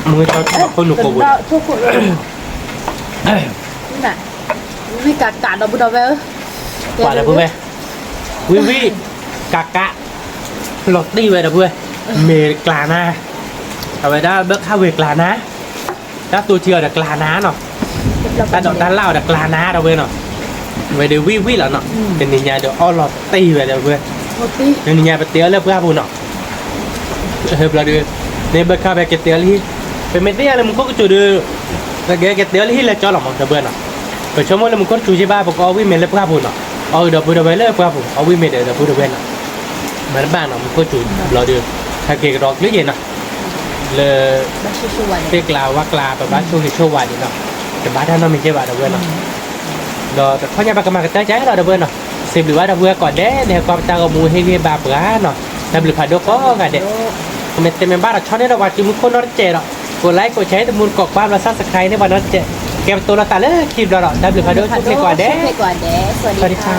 မုၢ်သးထီၣ်ဖိနူကိးပူၤ, ဝံကးကးဒီပုၢ်ဒီဝဲၢ်ဧၢ, ပှၤဒီပုၢ်ဝဲၢ်, ဝံဝံ, ကးကး, လီၤတံၢ်ဝဲဒီပုၢ်ဝဲၢ်, မ့ၢ်ကျးနါ, အဝဲဒၣ်ဘၢခၣ်ဝဲကျးနါ, တၢ်သူထံအီၤဒီးကျးနါနီၤ, တၢ်ဒိးတၢ်လၣ်အီၤဒီးကျးနါဒီပုၢ်ဝဲၢ်နီၤ, ဝဲဒီးဝံဝံလီၤနီၤ, တနံၤညါဒီးအီၣ်လီၤတံၢ်ဝဲဒီပုၢ်ဝဲၢ်, တနံၤညါပတဲအီၤလၢပှၢ်ပူၤနီၤ ဘျီဒီး, န့ၣ်ဘၢခၣ်ဖဲကတဲအီၤလၢဟံၣ်, ပမ့ၢ်သ့ၣ်ညါလၢမူခိၣ်ကစူၤဒီး, ပကကတဲအီၤလၢဟံၣ်လၢကၠီလီၤမး ဒီပုၢ်ဝဲၢ်နီၤ, ပဆိကမိၣ်လၢမူခိၣ်ကစူၤယဲဘၣ် ပကအီၣ်ဝံၣ်မ့ၤလၢပှၢ်ပူၤနီၤ, အီၣ်ဒီပုၢ်ဒီဝဲၢ်လၢပှၢ်ပူၤ အီၣ်ဝံၣ်မ့ၤဒီးဒီပုၢ်ဒီဝဲၢ်နီၤ, မၤတဘၣ်နီၤ မူခိၣ်ကစူၤဘျီဒီး, ဟဲက့ၤကဒီးကျုယဲနီၤ, လၢ သ့ၣ်ကျါဝၣ်ကျါ ပဘၣ်ဆိၣ်ဂ့ၤဆိၣ်ဝါဒံးနီၤ, တဘၣ်တၢ်နီတမံၤယဲဘၣ် ဒီပုၢ်ဝဲၢ်နီၤ, ဒီးတခီညါပကမၤကတၢၢ်ကဒီး ဒီပုၢ်ဝဲၢ်နီၤ, စံးဘျုးဘၣ်ဒီပုၢ်ဝဲၢ်ကိးဂၤဒဲး နဟဲကွၢ်ပတၢ်ဂီၤမူဟ့ၣ်ဂံၢ်ဘါပှၤနီၤ, တၢ်ဘျုးဖးဒိၣ်ကိးဂၤဒဲး, မ့ၢ်တဲမ့ၢ်ဘၣ်ဒီးဆီန့ၣ်ဒီးပှၤစုမူခိၣ်နီတစဲးဒီး, ကိးlikeကိးshareတမူတကိးကွၢ်ဘျီ subscribe န့ၢ်ပှၤနီတစဲး, ကဲပတိၢ်လိာ်သးလၢခံဘျီဒီး တၢ်ဘျုးဖးဒိၣ်ဆိၣ်ဂ့ၤကိးဂၤဒဲး, စဝၤစဒီခါ